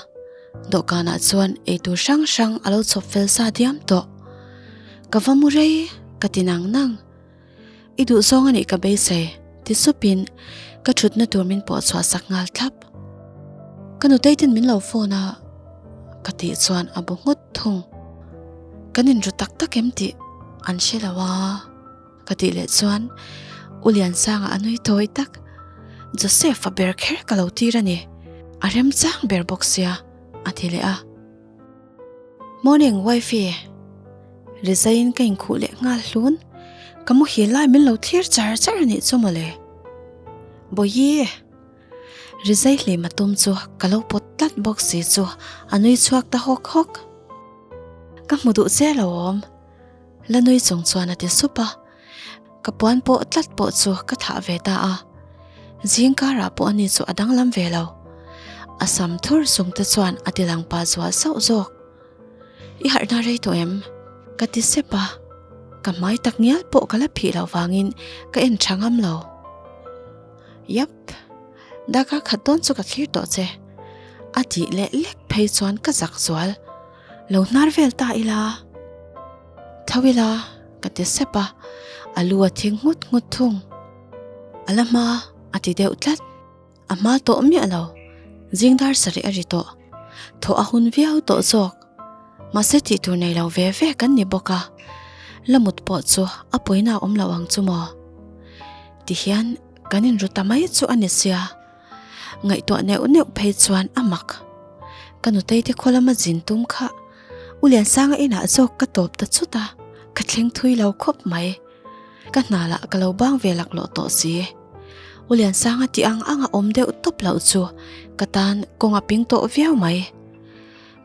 dawhkanah chuan eitur hrang hrang a lo chhawp fel sa diam tawh. Ka va mu rei ka ti nang nang. I duh zawng a nih ka beisei, ti supin ka thutna tur min pawh chhuah sak nghal thlap. Ka nutei ten min lo phone a, ka tih chuan a bu nghut thung. Kan inru tak tak em tih an hre lo a, ka tih leh chuan U Liansanga a nui tawi tak. Joseph-a ber kher ka lo tir a ni, a remchang ber bawk sia, a ti leh a. Morning wifey, Rizaiin ka inkhuh leh nghal hlun, ka muhil lai min lo thlir char char a nih chu mawle. Bawihi, Rizai hlim a tum chu ka lo pawt tlat bawk si chu a nui chhuak ta hawk hawk. Ka hmu duh che lo awm, la nui chung chuan a ti sup a. Ka puan pawh tlat pawh chu ka thah ve ta a, zing karah pawh ani chu a danglam ve lo. A sam thur sung te chuan a ti lang pa zual sauh zawk. I harhna rei tawh em? Ka ti sep a, ka hmai tak ngial pawh ka la phih loh vangin ka en tha ngam lo. Yap, darkar khat dawn chu ka thlir tawh che. A tih leh lek phei chuan ka zak zual. Lo hnar vel ta ila. Tho ila ka ti sep a, a lu a thing nghut nghut thung. A la hma a ti deuh tlat, a hma tawh miah lo, zing dar sarih a ri tawh, thawh a hun viau tawh zawk. Mahse tih tur nei lo ve ve kan ni bawk a, la mut pawh chu a pawina a awm lo ang chu maw? Tihian kan inru ta mai chu a ni sia. Ngaihtuah neuh neuh phei chuan a mak. Ka nutei te khaw lama zin tum kha U Liansanga inah zawk ka tawp ta chut a, ka thleng thui lo khawp mai. Ka hna lah ka lo bang ve laklawh tawh si. U Liansanga tih ang anga awm deuh tawp loh chu ka tan kawng a ping tawh viau mai.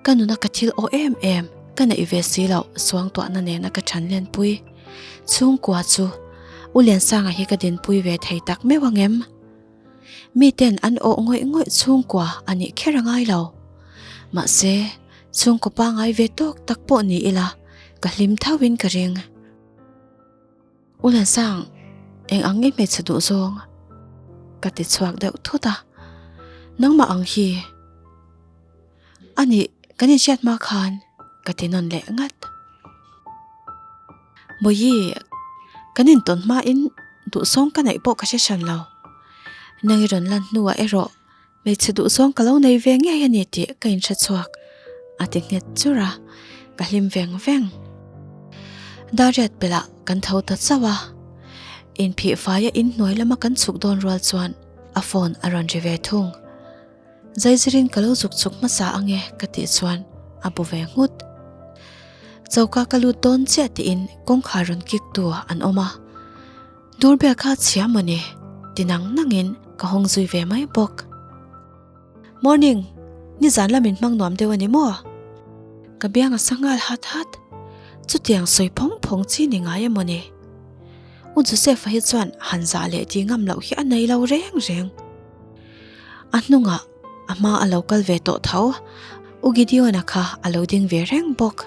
Ka nuna ka thil aw em em ka neih ve si loh suangtuahna nena ka than lenpui chhungkua chu U Liansanga hi ka dinpui ve thei tak meuh ang em? Miten an awh ngawih ngawih chhungkua a nih kher a ngai lo. Mahse, chhungkaw pangai ve tawk tak pawh ni ila, ka hlim thauhin ka ring. U Lansang, eng ang nge hmeichhe duh zawng? Ka ti chhuak deuh thut a. Nangmah ang hi. A nih, kan inhriat hma khan ka ti nawn leh ngat. Bawihi, kan intawn hmain duhsawng ka neih pawh ka hre hran lo. Nang i rawn lan hnuah erawh hmeichhe duhsawng ka lo nei ve ngei a ni tih ka inhre chhuak, a ti nghet chur a, ka hlim veng veng. Dariat pelh ah kan tho ta chauh a, inphih faia inhnuai lama kan chhuk dawn rual chuan a phone a rawn ri ve thung. Zaizirin ka lo zuk chhuk hmasa ange ka tih chuan a bu ve nghut. Choka ka lut dawn chiah tiin kawngkhar rawn kik tu an awm a. Doorbell kha chhia mawni ti nang nangin ka hawng zui ve mai bawk. Morning, nizan lamin hmang nuam deuh a ni maw? Ka biang a sa nghal hat hat. Chutiang sawi phawng phawng chi ni ngai emaw ni? U Joseph-a hi chuan han zah leh ti ngam loh hi a nei lo reng reng. A hnungah a hma a lo kal ve tawh tho, U Gideon-a kha a lo ding ve reng bawk.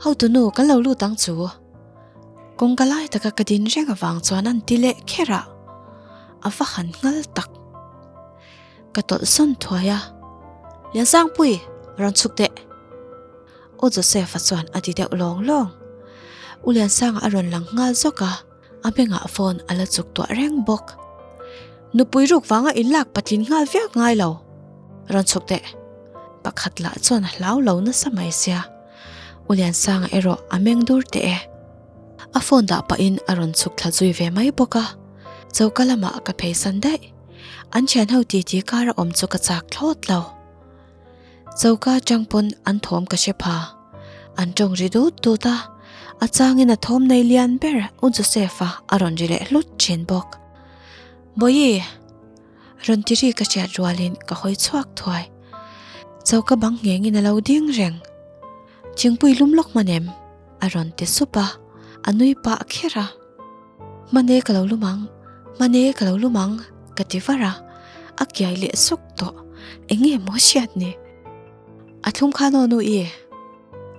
Hotunu kan lo lut ang chu. Kawngka lai taka ka din reng avang chuan an ti leh kher a, a va han nghal tak. Ka tawlh sawn thuai a, Liansangpui, rawn chhuk teh. U Joseph-a chuan a ti deuh lawng lawng. U Liansanga a rawn lang nghal zawk a. A bengah phone a la chuk tuah reng bawk. Nupui ruk vanga inlak patlin nghal viau ngai lo. Rawn chhuk teh. Pakhat lah chuan a hlau lo nasa mai sia. U Liansanga erawh a meng dur teh e. A phone dah pahin a rawn chhuk thla zui ve mai bawk a. Choka lamah ka pheisan daih. An thianho titi kara awm chu ka chak thlawt lo. Choka atang pawn an thawm ka hre pha. An tawng ri dut dut a, a changin a thawm nei lian ber U Joseph-a a rawn ri leh hlut thin bawk. Bawihi! Rawn ti ri ka hriat rualin ka hawi chhuak thuai. Choka bang nghengin a lo ding reng. Thingpui lum lawk hman em? A rawn ti sup a, a nui pah kher a. Hmane ka lo lum ang, hmane ka lo lum ang ka ti var a, a kiai leh suk tawh, eng nge maw hriat ni? A thlum khan aw nu i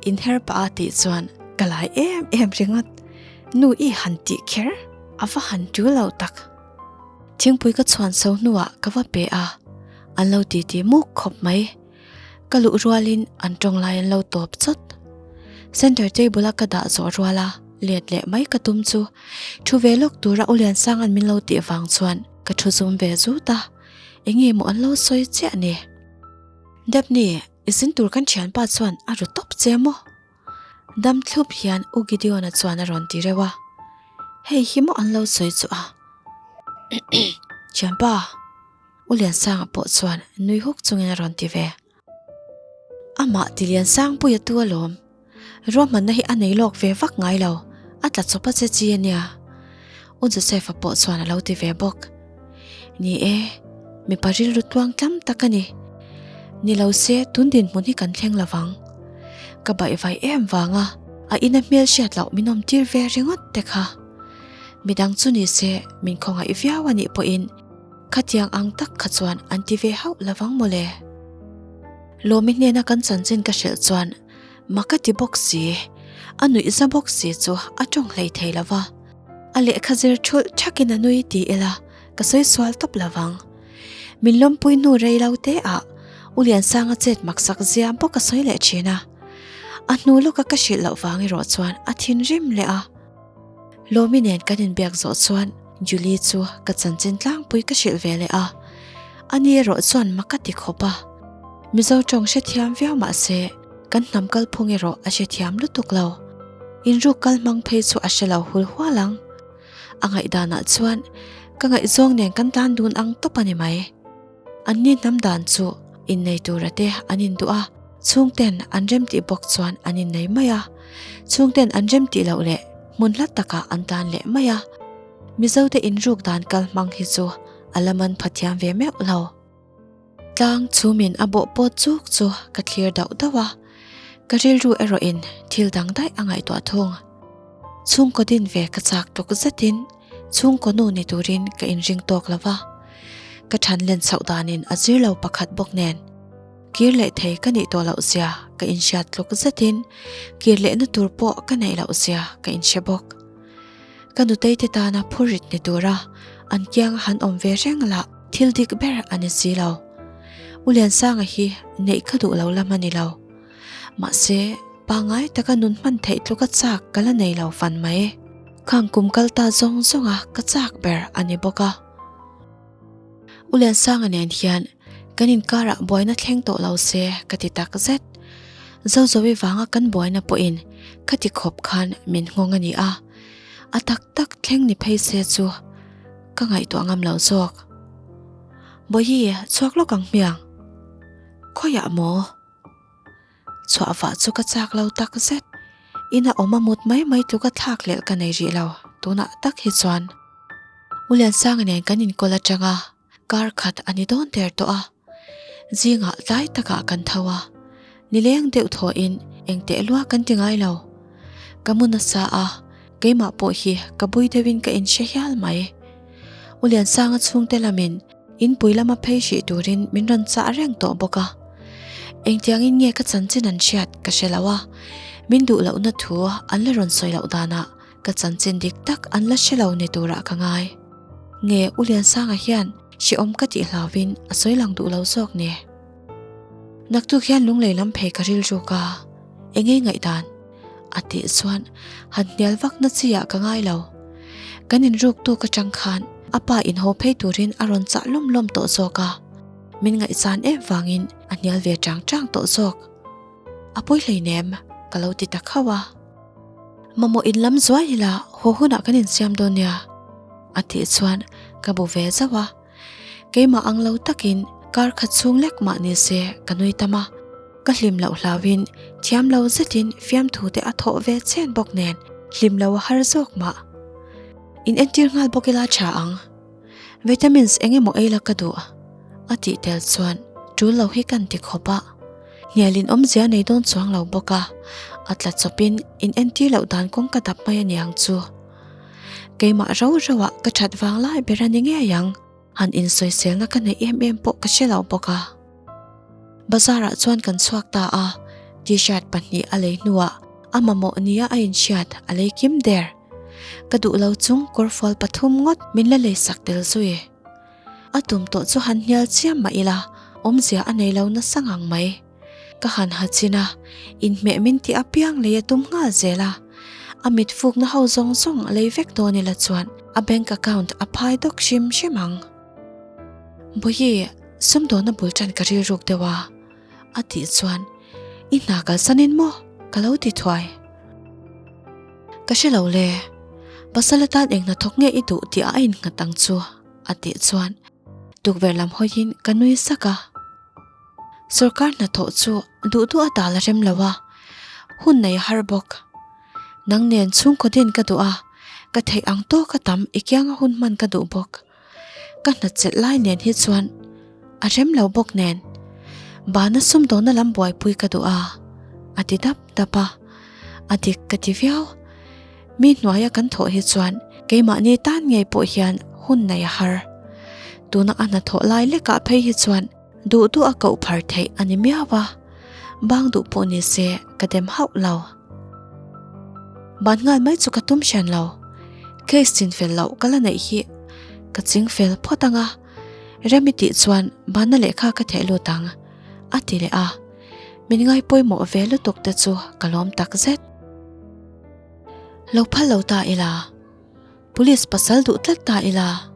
inher pah a tih chuan ka lai em em ringawt, nu i han tih kher a va han tul lo tak. Thingpui ka chhuan so hnuah ka va pe a, an lo titi muk khawp mai. Ka luh rualin an tawng lai an lo tawp chawt. Center table a ka dah zawh ruala let leh mai ka tum chu thu ve lawk tura U Liansanga'n min lo tih vang chuan ka thu zum ve zut a, eng nge maw an lo sawi chiah ni? Daphne, i zin tur kan thianpa chuan a ru tawp che maw? Dam thlup hian U Gideon-a chuan a rawn ti reuh a. Hei hi maw an lo sawi chu a. Thianpa, U Liansanga pawh chuan nui huk chungin a rawn ti ve. Amah ti Liansangpuia tu alawm. Ruahmanna hi a nei lawk ve vak ngai lo, a tla chawp a che chi a nia. U Joseph-a pawh chuan a lo ti ve bawk. Ni e, mipa rilru tluang tlam tak a ni. Ni lo se tun dinhmun hi kan thleng lo vang. Ka baihvai em vanga a ina hmel hriat loh min awm tir ve ringawt te kha. Midang chu ni se min khawngaih viau a nih pawhin khatiang ang tak kha chuan an ti ve hauh lo vang mawle. Lawmi hnena kan chanchin ka hrilh chuan mak a ti bawk si, a nuih za bawk si chu a tawng hlei thei lo va. A lehkha zir thulh thakin a nui ti ila ka sawi sual tawp lo vang. Min lawmpui hnu rei lo te ah U Liansanga chet maksak zia bawk a sawi leh thin a. A hnu lawka ka hrilh loh vang erawh chuan a thinrim leh a. Lawmi nen kan inbiak zawh chuan Julie chu ka chanchin tlangpui ka hrilh ve leh a. Ani erawh chuan mak a ti khawp a. Mizo tawng hrethiam viau mah se kan hnam kalphung erawh a hrethiam lutuk lo. Inruk kal hmang phei chu a hre lo hul hual ang. A ngaihdanah chuan ka ngaihzawng nen kan tlan dun ang tawp a ni mai. Anni hnam dan chu innei tura te an induh a, chhungten an remtih bawk chuan an innei mai a. Chhungten an remtih loh leh hmun hla takah an tlan leh mai a. Mizote inruk dan kal hmang hi chu a la man pha thiam ve meuh lo. Tlang chhumin a bawh pawt chuk chu ka thlir dauh dauh a, ka rilru erawhin thil dang daih a ngaihtuah thung. Chhungkaw din ve ka chak tluk zetin chhungkaw nu ni turin ka inring tawk lo va, ka than len chhoh danin a zir lo pakhat bawk nen kir leh thei ka nih tawh loh zia ka inhriat tluk zetin kir lehna tur pawh ka neih loh zia ka inhre bawk. Ka nutei te tana phurrit ni tura an kianga han awm ve reng lah thil dik ber a ni si lo. U Liansanga hi neih ka duh lo lam a ni lo. Mahse, pangngai taka nun hman theih tluka chak ka la nei lo fan mai. Khang kum kal ta zawng zawnga ka chak ber a ni bawk a. U Liansanga nen hian kan inkarah buaina thleng tawh lo se ka ti tak zet. Zozovi vanga kan buaina pawhin ka ti khawp khan min nghawng a ni a, a tak tak thleng ni phei se chu ka ngaihtuah ngam lo zawk. Bawihi chhuak lawk ang hmiang. Khawiah maw? Chhuah vah chu ka chak lo tak zet. Ina awm a mut mai mai tluka thlak leh ka nei rih lo tunah tak hi chuan. U Liansanga nen kan inkawl atanga kar khat a ni dawn der tawh a. Zingah tlai takah kan tho a, nileng deuh thawhin eng teh lua kan ti ngai lo. Ka mu nasa a, keimah pawh hi ka bui deuhin ka inhre hial mai. U Liansanga chhungte lamin Inpui lama phei hrih turin min rawn chah reng tawh bawk a. Engtiangin nge ka chanchin an hriat ka hre lo a, min duh lohna thu an la rawn sawi loh danah ka chanchin dik tak an la hre lo ni turah ka ngai. Nge U Liansanga hian hrehawm ka tih hlauvin a sawi lang duh lo zawk ni? Naktuk hian lunglei lam phei ka rilruk a, engei ngaihdan? A tih chuan han hnial vak na chi ah ka ngai lo. Kan inruk tuk atang khan a pa in haw phei turin a rawn chah lawm lawm tawh zawk a, min ngaihsan em vangin a hnial ve chang chang tawh zawk. A pawi hleinem ka lo ti ta khauh a. Mamawh in lam zuai ila haw hunah kan insiam dawn nia a tih chuan ka bu ve zauh a. Keimah ang lo takin kar khat chhung lek mah ni se ka nui tam a. Ka hlim loh hlauhin thiam lo zetin fiamthu te a thawh ve chen bawk nen hlim lo a har zawk mah. In entir nghal bawk ila tha ang. Vitamins eng emaw ei la ka duh a tih tel chuan tul lo hi kan ti khawp a. Hnialin awmzia nei dawn chuang lo bawk a, a tla chawpin in entir loh dan kawng ka dap mai aniang chu. Keimah rau rauah ka that vang lai ber a ni ngei ang. Han insawiselna ka neih em em pawh ka hre lo bawk a. Bazar ah chuan kan chhuak ta a, t-shirt pahnih a lei hnuah a mamawh nia a inhriat a lei kim der. Ka duh lo chung kawrfual pathum ngawt min la lei sak tel zui. A tum tawh chu han hnial chiam mah ila awmzia a nei lo nasa ngang mai. Ka han ha chin a, inhmeh min tih apiang lei a tum nghal zel a. A mit fukna ho zawng zawng a lei vek dawn ila chuan a bank account a phai dawk hrim hrim ang. Bawihi, sumdawna bul tan ka rilruk deuh a, a tih chuan i hna kalsanin maw ka lo ti thuai. Ka hre lo le. Pasal atan eng hnathawk nge i duh tih a innghat ang chu a tih chuan tukverh lam hawiin ka nui sak a. Sorkar hnathawh chu duh duh a dal a rem lo a, hun nei a har bawk. Nang nen chhungkaw din ka duh a, ka theih ang tawk a tam i kianga hun hman ka duh bawk. Ka hnatchelh lai nen hi chuan a rem lo bawk nen bana sumdawna lam buaipui ka duh a, a ti dap dap a, a dik ka ti viau. Mi hnuaia kan thawh hi chuan keimahni tan ngei pawh hian hun nei a har. Tuna a hnathawh lai lekah phei hi chuan duh duh a koh phar theih a ni miau a, bang duh pawh ni se ka dem hauh lo. Ban nghal mai chu ka tum hran lo, case chin fel loh ka la neih hi ka ching fel phawt ang a, Remi tih chuan banna lehkha ka theh lut ang a ti leh a, min ngai pawimawh ve lutuk te chu ka lawm tak zet. Lo phal lo ta ila, Police pasal duh tlat ta ila.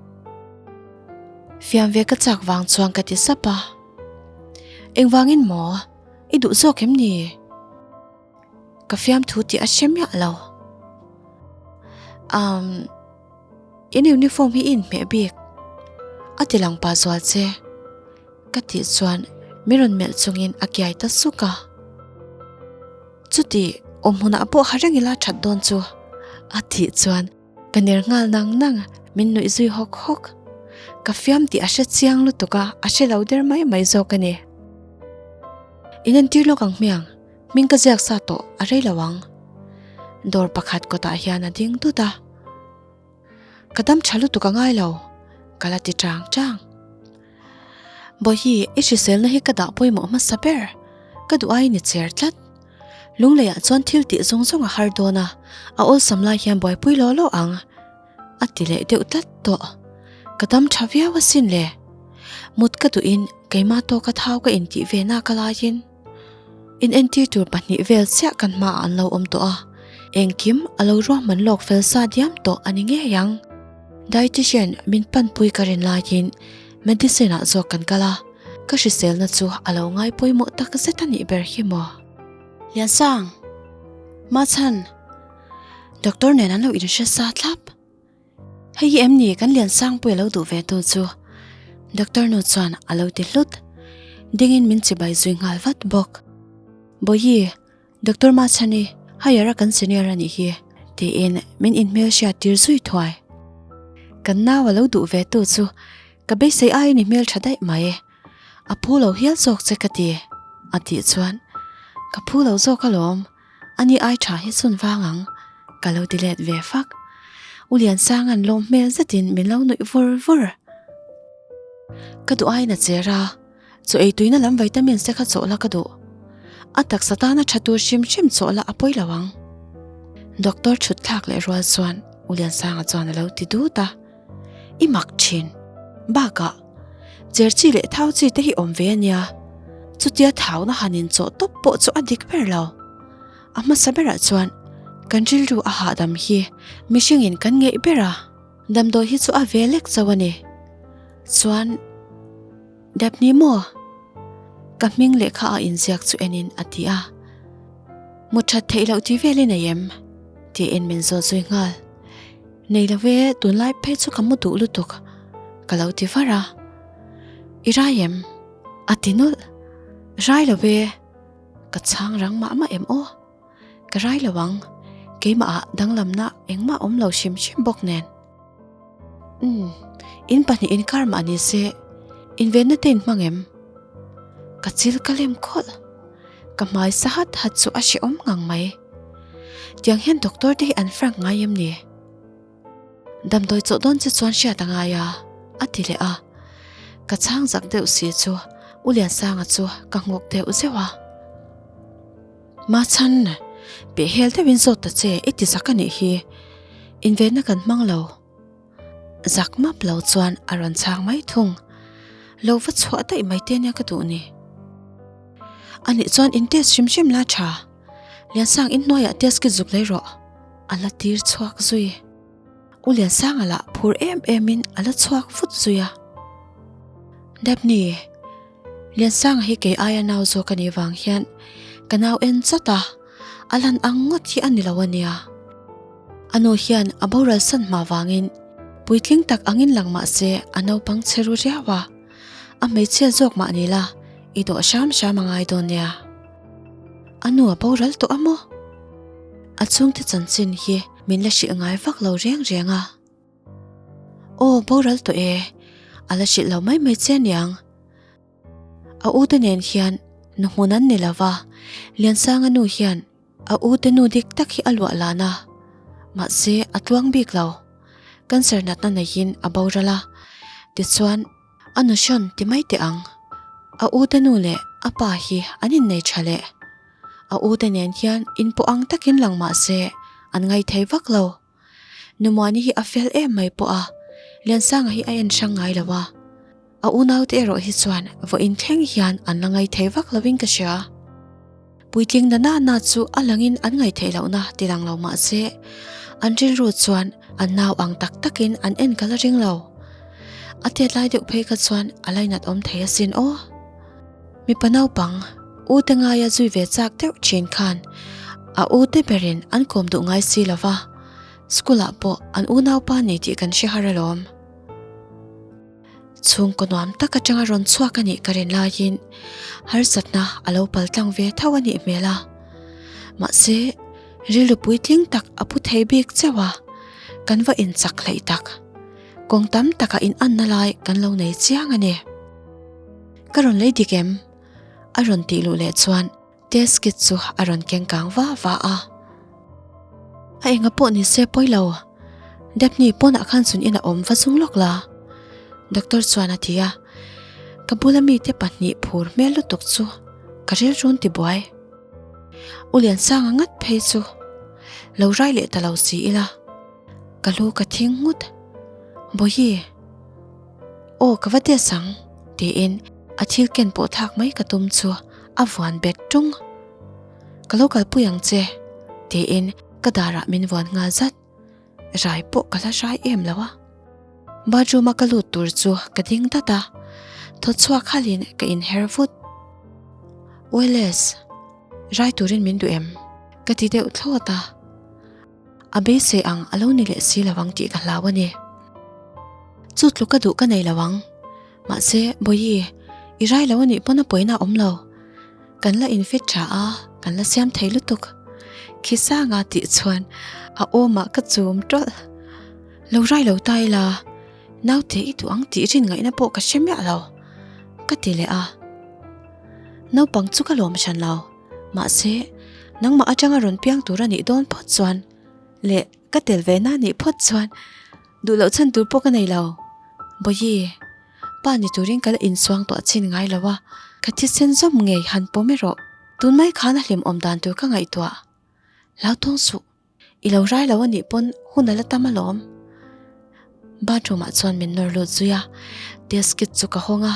Fiam ve ka chak vang chuan ka ti sap a. Engvangin maw? I duh zawk em ni? Ka fiam thu tih a hre miah lo. Um, in uniform hi i inhmeh bik. A ti lang pah zual che. Ka tih chuan min rawn melh chungin a kiai ta suk a. Chuti awm hunah pawh ha reng ila that dawn chu a tih chuan ka ner nghal nang nang min nuih zui hawk hawk. Ka fiam tih a hre chiang lutuk a, a hre lo der mai mai zawk a ni. In entir lawk ang hmiang, hming ka ziak sa tawh a rei lo ang. Dawr pakhat kawtah hian a ding dut a. Ka dam tha lutuk a ngai lo, ka la ti chang chang. Bawihi, i hriselna hi ka dah pawimawh hmasa ber, ka duh aiin i cher tlat. Lungleiah chuan thil tih zawng zawng a har dawn a, a awlsam lai hian buaipui law law ang, a ti leh deuh tlat tawh. Ka dam tha viau asin le. Mut ka duhin keimah tawka thau ka intih ve nak alaiin. Inentir tur pahnih vel chiah kan hmaah an lo awm tawh a, engkim a lo ruahman lawk fel sa diam tawh a ni ngei ang. Dietitian min panpui ka rin laiin medicine ah zawk kan kal a, ka hriselna chu a lo ngai pawimawh tak zet a nih ber hi maw. Liansang! Machhan! Doctor nen an lo inhre sa thlap. Hei hi em ni kan Liansangpuia lo duh ve tu chu? Doctor nu chuan a lo ti hlut. Dingin min chibai zui nghal vat bawk. Bawihi, Doctor Machhani, higher a kan senior a nih hi, tiin min inhmelhriat tir zui thuai. Kan nau a lo duh ve tu chu ka beisei aiin i hmeltha daih mai. A phu lo hial zawk che ka ti, a tih chuan ka phu lo zawk alawm. Ani ai tha hi chhun vang ang, ka lo ti let ve fak. U Liansanga'n lawm hmel zetin min lo nuih vur vur. Ka duh aiin a cher a, chaw ei tuina lam vitamins te kha chawh la ka duh. A taksa tana tha tur hrim hrim chawh la a pawi lo ang. Doctor chhut thlak leh rual chuan U Liansanga chuan a lo ti dut a. I mak thin. Bakah, cher chi leh thau chi te hi awm ve a nia. Chutia thauna han inchawh tawp pawh chu a dik ber lo. A hmasa berah chuan kan rilru a hahdam hi mihringin kan ngeih ber a, damdawi hi chu a ve lek chauh a ni. Chuan, Daphne maw? Ka hming lehkha a inziak chu enin a ti a. Mut that theih loh ti vel i nei em? Tiin min zawt zui nghal. Nei lo e, tunlai phei chu ka mu duh lutuk, ka lo ti var a. I rai em? A ti nawlh. Rai lo e, ka chhang rang mah mah em aw. Ka rai lo ang, keimah ah danglamna engmah awm lo hrim hrim bawk nen. Umm, in pahnih inkar mah ni se, invenna te in hmang em? Ka chil ka lem khawlh. Ka hmai sa hat hat chu a hrehawm ngang mai. Tiang hian doctor te hi an frank ngai em ni? Damdawi chawh dawn che chuan hriat a ngai a, a ti leh a. Ka chhang zak deuh si chu U Liansanga chu ka nghawk deuh zeuh a. Machhan, pehhel deuhin zawt ta che i ti zak a nih hi. Invenna kan hmang lo. Zak map lo chuan a rawn chhang mai thung. Lo va chhuah daih mai te nia ka duh ni. A nih chuan in test hrim hrim la tha. Liansang in hnuaiah test kit zuk lei rawh. A la tir chhuak zui. U Liansanga lah phur em em in a la chhuak vut zui a. Daphne, Liansanga hi kei aia nau zawk a nih vang hian ka nau en chawt a, a lan ang ngawt hi a ni lo a nia. A nu hian a boral san hma vangin puitling tak angin lang mah se a naupang chhe ru riau a, a hmeichhia zawk mah ni la i dawh hram hram a ngai dawn nia. A nu a boral tawh a maw? A chhungte chanchin hi min la hrilh ngai vak lo reng reng a. Aw boral tawh e, a la hrilh lo mai mai che aniang. A ute nen hian nu hmun an ni lo va, Liansanga nu hian a ute nu dik tak hi a luah lan a, mahse a tluang bik lo. Cancer natna neihin a boral a, tichuan a nu hrawn ti mai teh ang. A ute nu leh a pa hi an innei tha leh. A ute nen hian inpawh ang takin lang mahse an ngaithei vak lo. Numuani hi a fel em mai pawh a, Liansanga hi a en hrang ngai lo a. A unaute erawh hi chuan vawiin thleng hian an la ngaithei vak lovin ka hria. Puitling na na na chu a langin an ngaihtheih lohna ti lang lo mah se, an rilru chuan an nau ang tak takin an en ka la ring lo. A tet lai deuh phei kha chuan a lainat awm thei asin aw. Mipa naupang u te ngaia zui ve chak deuh thin khan a u te berin an kawm duh ngai si lo va, school ah pawh an unaupa ni tih kan hre har alawm. Chhungkaw nuam tak atanga rawn chhuak a nih ka rin laiin harsatna a lo pal tlang ve tho a nih hmel a. Mahse, rilru puitling tak a pu thei bik chauh a, kan va inchak hleih tak. Kawng tam takah inanna lai kan lo nei chiang a ni. Ka rawn lei dik em? A rawn tih luh leh chuan test kit chu a rawn keng kang va va a. A enga pawh ni se pawi lo, Daphne pawnah khan chun in a awm va zung lawk la, Doctor chuan a ti a. Ka bula mite pahnih phur hmel lutuk chu ka rilrun ti buai. U Liansanga ngat phei chu lo rai leh ta lo si ila, ka lu ka thing nghut. Bawihi. Aw ka va test ang tiin a thil ken pawh thlak mai ka tum chu a vuan bet tung. Ka lo kalpui ang che tiin ka darah min vuan nghal zat. Rai pawh ka la rai em lo a. Bathroom a ka lut tur chu ka ding dat a, thaw chhuak halin ka inher vut. Wallace, rai turin min duh em? Ka ti deuh thlawt a. A beisei ang a lo ni leh si lo ang tih ka hlau a ni. Chu tluk ka duh ka nei lo ang. Mahse, Bawihi, i rai lo a nih pawn a pawina a awm lo. Kan la infit tha a, kan la siam thei lutuk. Khi sanga tih chuan a awmah ka chum tawlh. Lo rai lo ta ila, naute i duh ang tih rin ngaihna pawh ka hre miah lo, ka ti leh a. Naupang chu ka lawm hran lo. Mahse, nangmah atanga rawn piang tur a nih dawn phawt chuan leh ka tel ve na nih phawt chuan duh loh chhan tur pawh ka nei lo. Bawihi, pa ni turin ka la insuang tawh chin ngai lo a, ka thisen zawm ngei han pawm erawh tun mai khan a hlimawm dan tur ka ngaihtuah. Hlauthawng suh. I lo rai lo a nih pawn hun a la tam alawm. Bathroom ah chuan min nawr lut zui a, test kit chu ka hawng a,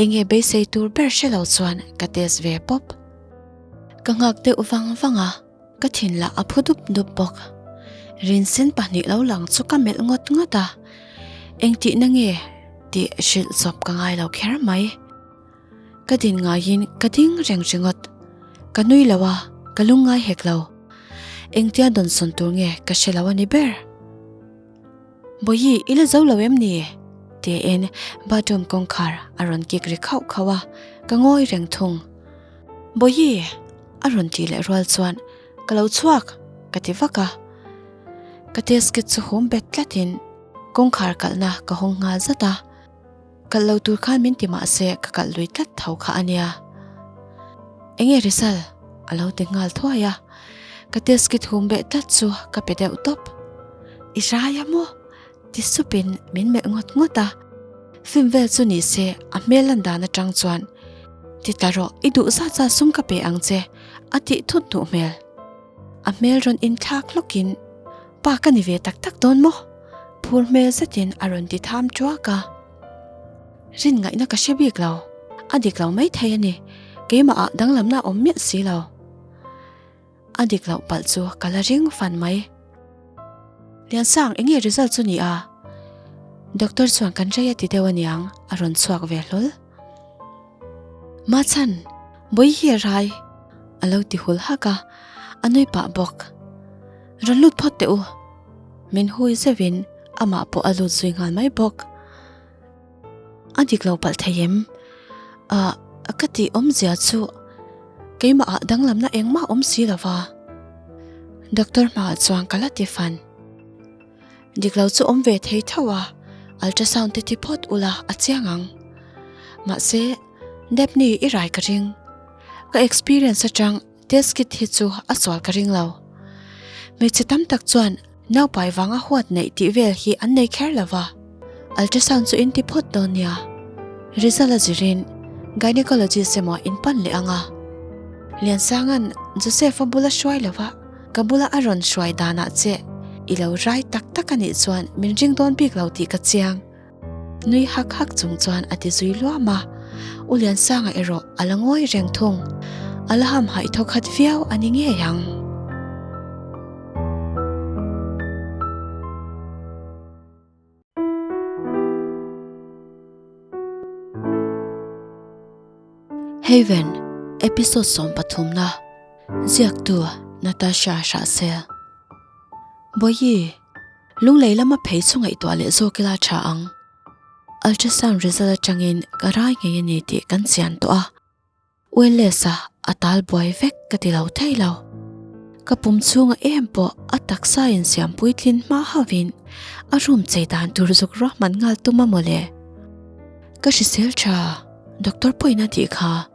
enge beisei tur ber hre lo chuan ka test ve pawp. Ka nghak deuh vang vang a, ka thin lah a phu dup dup bawk. Rinsen pahnih lo lang chu ka melh ngawt ngawt a, engtihna nge tih hrilh chawp ka ngai lo kher mai. Ka din ngaiin ka ding reng ringawt. Ka nui lo a, ka lungngai hek lo. Engtia dawnsawn tur nge ka hre lo a ni ber. Bawihi, i la zo lo em ni? tiin bathroom kawngkhar a rawn kik ri khauh khauh a, ka ngawi reng thung. Bawihi! a rawn tih leh rual chuan ka lo chhuak ka ti vak a. Ka test kit chu hum bet tlatin kawngkhar kalhna ka hawng nghal zat a. Kalh lo tur khan min ti mah se ka kalh lui tlat tho kha a nia. Enge Rizal? A lo ti nghal thuai a. Ka test kit hum beh tlat chu ka pe deuh tawp. I rai a maw? Ti supin min melh ngawt ngawt a. Film vel chu ni se a hmel lan dan atang chuan ti ta rawh i duh zat zat sum ka pe ang che a tih thut duh hmel. A hmel rawn inthlak hlawkin Pa ka ni ve tak tak dawn maw? Phur hmel zetin a rawn ti tham ṭuak a. Rin ngaihna ka hre bik lo. A dik lo maithei a ni. Keimahah danglamna a awm miah si lo. A dik loh palh chu ka la ring fan mai. Liansang, eng nge result chu ni a? Doctor chuan kan rei a ti deuh aniang, a rawn chhuak ve hlawl. Machhan, Bawihi a rai! A lo ti hul hak a, a nui pah bawk. Rawn lut phawt teh u. Min hui zeuhin amah pawh a lut zui nghal mai bawk. A dik lo palh thei em? Ah, ka tih awmzia chu keimah ah danglamna engmah awm si lo va. Doctor hmaah chuan ka la ti fan. Dik lo chu awm ve thei tho a, ultrasound te ti phawt ula a chiang ang. Mahse, Daphne i rai ka ring. Ka experience atang Test kit hi chu a sual ka ring lo. Hmeichhe tam tak chuan naupai vanga huat neih tih vel hi an nei kher lo va. Ultrasound chu in ti phawt dawn nia. Result a zirin gynecologist emaw in pan leh ang a. Liansanga'n Joseph-a bula hruai lo va, ka bula a rawn hruai danah che i lo rai tak tak a nih chuan min ring dawn bik lo tih ka chiang. Nui hak hak chung chuan a ti zui luam a, U Liansanga erawh a la ngawi reng thung. A la hamhaih thawkhat viau a ni ngei ang. Haven, Episode 13 na, Ziaktu Natasha Hrahsel. Bawihi, Lunglei lama phei chu ngaihtuah leh zawk ila tha ang. Ultrasound result atangin ka rai ngei a ni tih kan chian tawh a. Wireless-a a tal buai vek ka ti lo thei lo. Ka pum chhunga em pawh a taksa in siam puitlin hma hauhin a room chei dan tur zuk ruahman nghal tum a mawle. Ka hrisel tha, doctor pawhin a tih kha.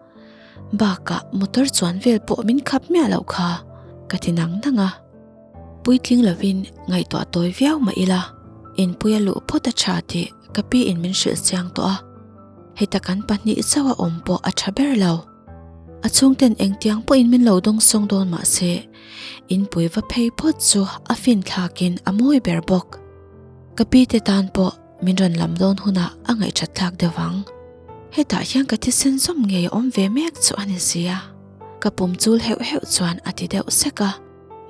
Bakah motor chuan vel pawh min khap miah loh kha ka ti nang nang a. Puitling lovin ngaihtuah tawi viau mah ila, inpui a luh phawt a tha tih ka pi in min hrilh chiang tawh a. Heta kan pahnih chauh a awm pawh a tha ber lo. A chhungten engtiang pawhin min lo dawngsawng dawn mah se, inpui va phei phawt chu a fin thlakin a mawi ber bawk. Ka pi te tan pawh min rawn lam dawn hunah a ngaihthat thlak deuh ang. Hetah hian ka thisen zawm ngei a awm ve mek chu a ni sia. Ka pum chul heuh heuh chuan a ti deuh sek a.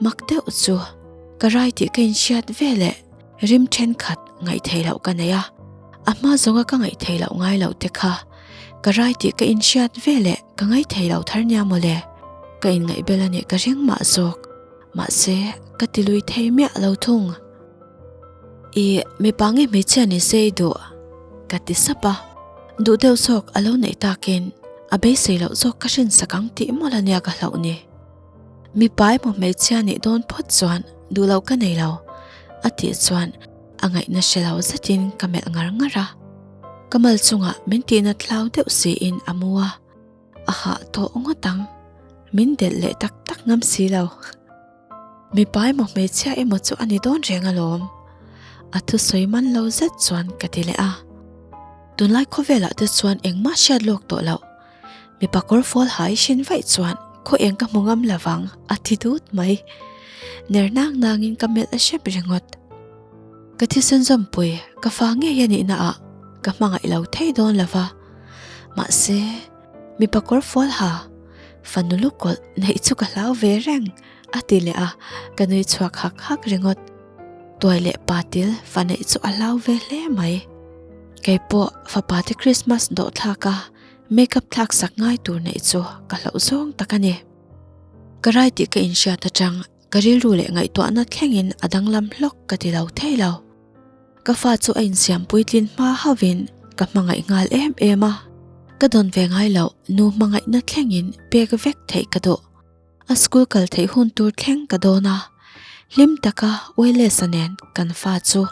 Mak deuh chu ka rai tih ka inhriat ve leh rim thenkhat ngaihtheih loh ka nei a, a hma zawnga ka ngaihtheih loh ngai loh te kha ka rai tih ka inhriat ve leh ka ngaithei lo thar nia mawle. Ka inngaihbel a nih ka ring mah zawk, mahse ka ti lui thei miah lo thung. I mipa nge hmeichhia ni se i duh? Ka ti sap a, duh deuh zawk a lo neih takin a beisei loh zawk ka hrinsak ang tih mawlh a nia ka hlauh ni. Mipa emaw hmeichhia nih dawn phawt chuan duh loh ka nei lo, a tih chuan a ngaihna hre lo zetin ka melh ngar ngar a. Ka mal chungah min tihna thlau deuh siin a mu a, a hah tawh ngawt ang, min delh leh tak tak ngam si lo. Mipa emaw hmeichhia emaw chu a ni dawn reng alawm, a thusawi man lo zet chuan ka ti leh a. Tunlai khawvelah te chuan engmah hriat lawk tawh loh. Mipa kawr fual ha i hrin vaih chuan khaw eng ka hmu ngam lo vang a ti dut mai. Ner nang nangin ka melh a hrep ringawt. Ka thisen zawmpui ka fa ngei a nihna ah ka hmangaih lo thei dawn lo va. Mahse, mipa kawr fual ha fanu lukawlh neih chu ka hlau ve reng a ti leh a, ka nui chhuak hak hak ringawt. Tuai leh patil fa neih chu a hlau ve hle mai. Keipawh fapa te Christmas dawhthlak a Makeup thlak sak ngai tur neih chu ka hlauh zawng tak a ni. Ka rai tih ka inhriat atang ka rilru leh ngaihtuahna thlengin a danglam hlawk ka ti lo thei lo. Ka fa chu a insiam puitlin hma hauhin ka hmangaih nghal em em a, ka dawn ve ngai loh nu hmangaihna thlengin pek vek theih ka duh. A school kal theih hun tur thleng ka dawn a, hlim taka Waylesa nen kan fa chu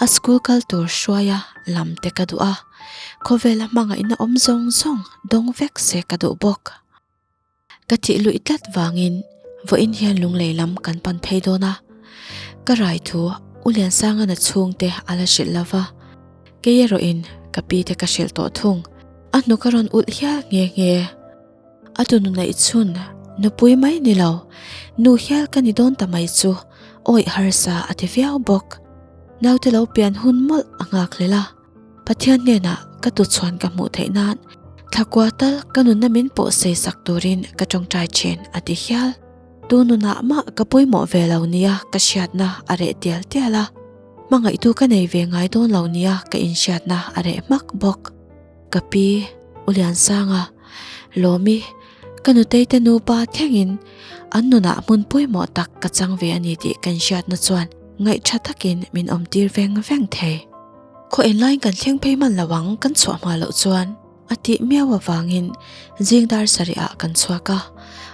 a school kal tur hruaia lam te ka duh a, khawvela hmangaihna awm zawng zawng dawng vek se ka duh bawk. Ka thih luih tlat vangin vawiin hian lunglei lam kan pan phei dawn a, ka rai thu U Liansangana chhungte a la hrilh lo va, kei erawhin ka pi te ka hrilh tawh thung, a hnuk a rawn ulh hial nghe nghe. A tunu neih chhun nupui mai ni lo, nu hial ka ni dawn ta mai chu awih harsa a ti viau bawk. Naute lo pian hun mawlh a nghak hlel a, Pathian hnenah ka tuchhuan ka hmuh theih nan thlakua tal ka nunna min pawh sei sak turin ka tawngtai thin a ti hial. Tu nunah mah ka pawimawh ve lo nia ka hriatna a reh tial tial a, hmangaihtu ka nei ve ngai dawn lo nia ka inhriatna a reh hmak bawk. Ka pi, U Liansanga, Lawmi, ka nutei te nupa thlengin an nunah hmun pawimawh tak ka chang ve a ni tih ka inhriatna chuan Ngaih tha takin min awm tir veng veng thei. Khaw enlaiin kan thleng phei hman lo ang kan chhuah hma loh chuan a tih miau avangin zing dar sarih ah kan chhuak a,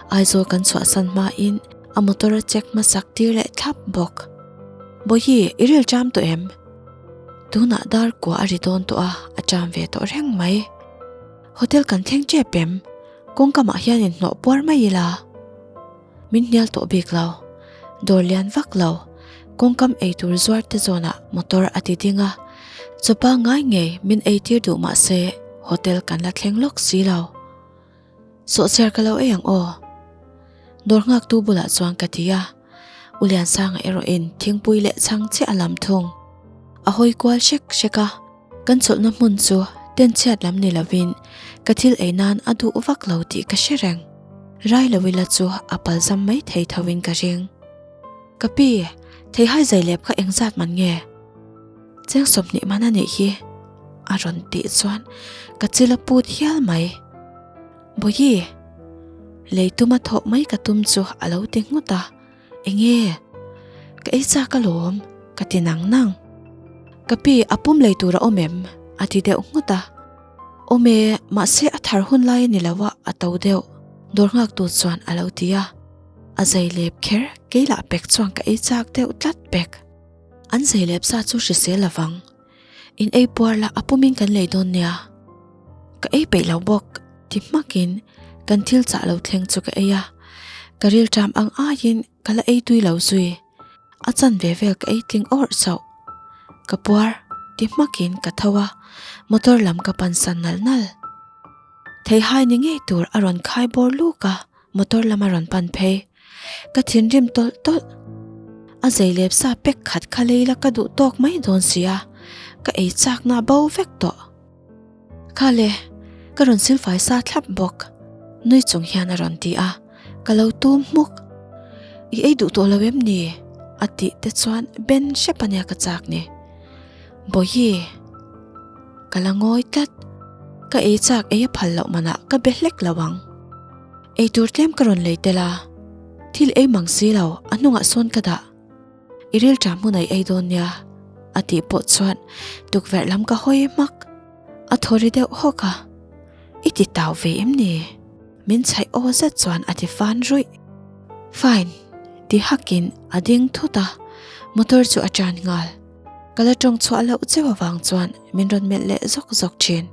Aizawl kan chhuahsan hmain a motor a check hmasak tir leh thlap bawk. Bawihi, i ril ṭam tawh em? Tunah dar kua a ri dawn tawh a, a ṭam ve tawh reng mai. Hotel kan thleng ṭep em? Kawngkamah hian inhnawh puar mai ila. Min hnial tawh bik lo. Dawr lian vak lo. Kawngkam ei tur zuar te zawnah motor a ti ding a. Chawpa ngai ngei min ei tir duh mah se hotel kan la thleng lawk si lo. Sawhchiar ka lo ei ang aw. Dawr nghaktu bulah chuan ka ti a. U Liansanga erawhin thingpui leh chhang chiah a lam thung. A hawi kual hrek hrek a. Kan chawlhna hmun chu tenchhiat lam ni lovin ka thil ei nan a duh vak lo tih ka hre reng. Rai lo ila chu a palzam mai thei tho in ka ring. Ka pi, theihai zai lep kha engzat man nge? Cheng 20 man a nih hi a rawn tih chuan ka chil a put hial mai. Bawihi, lei tuma thawh mai ka tum chu a lo ti nghut a. Enge? Ka ei chak alawm, ka ti nang nang. Ka pi, a pum lei tur a awm em? A ti deuh nghut a. Awm e, mahse a thar hun lai a ni lo a, a to deuh, dawr nghaktu chuan a lo ti a. A zei lep kher, kei lah pek chuan ka ei chak deuh tlat pek. An zei lep sa chu hrisel lovang. In ei puar la a pumin kan lei dawn nia. Ka ei peih lo bawk ti hmakin kan thil chah lo thleng chu ka ei a. Ka rilṭam ang aiin ka la ei tui lo zui. A chanve vel ka ei tling awrh chauh. Ka puar ti hmakin ka tho a, motor lam ka pansan nal nal. Theihai ni ngei tur a rawn khai bawr luk a. Motor lam a rawn pan phei. Ka thinrim tawlh tawlh. A zei lep sa pek khat kha lei la ka duh tawk mai dawn si a, ka ei chakna a bo vek tawh. Kha le, ka rawn silfai sa thlap bawk, nui chung hian a rawn ti a, ka lo tum hmuk. I ei duh tawh lo em ni? A tih te chuan ben hrep a nia ka chak ni. Bawihi, ka la ngawi tlat. Ka ei chak ei a phal loh manah ka be hlek lo ang. Eitur tlem ka rawn lei tel a, thil ei mang si lo, a hnungah sawn ka dah. I rilṭam hmun a i ei dawn nia, a tih pawh chuan tukverh lam ka hawi hmak. A thaw ri deuh hawk a, I ti tau ve em ni? Min chhaih aw zet chuan a ti fan ruih. Fine, ti hakin a ding thut a, motor chu a tan nghal. Ka la tawng chhuah loh cheu avang chuan min rawn melh leh zawk zawk thin.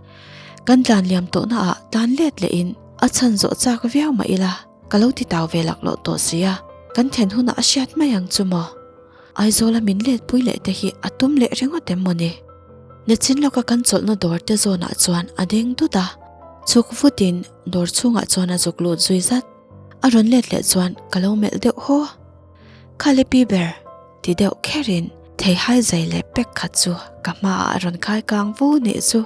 Kan tlan liam tawhna ah tlan let leh in a chhan zawh chak viau mah ila ka lo ti tau ve laklawh tawh si a, kan then hunah a hriat mai ang chu maw? Aizawla min let pui leh te hi a tum leh ringawt em maw ni? Nichin lawka kan chawlhna dawr te zawnah chuan a ding dut a, chhuk vutin dawr chhungah chuan a zuk lut zui zat. A rawn let leh chuan ka lo melh deuh haw. Khale pi ber! Ti deuh kherin theihai zai leh pek khat chu ka hmaah a rawn khai kang vu nih chu.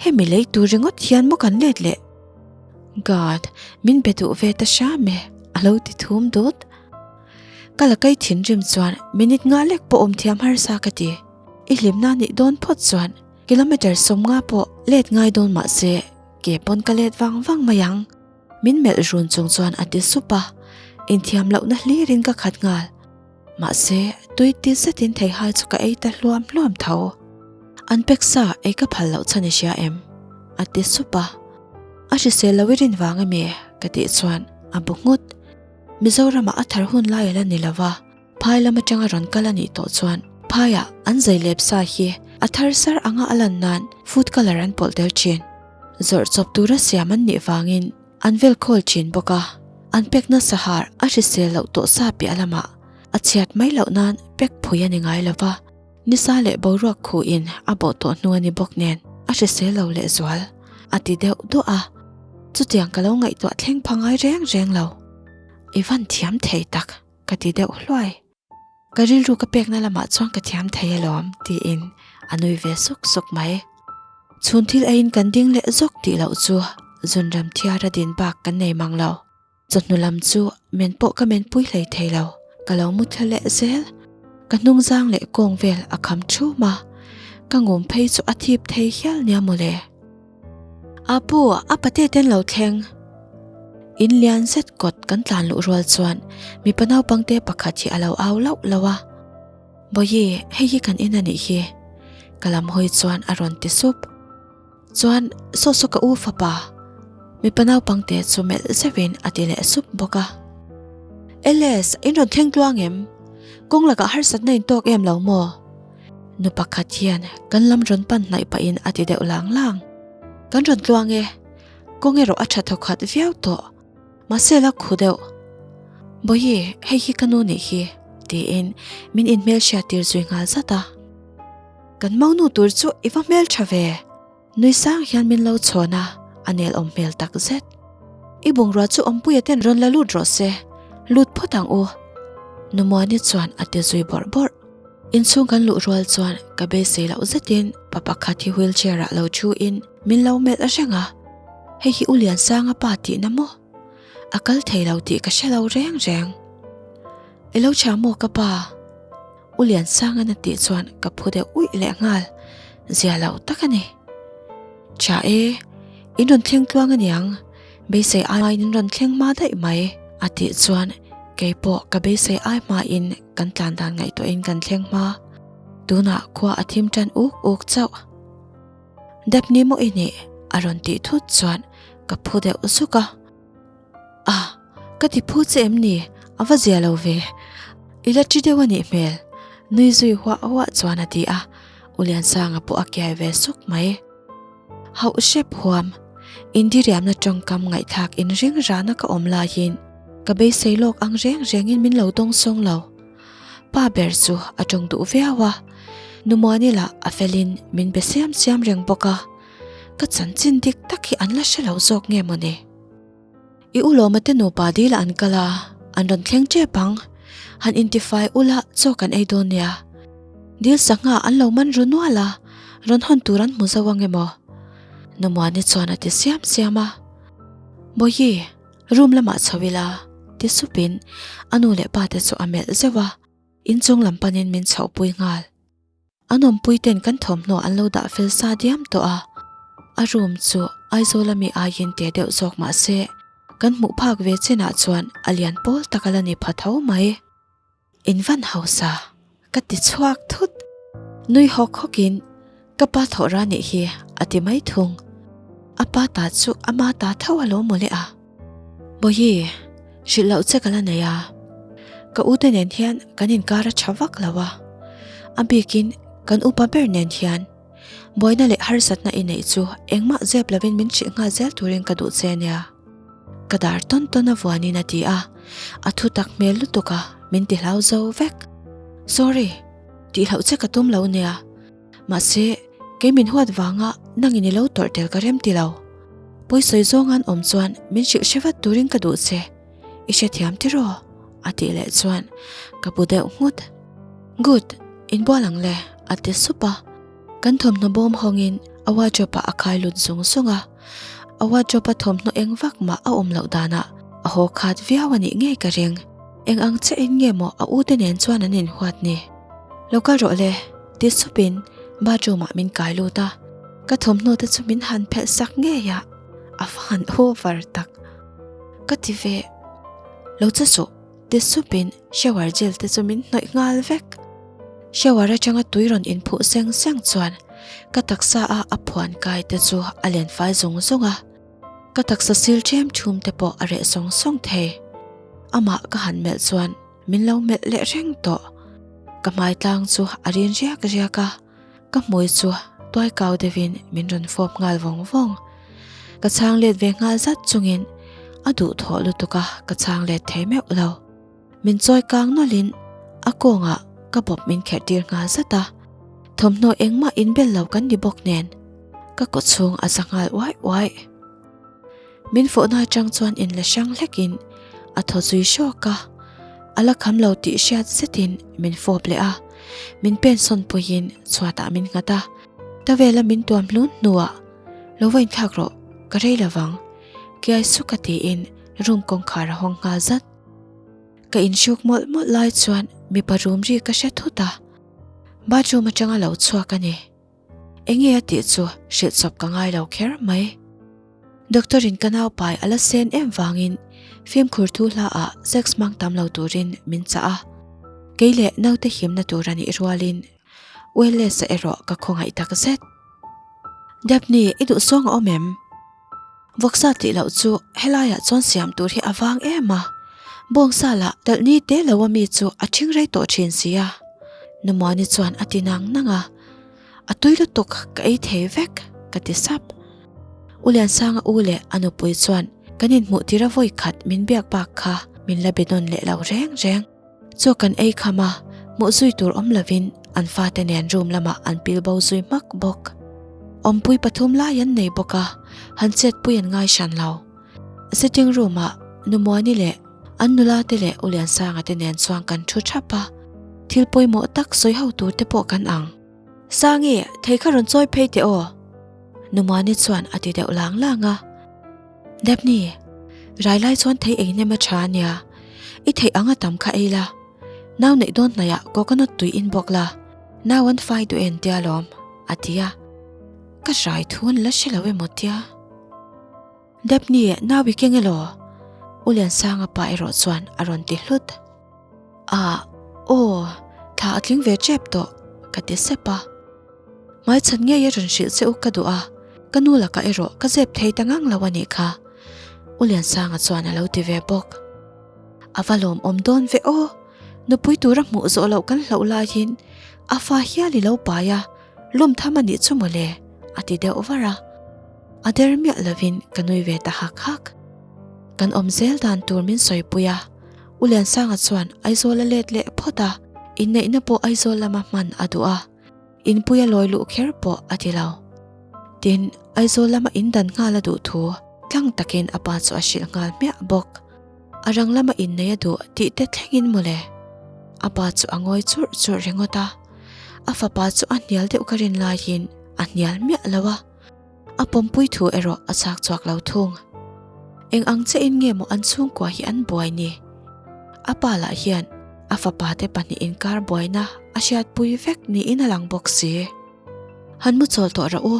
Hemi lei tur ringawt hian maw kan let leh? God, min be duh ve ta hram e, a lo ti thum dut. Ka la kai thinrim chuan minute nga lek pawh awm thiam harsa ka ti. I hlimna nih dawn phawt chuan kilometre 50 pawh let ngai dawn mah se ke pawn ka let vang vang mai ang. Min melh run chung chuan a ti sup a, inthiam lohna hlirin ka khat nghal. Mahse, tui ti zetin theihai chu ka ei ta hluam hluam tho. An pek sa ei ka phal loh chhan i hria em? A ti sup a. A hrisel lo i rin vang emi? Ka tih chuan a bu nghut. Mizoramah a thar hun lai a la ni lo va. Phai lam atanga rawn kal a nih tawh chuan phaiah an zai lep sa hi a thar sar anga a lan nan food colour an pawlh tel thin. Zawrh chawp tura siam an nih vangin an vel khawl thin bawk a, an pek nasa har a hrisel loh tawh sa piah lamah a chhiat mai loh nan pek phui a ni ngai lo va, nisa leh boruak khuhin a bawh tawh hnu a ni bawk nen a hrisel lo lehzual a ti deuh duah a, chutiang ka lo ngaihtuah thleng pha ngai reng reng lo. I van thiam thei tak. Ka ti deuh hluai. Ka rilru ka pekna lamah chuan ka thiam thei alawm tiin a nui ve suk suk mai. Chhun thil eiin kan ding leh zawk tih loh chu zunram thiara din bak kan nei mang lo. Chawhnu lam chu men pawh ka men pui hlei thei lo, ka lo mu thla leh zel. Ka hnungzang leh kawng vel a kham thum a, ka ngum phei chu a thip thei hial nia mawle. Apu, a pate ten lo thleng. In lian zet kawt kan tlan luh rual chuan mipa naupangte pakhat hi a lo au lauh lauh a. Bawihi, hei hi kan in a nih hi. Ka lam hawi chuan a rawn ti sup. Chuan, saw saw ka u fapa. Mipa naupangte chu melh zeuhin a ti leh sup bawk a. LS, in rawn thleng tluang em? Kawng lakah harsatna in tawk em lo maw? Nu pakhat hian kan lam rawn pan hnaih pahin a ti deuh lang lang. Kan rawn tluang e, kawng erawh a tha thawkhat viau tawh. Mahse la khu deuh. Bawihi, hei hi ka nu nih hi, tiin min inhmelhriat tir zui nghal zat a. Kan monu tur chu i va hmeltha ve. Nui sang hian min lo chhawn a, a nel awm hmel tak zet. I bungrua chu awmpuia ten rawn la lut rawh se, lut phawt ang u. Numuani chuan a ti zui bawrh bawrh. Inchhung kan luh rual chuan ka beisei loh zetin pa pakhat hi wheelchair ah lo thu in min lo melh reng a, hei hi U Liansanga pa tihna maw? A kal thei lo tih ka hre lo reng reng. I lo chhia maw ka pa? U Liansanga'n a tih chuan ka phu deuh uih leh nghal, zia lo tak a ni. Tha e, in rawn thleng tluang aniang, beisei aiin in rawn thleng hma daih mai a tih chuan keipawh ka beisei ai hmain kan tlan dan ngaihtuahin kan thleng hma. Tunah khua a thim tan uk uk chauh. Depni maw i nih? a rawn tih thut chuan ka phu deuh zuk a. A, ka ti phu che em ni? A va zia lo ve. I la ṭi deuh a nih hmel, nui zui huah huah chuan a ti a, U Liansanga pawh a kiai ve suk mai. Hauh hrep huam, Indiriamna tawngkam ngaihthlak inring rana ka awm laiin ka beisei lawk ang reng rengin min lo dawng sawng lo. Pa ber chu a tawng duh viau a, Numuani lah a felin min be siam siam reng bawk a, ka chanchin dik tak hi an la hre lo zawk nge mawni? I u Lawma te nupa dil ah an kal a, an rawn thleng tep ang. Han intifai ula chaw kan ei dawn nia. Dil sangha an lo man ru nual a, rawn hawn tur an hmu zo ang emaw? Numuani chuan a ti siam siam a. Bawihi, room lamah chho ila, ti supin a nu leh pa te chu a melh zeuh a, inchung lam panin min chhohpui nghal. An awmpui ten kan thawmhnaw an lo dah fel sa diam tawh a, a room chu Aizawl ami aiin te deuh zawk mah se kan hmuh phak ve chinah chuan a lian pawl tak a la ni pha tho mai. In van hausa ka ti chhuak thut. Nui hawk hawkin ka pa thawh ra nih hi a ti mai thung. A pa ta chu ama ta tho a lo mawle a. Bawihi, hrilh loh che ka la nei a, ka u te nen hian kan inkar a tha vak lo a, a bikin kan upa ber nen hian buaina leh harsatna i neih chu engmah zep lovin min hrih nghal zel turin ka duh che nia. Ka dar tawn tawn a vuanin a ti a, a thu tak hmel lutuk a, min ti hlau zo vek. Sorry, tihloh che ka tum lo nia. Mahse, kei min huat vanga nangin i lo tawrh tel ka rem ti lo. Pawisawi zawng an awm chuan min hrilh hre vat turin ka duh che. I hrethiam tiraw? A tih leh chuan ka bu deuh nghut. Good, inbual ang le, a ti sup a. Kan thawmhnaw bawm hawngin a wardrobe ah a khai lut zung zung a. A wardrobe a thawmhnaw eng vak mah a awm loh danah a haw khat viau a nih ngei ka ring. Eng ang chiah in nge maw a u te nen chuan an inhuat ni? Lo kal rawh le, ti supin bathroom ah min kai lut a, ka thawmhnaw te chu min han phelh sak ngei a, a va han over tak. Ka ti ve, Lo che suh, ti supin shower gel te chu min hnawih nghal vek. Shower atanga tui rawn inphuh seng seng chuan ka taksa a a phuan kai te chu a len fai zung zung a. Ka taksa sil ṭhem ṭhum te pawh a reh sawng sawng thei. Amah ka han melh chuan min lo melh leh reng tawh. Ka hmai tlang chu a rin riak riak a, ka hmui chu tuai kau deuhin min rawn fawp nghal vawng vawng. Ka chhang let ve nghal zat chungin a duhthawh lutuk a ka chhang let thei meuh lo. Min chawi kang nawlhin a kawngah ka bawp min kherh tir nghal zat a, thawmhnaw engmah inbel lo kan ni bawk nen ka kaw chhung a za nghal uai uai. Min fawhna atang chuan inla hrang hlekin a thaw zui hrawk a, a la kham lo tih hriat zetin min fawp leh a, min pen sawn puiin chhuatah min nghat a, tawela min tuam hlun hnuah lo va inthlak rawh ka rei lovang kiai suka tiin room kawngkhar a hawng nghal zat. Ka inhruk mawlh mawlh lai chuan mipa rum ri ka hre thut a, bathroom atanga lo chhuak a ni. Enge a tih chu hrilh chawp ka ngai lo kher mai. Doctor in ka nau pai a la sen em vangin fimkhur thu hla ah sex hmang tam lo turin min chah a. Kei leh naute himna tur a nih rualin Wayless-a erawh ka khawngaih tak zet. Daphne, i duhsawng a awm em? Vawksa tih loh chu helaiah chuan siam tur hi a vang em a, bawngsa lah talh ni te lo a mi chu a ṭhing rei tawh ṭhin si a, Numuani chuan a ti nang nang a, A tui lutuk ka ei thei vek ka ti sap. U Liansanga u leh a nupui chuan kan inhmuh tir a vawi khat min biak bak kha min la be nawn leh lo reng reng. Chaw kan ei kham a, hmuh zui tur awm lovin an fate nen room lamah an pil bo zui hmak bawk. Awmpui pathum lai an nei bawk a, han chetpui an ngai hran lo. Sitting room ah Numuani leh an nula te leh U Liansanga te nen chuan kan thu thap a, thil pawimawh tak sawi ho tur te pawh kan ang. Sangi, thei kha rawn chawi phei teh aw. Numuani chuan a ti deuh lang lang a. Daphne, rai lai chuan thei ei hnem a tha ania, i theih ang a tam kha ei la, nau neih dawn hnaiah coconut tui in bawk la, nau an fai duh en tia lawm, a ti a. Ka hrai thu an la hre lo emaw tia. Daphne, nau i keng elaw? U Liansanga pa erawh chuan a rawn ti hlut. Ah, aw, thla a tling ve tep tawh, ka ti sep a. Hmaichhan ngei a rawn hrilh che u ka duh a, ka nu lakah erawh ka zep thei ta ngang lo a nih kha, U Liansanga chuan a lo ti ve bawk. A va lawmawm dawn ve aw, nupui tura hmuh zawh loh kan hlauh laiin a fa hial i lo pai a, lawm tham a nih chu mawle, a ti deuh var a. A der miah lovin ka nui ve ta hak hak. Kan awm zel dan tur min sawipui a, U Liansanga chuan Aizawl a let leh phawt a, inneihna pawh Aizawl lama hman a duh a. Inpui a lawi luh kher pawh a ti lo. Tin, Aizawl lama in dan nghal a duh thu tlang takin a pa chu a hrilh nghal hmiah bawk. A rang lama innei a duh tih te thlengin mawle. A pa chu a ngawi churh churh ringawt a. A fapa chu a hnial deuh ka rin laiin a hnial miah lo a. A pawmpui thu erawh a chak chhuak lo thung. Eng ang chiahin nge maw an chhungkua hi an buai ni? A pa lah hian a fapa te pahnih inkar buaina a hriatpui vek niin a lang bawk si. Han mu chawl tawh rawh u,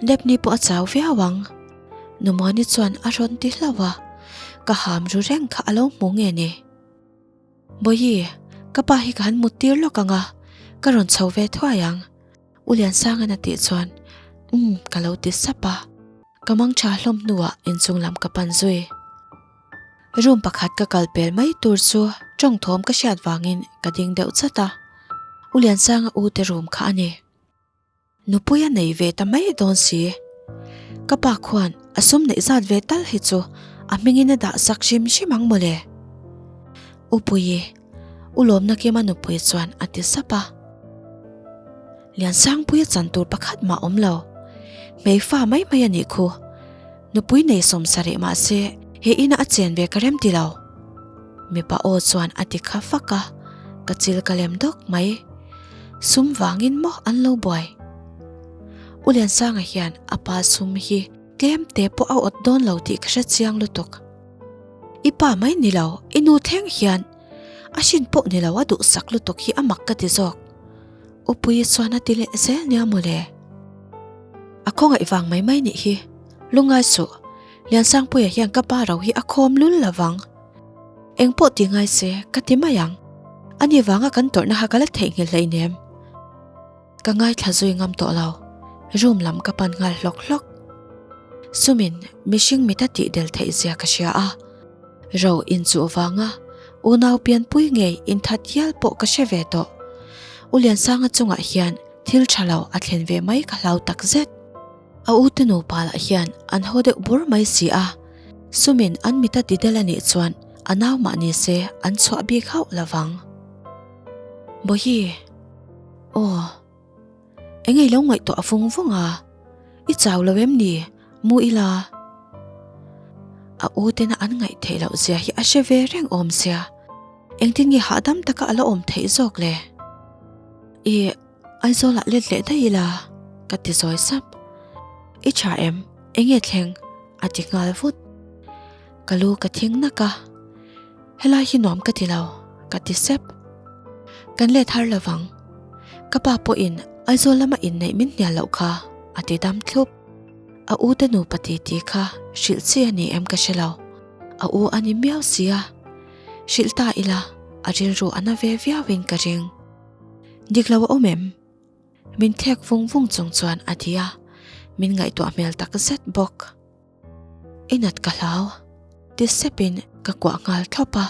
Daphne pawh a chau viau ang. Numuani chuan a rawn ti hlauh a, ka ham ru reng kha a lo hmu nge ni? Bawihi, ka pa hi ka han mut tir lawk ang a, ka rawn chho ve thuai ang. U Liansanga'n a tih chuan, Umm, ka lo ti sap a. Ka mang tha hlawm hnuah inchung lam ka pan zui. Room pakhat ka kal pel mai tur chu tawng thawm ka hriat vangin ka ding deuh chat a. U Liansanga u te room kha a ni. Nupui a nei ve ta mai dawn si. Ka pa khuan a sum neih zat ve tal hi chu a hmingin a dah sak hrim hrim ang mawle. U Puii, U Lawmna Kima nupui chuan a ti sap a. Liansangpuia chan tur pakhat mah awm lo. Hmeifa mai mai a nih khu. Nupui nei sawmsarih mah se he ina a chen ve ka rem ti lo. Mipa aw chuan a ti kha fak a, ka chil ka lem dawk mai. Sum vangin maw an lo buai? U Liansanga hian a pa sum hi tlem te pawh a awt dawn lo tih ka hre chiang lutuk. I pa mai ni lo, i nu thleng hian a hrin pawh ni lo a duhsak lutuk hi a mak ka ti zawk. U Puii chuan a ti leh zel nia mawle. A khawngaih vang mai mai nih hi. Lungngai suh, Liansangpuia hian ka pa ro hi a khawm lul lo vang. Eng pawh ti ngai se ka ti mai ang. Ani vanga kan tawrhna kha ka la theihnghilh hleinem. Ka ngaithla zui ngam tawh lo, room lam ka pan nghal hlawk hlawk. Sumin mihring mit a tih del theih zia ka hria a, ro inchuh vanga unau pianpui ngei inthat hial pawh ka hre ve tawh. U Liansanga chungah hian thil tha lo a thlen ve mai ka hlau takzet. A u te nupa lah hian an haw deuh bur mai si a, sumin an mit a ti del a nih chuan a nau mah ni se an chhuah bik hauh lo vang. Bawihi, aw, eng ei lo ngaihtuah vung vung a, i chau lo em ni, mu ila. A u tena an ngaih theih loh zia hi a hre ve reng awm sia, engtin nge hahdam taka a la awm theih zawk le? Ih. Aizawlah let leh daih ila ka ti zawi sap. I tha em? Enge thleng? A ti nghal vut. Ka lu ka thing nak a. Helai hi nuam ka ti lo, ka ti sep. Kan let har lovang. Ka pa pawhin Aizawl lama inneih min hnial loh kha, a ti dam thlup. A u te nupa titi kha hrilh chi a ni em ka hre lo. A u a ni miau si a. Hrilh ta ila. a rilru a na ve viauin ka ring. Dik lo a awm em? Min thlek vung vung chung chuan a ti a, min ngaihtuah hmel tak zet bawk. I nat ka hlau, ti sepin ka kuah nghal thlawp a.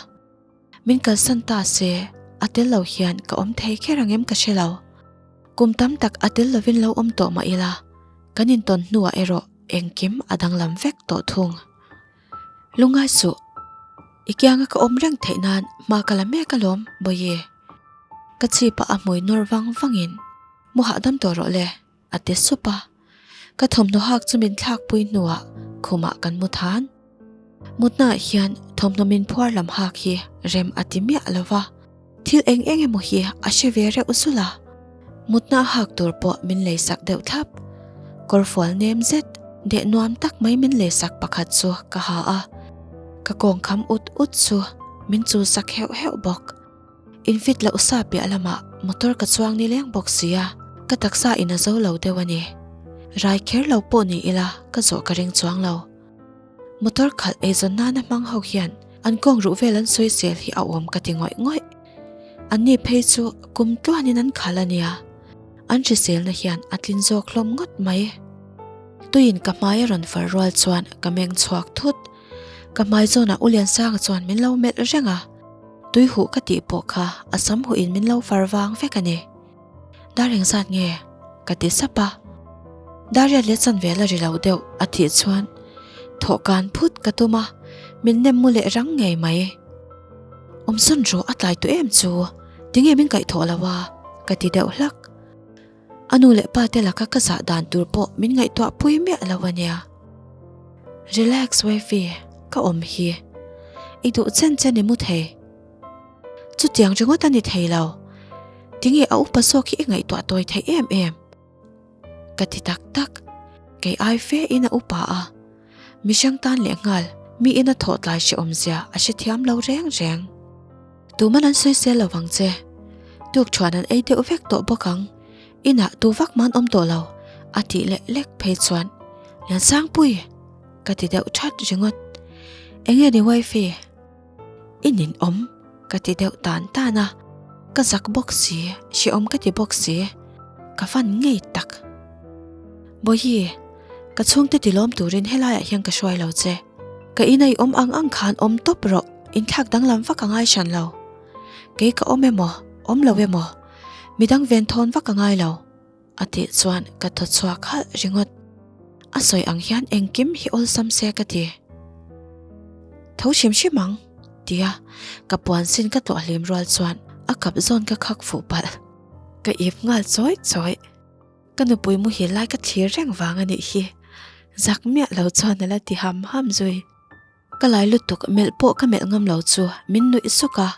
Min kalsan ta se, a tel lo hian ka awm thei kher ang em ka hre lo. Kum tam tak a tel lovin lo awm tawh mah ila, kan intawn hnuah erawh engkim a danglam vek tawh thung. Lungngai suh, i kianga ka awm reng theih nan hma ka la mek alawm, Bawihi. Ka chhipah a hmui nawr vang vangin, Mu hahdam tawh rawh le, a ti sup a. Ka thawmhnaw hak chu min thlakpui hnuah khumah kan mu than. Mutnaah hian thawmhnaw min phuar lam hak hi rem a ti miah lo va, thil eng eng emaw hi a hre ve reuh zul a. Mutna hak tur pawh min leisak deuh thlap. Kawrfual nem zet deh nuam tak mai min leisak pakhat chu ka ha a, ka kawng kham ut ut chu min chulsak heuh heuh bawk. Infit loh sa piah lamah motor ka chuang ni leng bawk sia, ka taksa in a zo lo deuh a ni. Rai kher lo pawh ni ila ka zawh ka ring chuang lo. Motor khalh eizawn nana hmang ho hian an kawng ruh vel an sawi zel hi a awm ka ti ngawih ngawih. Anni phei chu kum tluanin an khalh a nia, an hriselna hian a tlin zawk hlawm ngawt mai. Tuiin ka hmai a rawn far rual chuan ka meng chhuak thut. Ka hmai zawnah U Liansanga chuan min lo melh reng a, tui huh ka tih pawh kha a sam huhin min lo far vang vek a ni. Dar engzat nge? ka ti sap a. Dar riat leh chanvel a ri lo deuh a tih chuan thawh kan phut ka tum a, min nem mu leh rang ngei mai. Awmsawn rawh a tlai tawh em chu, tinge min kaihthawh lo a? ka ti deuh hlak. A nu leh pa te laka ka zah dan tur pawh min ngaihtuah pui miah lo a nia. Relax wifey, ka awm hi. I duh chen chen i mu thei. Chutiang ringawt a ni thei lo. Tinge a upa zawk hi i ngaihtuah tawi theih em em? Ka ti tak tak. Kei ai fe in a upa a. Mihring tan leh nghal mi ina thawh tlai hrehawm zia a hrethiam lo reng reng. Tuman an sawi sel lo vang che. Tuk thuan an ei deuh vek tawh bawk ang. Inah tu vak man awm tawh lo a tih leh lek phei chuan Liansangpui! ka ti deuh that ringawt. Enge ni wifey? I nin awm ka ti deuh tan tan a, ka zak bawk si, hrehawm ka ti bawk si, ka fan ngei tak. Bawihi, ka chhungte tilawm turin helaiah hian ka hruai lo che. Ka ina i awm ang ang khan awm tawp rawh, inthlak danglam vak a ngai hran lo. Kei ka awm emaw, awm lo emaw, midang venthawn vak a ngai lo. A tih chuan ka thaw chhuak halh ringawt. A sawi ang hian engkim hi awlsam se ka ti. Tho hrim hrim ang, tia ka puan sin ka tlawh hlim rual chuan a kap zawn ka khak fuh palh. Ka ip nghal chawi chawi. Ka nupui muhil lai ka thlir reng vang a nih hi. Zak miah lo chuan a la ti ham ham zui. Ka lai lutuk melh pawh ka melh ngam lo chu min nuih suk a,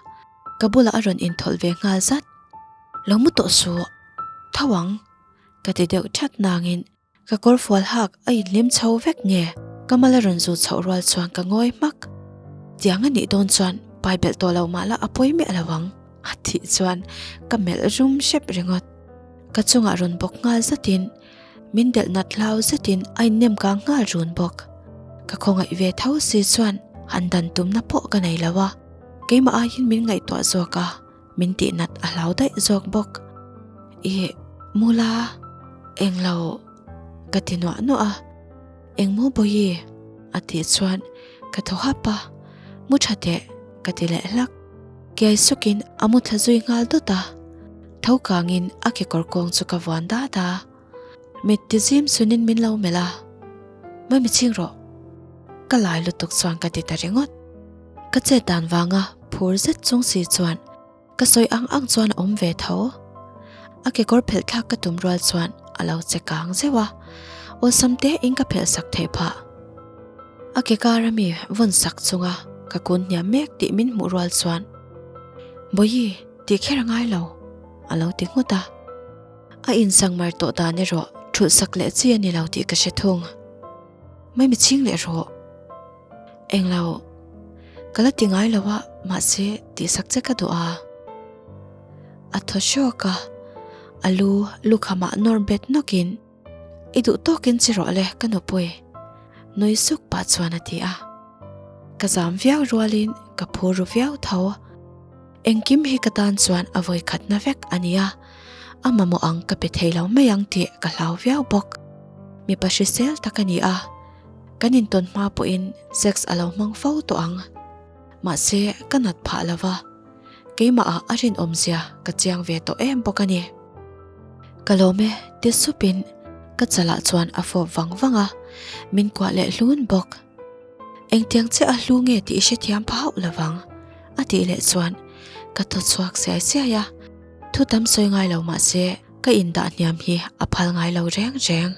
ka bulah a rawn inthawlh ve nghal zat. Lo mu tawh suh, tho ang, ka ti deuh that nangin ka kawrfual hak a inhlim chho vek nge ka mal a rawn zu chhoh rual chuan ka ngawi hmak. Tiang a nih dawn chuan pai belh tawh lo mah la a pawi miah lo ang, a tih chuan ka melh rum hrep ringawt. Ka chungah rawn bawk nghal zatin Min delh nat hlau zetin a innem kang nghal run bawk. Ka khawngaih ve tho si chuan han dan tumna pawh ka nei lo a, keimah aiin min ngaihtuah zawk a, min tih nat a hlau daih zawk bawk. Ih, Mula, englo ka ti nuah nuah a, Engmaw Bawihi? a tih chuan ka thaw hap a, Mu tha teh ka ti leh hlak. Kiai sukin a mu thla zui nghal dawt a, tho kangin a kekawr kawng chu ka vuan dat a, mit ti zim sunin min lo melh a, Mai mi ching rawh, ka lai lutuk chuan ka ti ta ringawt. Ka chet dan vanga phur zet chung si chuan ka sawi ang ang chuan a awm ve tho. A kekawr phelh thlak ka tum rual chuan a lo che kang zeuh a, awlsam te in ka phelh sak theih phah. A ke kar a mi vawn sak chunga ka kun hniam mek tih min hmuh rual chuan, Bawihi, tih kher a ngai lo, a lo ti nghut a. A insangmar tawh dan erawh thulh sak leh chi a ni lo tih ka hre thung. Mai mi chhing leh rawh. Englo, ka la ti ngai lo a, mahse tih sak che ka duh a. A thaw hrawk a, a lu lukhamah nawr bet nawkin, I duh tawkin chi rawh le ka nupui, nui suk pah chuan a ti a. Ka zam viau rualin ka phur ru viau tho. Engkim hi ka tan chuan a vawi khatna vek a ni a, a mamawh ang ka pe thei lo mai ang tih ka hlau viau bawk. Mipa hrisel tak a ni a, kan intawn hma pawhin sex a lo hmang fo tawh ang. Mahse, ka nat phah lo va, keimahah a rinawmzia ka chiang ve tawh em bawk a ni. Ka lawm e ti supin ka chalah chuan a fawp vang vang a, min kuah leh hlun bawk. Engtiang chiah a hlu nge tih i hrethiam pha hauh lo vang, a tih leh chuan ka thaw chhuak siai siai a, thu tam sawi ngai lo mah se ka indah hniam hi a phal ngai lo reng reng.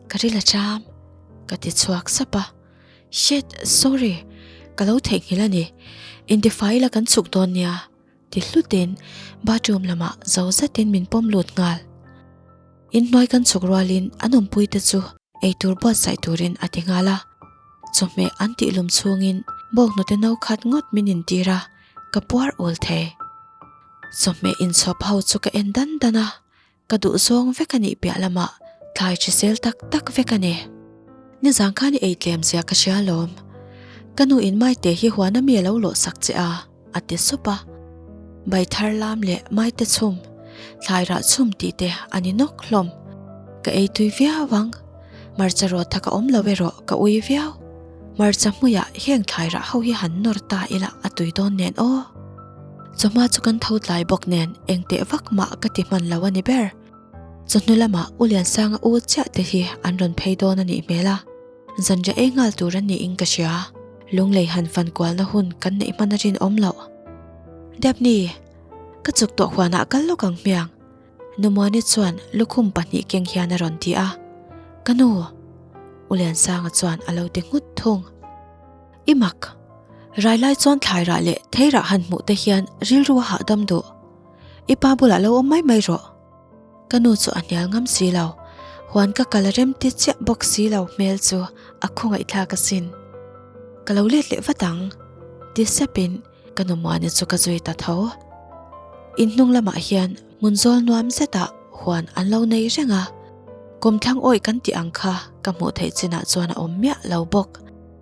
Ka ril a cham, ka ti chhuak sap a, Shit, sorry, ka lo theihnghilh a ni, intifai ila kan chhuk dawn nia. Ti hlutin bathroom lamah zo zetin min pawm lut nghal. Inhnuai kan chhuk rualin an awmpuite chu eitur buatsaih turin a ti nghal a. Chawhmeh an tihlum chhungin bawkhnute no khat ngawt min intir a, ka puar ul thei. Chawhmeh inchhawp ho chu ka en dan dan a, Ka duh zawng vek a nih piah lamah thlai hrisel tak tak vek a ni. Nizan khan i ei tlem zia ka hria alawm. Ka nu in Maite hi huan ami a lo lawh sak che a, a ti sup a. Bai thar lam leh Maite chhum, thlai rah chhum tih te a ni nawk hlawm. Ka ei tui viau ang. Hmarcha rawt ka awm lo erawh ka ui viau. Hmarcha hmuiah heng thlai rah ho hi han nawr ta ila a tui dawn nen aw. Chawhma chu kan tho tlai bawk nen engteh vak mah ka ti hman lo a ni ber. Chawhnu lamah U Liansanga u chiah te hi an rawn phei dawn a nih hmel a, zanriah ei nghal tur an niin ka hria. Lunglei han fan kualna hun kan neih hman a rinawm loh. Daphne, ka chuk tawh huanah kal lawk ang hmiang. Numuani chuan lukhum pahnih keng hian a rawn ti a, Ka nu! U Liansanga chuan a lo ti nghut thung. I mak! Rai lai chuan thlai rah leh thei rah han hmuh te hian rilru a hahdam duh. I pa bulah lo awm mai mai rawh. Ka nu chu a hnial ngam si lo. Huan ka kal a rem ti chiah bawk si lo hmel chu a khawngaihthlak asin. Ka lo let leh vat ang, ti sepin Ka nu Muani chu ka zui ta tho. In hnung lamah hian hmun zawl nuam zetah huan an lo nei reng a, kawmthlang awih kan tih ang kha ka hmuh theih chinah chuan a awm miah lo bawk.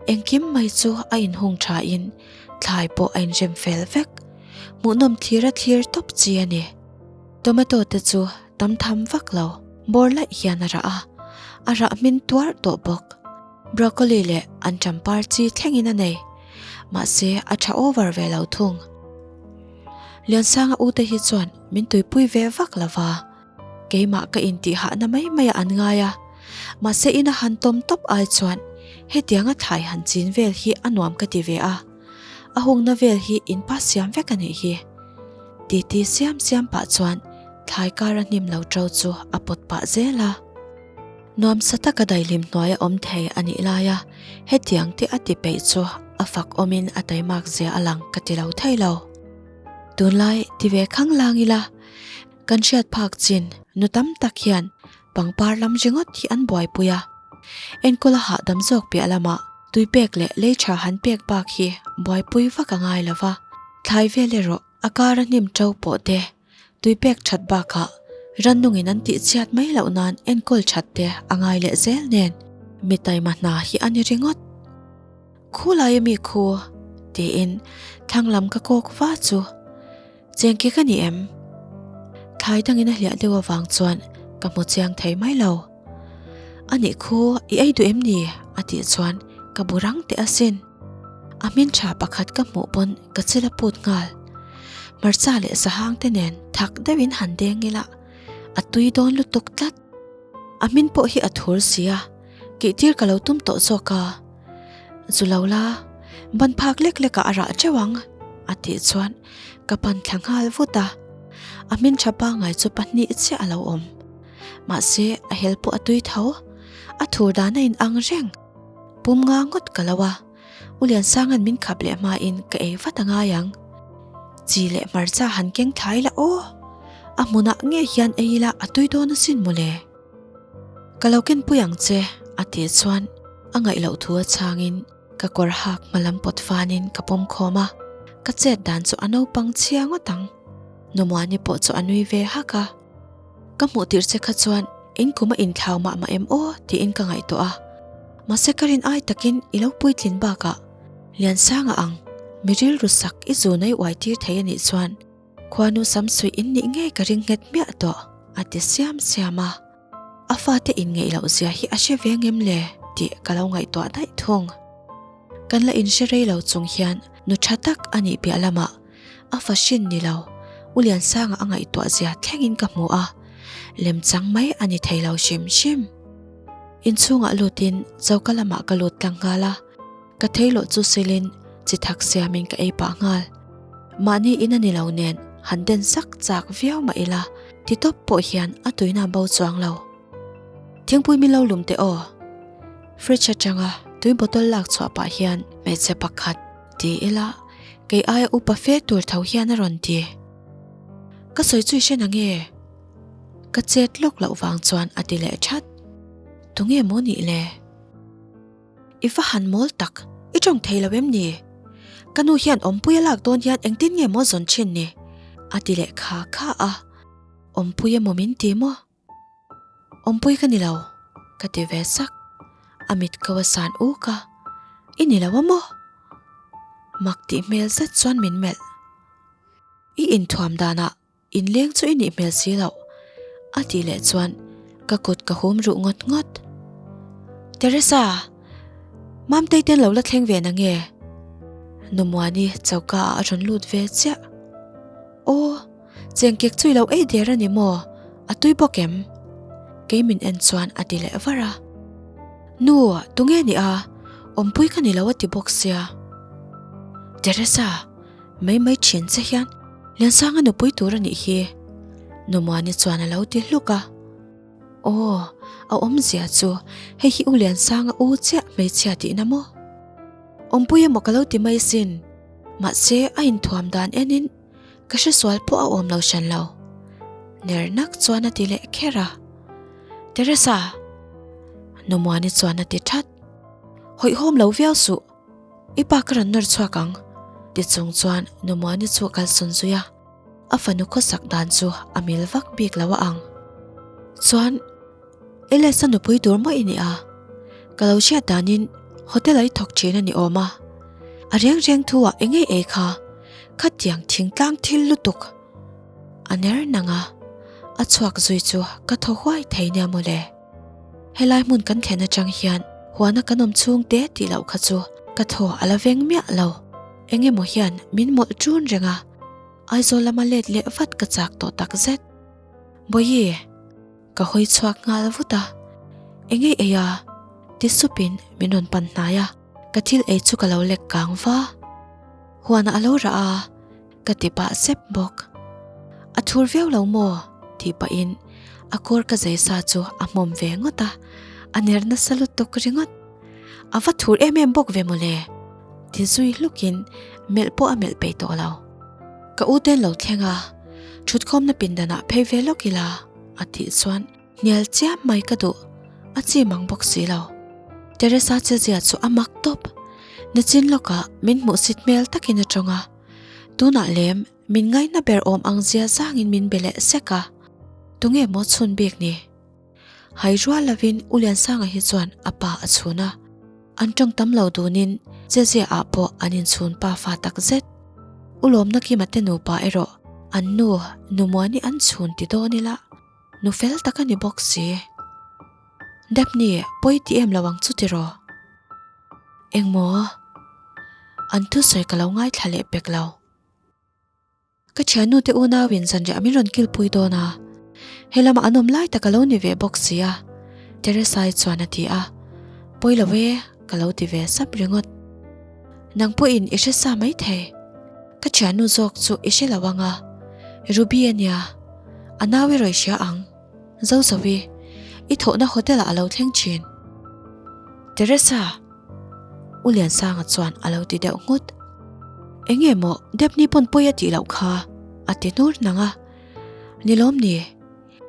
Engkim mai chu a inhung thain thlai pawh a inrem fel vek. Hmuhnawm thlir a thlir tawp chi a ni. Tomato te chu tam tham vak lo, bawr laih hian a rah a, a rah hmin tuar tawh bawk. Broccoli leh anṭam par chi thlengin a nei. Mahse, a ṭha over ve lo thung. Liansanga ute hi chuan min tuipui ve vak lo va, keimah ka intihhahna mai maiah an ngai a. Mahse, ina han tawm tawp ai chuan hetianga thlai han chin vel hi a nuam ka ti ve a, a hungna vel hi in pa siam vek a nih hi. Titi siam siam pah chuan thlai kara hnim lo ṭo chu a pawt pah zel a. Nuamsa taka daihlim hnuaia awm thei a nih laia hetiang te a ti peih chu a fak awmin a taimak zia a lang ka ti lo thei lo. Tunlai ti ve khang lang ila, kan hriat phak chin nu tam tak hian pangpar lam ringawt hi an buaipui a. Enkawl a hahdam zawk piah lamah tui pek leh lei tha han pek bak hi buaipui vak a ngai lo va, thlai vel erawh a kara hnim to pawh te Tui pek that bakah rannungin an tih chhiat mai loh nan enkawl that te a ngai leh zel nen mi taima hna hi a ni ringawt. Khu lai ami khu? tiin thlang lam ka kawk va chu chengke ka ni em? Thlai dangin a hliah deuh avang chuan ka hmu chiang thei mai lo. A nih khu i ei duh em ni? a tih chuan ka bu rang teh asin. A hmin tha pakhat ka hmuh pawn ka chil a put nghal. Hmarcha leh sahang te nen thak deuhin han deng ila a tui dawn lutuk tlat. A hmin pawh hi a thur si a, kihtir ka lo tum tawh zawk a. Zu lo la, ban phak lek lek ah a rah teuh ang a tih chuan ka pan thla nghal vut a. A hmin tha pangngai chu pahnih chiah a lo awm. Mahse a hel pawh a tui tho, a thur dan a inang reng. Pum nga ngawt ka lo a, U Liansanga'n min khap leh hmain ka ei vat a ngai ang. Chi leh hmarcha han keng thlai la aw, a hmunah nge hian ei ila a tui dawn asin mawle. Ka lo kenpui ang che a tih chuan a ngaih loh thu a chhangin ka kawr hak hma lam pawt fanin ka pawm khawm a, ka chet dan chu a naupang chhia ngawt ang. Numuani pawh chu a nui ve hak a. Ka hmuh tirh che kha chuan in kum a inthlau mah mah em aw tiin ka ngaihtuah a, mahse ka rin ai takin i lo puitlin bakah Liansanga ang. Mi rilru sak i zun a i uai tir thei a nih chuan khuanu samsuih in nih ngei ka ring nghet hmiah tawh, a ti siam siam a. A fate inngeih loh zia hi a hre ve ngem le tih ka lo ngaihtuah daih thung. Kan la inhre rei lo chung hian nu tha tak a nih piah lamah a fa hrin ni lo U Liansanga a ngaihtuah zia thlengin ka hmu a, lemchang mai a ni thei lo hrim hrim. Inchhungah lutin choka lamah ka lut tlang nghal a, ka theilawh chu silin chi thak siamin ka ei pah nghal. Mahni in a ni lo nen han den sak chak viau mah ila ti tawp pawh hian a tuina bo chuang lo. Thingpui min lo lum teh aw. Fridge atanga tui bottle lak chhuah pah hian hmeichhe pakhat ti ila kei aia upa fe tur tho hian a rawn ti. Ka sawi chu i hre nange? Ka chet lawk loh vang chuan a ti leh that. Tunge maw nih le? I va han mawl tak, i tawng thei lo em ni? Ka nu hian awmpui a lak dawn hian engtin nge maw zawn thin ni? A ti leh kha kha a. Awmpui emaw min ti maw? Awmpui ka ni lo, ka ti ve sak. A mit ko a san uk a, I ni lo a maw? Mak tih hmel zet chuan min melh. I inthuam danah inleng chu i nih hmel si loh, a tih leh chuan ka kut ka hum ruh ngawt ngawt. Teresa! Mamtei ten lo la thleng ve nange? Numuani choka ah a rawn lut ve chiah. Aw! Chengkek chu i lo ei der a ni maw? A tui bawk em? Kei min en chuan a ti leh var a. Nu, tunge ni a? Awmpui ka ni lo a ti bawk sia. Teresa, mai mai thin che hian Liansanga nupui tur a nih hi. Numuani chuan a lo ti hluk a. Aw, a awmzia chu hei hi U Liansanga u chiah hmeichhia tihna maw? Awmpui emaw ka lo ti mai sin. Mahse, a inthuam dan enin Ka hresual pawh a awm lo hran lo. Ner nak chuan a ti leh kher a. Teresa! Numuani chuan a ti that. Hawihhawm lo viau suh. I pa ka rawn nawr chhuak ang. Ti chung chuan Numuani chu a kalsawn zui a. A fanu khawsak dan chu a mil vak bik lo a ang. Chuan. Elesa nupui tur maw i nih a? Ka lo hriat danin hotel ah i thawk thin a ni awm a. A reng reng thu ah eng ei ei kha khatiang thingtlang thil lutuk a ner nang a, a chhuak zui chu ka thaw huai thei nia mawle. Helai hmun kan thlen atang hian huana kan awm chhung te tih loh kha chu ka thaw a la veng miah lo. Eng emaw hian min mawlh ṭun reng a, Aizawl lama let leh vat ka chak tawh takzet. Bawihi! Ka hawi chhuak nghal vut a, Eng ei ei a? ti supin min rawn pan hnai a, ka thil ei chu ka lo lek kang va. Huanah a lo rah a, ka ti pah sep bawk. A thur viau lo maw? tih pahin a kawr ka zai sa chu a hmawm ve ngawt a, a ner nasa lutuk ringawt. A va thur em em bawk ve mawle? ti zui hlukin melh pawh a melh peih tawh lo. Ka u ten lo thleng a, thutkhawmna pindanah phei ve lawk ila a tih chuan hnial chiam mai ka duh, a chi mang bawk si lo. Teresa chezia chu a mak tawp, nichin lawkah min hmuhsit hmel takin a tawng a, tunah lem min ngaihna ber awm ang zia zangin min be leh sek a, tunge maw chhun bik ni? Hai rual lovin U Liansanga hi chuan a pa a chhun a, an tawng tam lo dunin chezia ah pawh an inchhun pa fa tak zet. U Lawmna Kima te nupa erawh an nu Numuani an chhun ti dawn ila, nu fel tak a ni bawk si. Daphne pawi ti em lo ang chu tiraw? Engmaw? An thusawi ka lo ngaithla leh pek lo. Ka thiannu te unauin zanriah min rawn kilpui dawn a, helamah an awm lai tak a lo ni ve bawk si a, Teresa-i chuan a ti a, Pawi lo e, ka lo ti ve sap ringawt. Nang pawhin i hre sa mai thei, ka thiannu zawk chu i hre lo ang a, Ruby a nia, a nau i rawi hria ang, Zozovi, i thawhna hotel ah a lo thleng thin. Teresa! U Liansanga chuan a lo ti deuh nghut. Enge maw Depni pawn pawi a tih loh kha a ti hnur nang a. Ni lawm ni?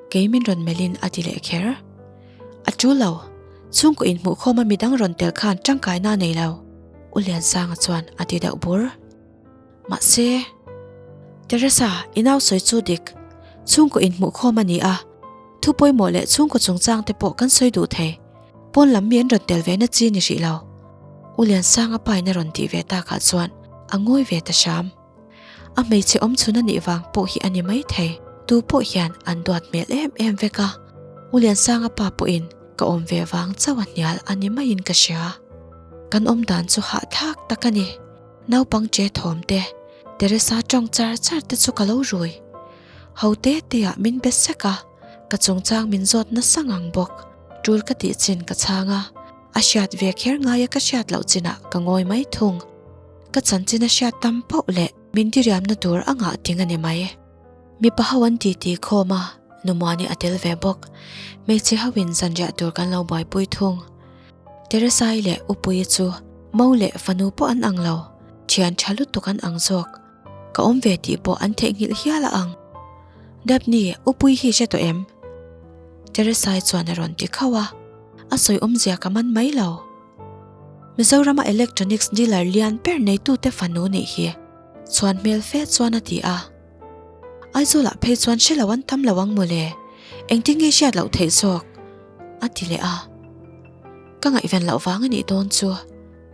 Kei min rawn melhin a ti leh kher. A tul lo, chhungkaw inhmuhkhawm a midang rawn tel khan tangkaina a nei lo, U Liansanga chuan a ti deuh bur. Mahse, Teresa, i nau sawi chu dik. Chhungkaw inhmuhkhawm a ni a, thu pawimawh leh chhungkaw chungchang te pawh kan sawi duh thei. Pawn lam mi an rawn tel ve na chi ni hrih lo. U Liansanga pain a rawn tih ve takah chuan A ngawi ve ta hram. A hmeichhe awm chhun a nih vang pawh hi a ni maithei. Tu pawh hian an duat hmel em em vek a, U Liansanga pa pawhin ka awm ve vang chauh a hnial a ni maiin ka hria. Kan awm dan chu hahthlak tak a ni. Naupang che thawm te, Teresa tawng char char te chu ka lo rui. Ho te te ah min be sek a, ka chungchang min zawt nasa ngang bawk. Tul ka tih chin ka chhang a, a hriat ve kher ngaia ka hriat loh chinah ka ngawi mai thung. Ka chanchin a hriat tam pauh leh min diriamna tur a ngah ting a ni mai. Mipa ho an titi khawm a, Numuani a tel ve bawk. Hmeichhe ho in zanriah tur kan lo buaipui thung. Teresai leh Upuii chu mo leh fanu pawh an ang lo, thian tha lutuk an ang zawk. Ka awm ve tih pawh an theihnghilh hial a ang. Daphne, Upuii hi hre tawh em? Teresai chuan a rawn ti khauh a, a sawi awmzia ka man mai lo. Mizorama electronics dealer lian ber neitute fanu nih hi chuan hmel fe chuan a ti a. Aizawlah phei chuan hre lo an tam lo ang mawle, engtin nge hriat loh theih zawk? a ti leh a. Ka ngaihven loh vang a nih dawn chu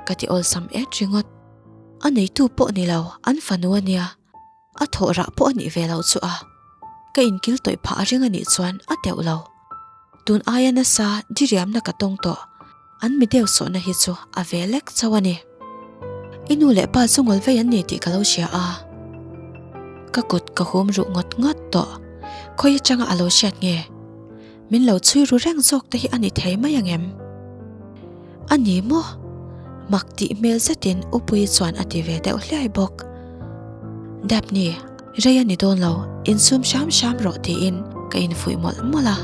ka ti awlsam et ringawt. A neitu pawh ni lo, an fanu a nia. A thawh rah pawh a nih ve loh chu a. Ka inkil tawih phah a ring a nih chuan a teuh lo. Tun aia nasa diriamna ka tawng tawh. An mi deuh sawhna hi chu a ve lek chauh a ni. I nu leh pa chu ngawl vei an ni tih ka lo hria a. Ka kut ka hum ruh ngawt ngawt tawh. Khawi atanga a lo hriat nge? Min lo chhui ru reng zawk te hi a ni thei mai ang em? A ni maw? Mak tih hmel zetin Upuii chuan a ti ve deuh hliai bawk. Daphne, rei a ni dawn lo, insum hram hram rawh tiin ka infuih mawlh mawlh a.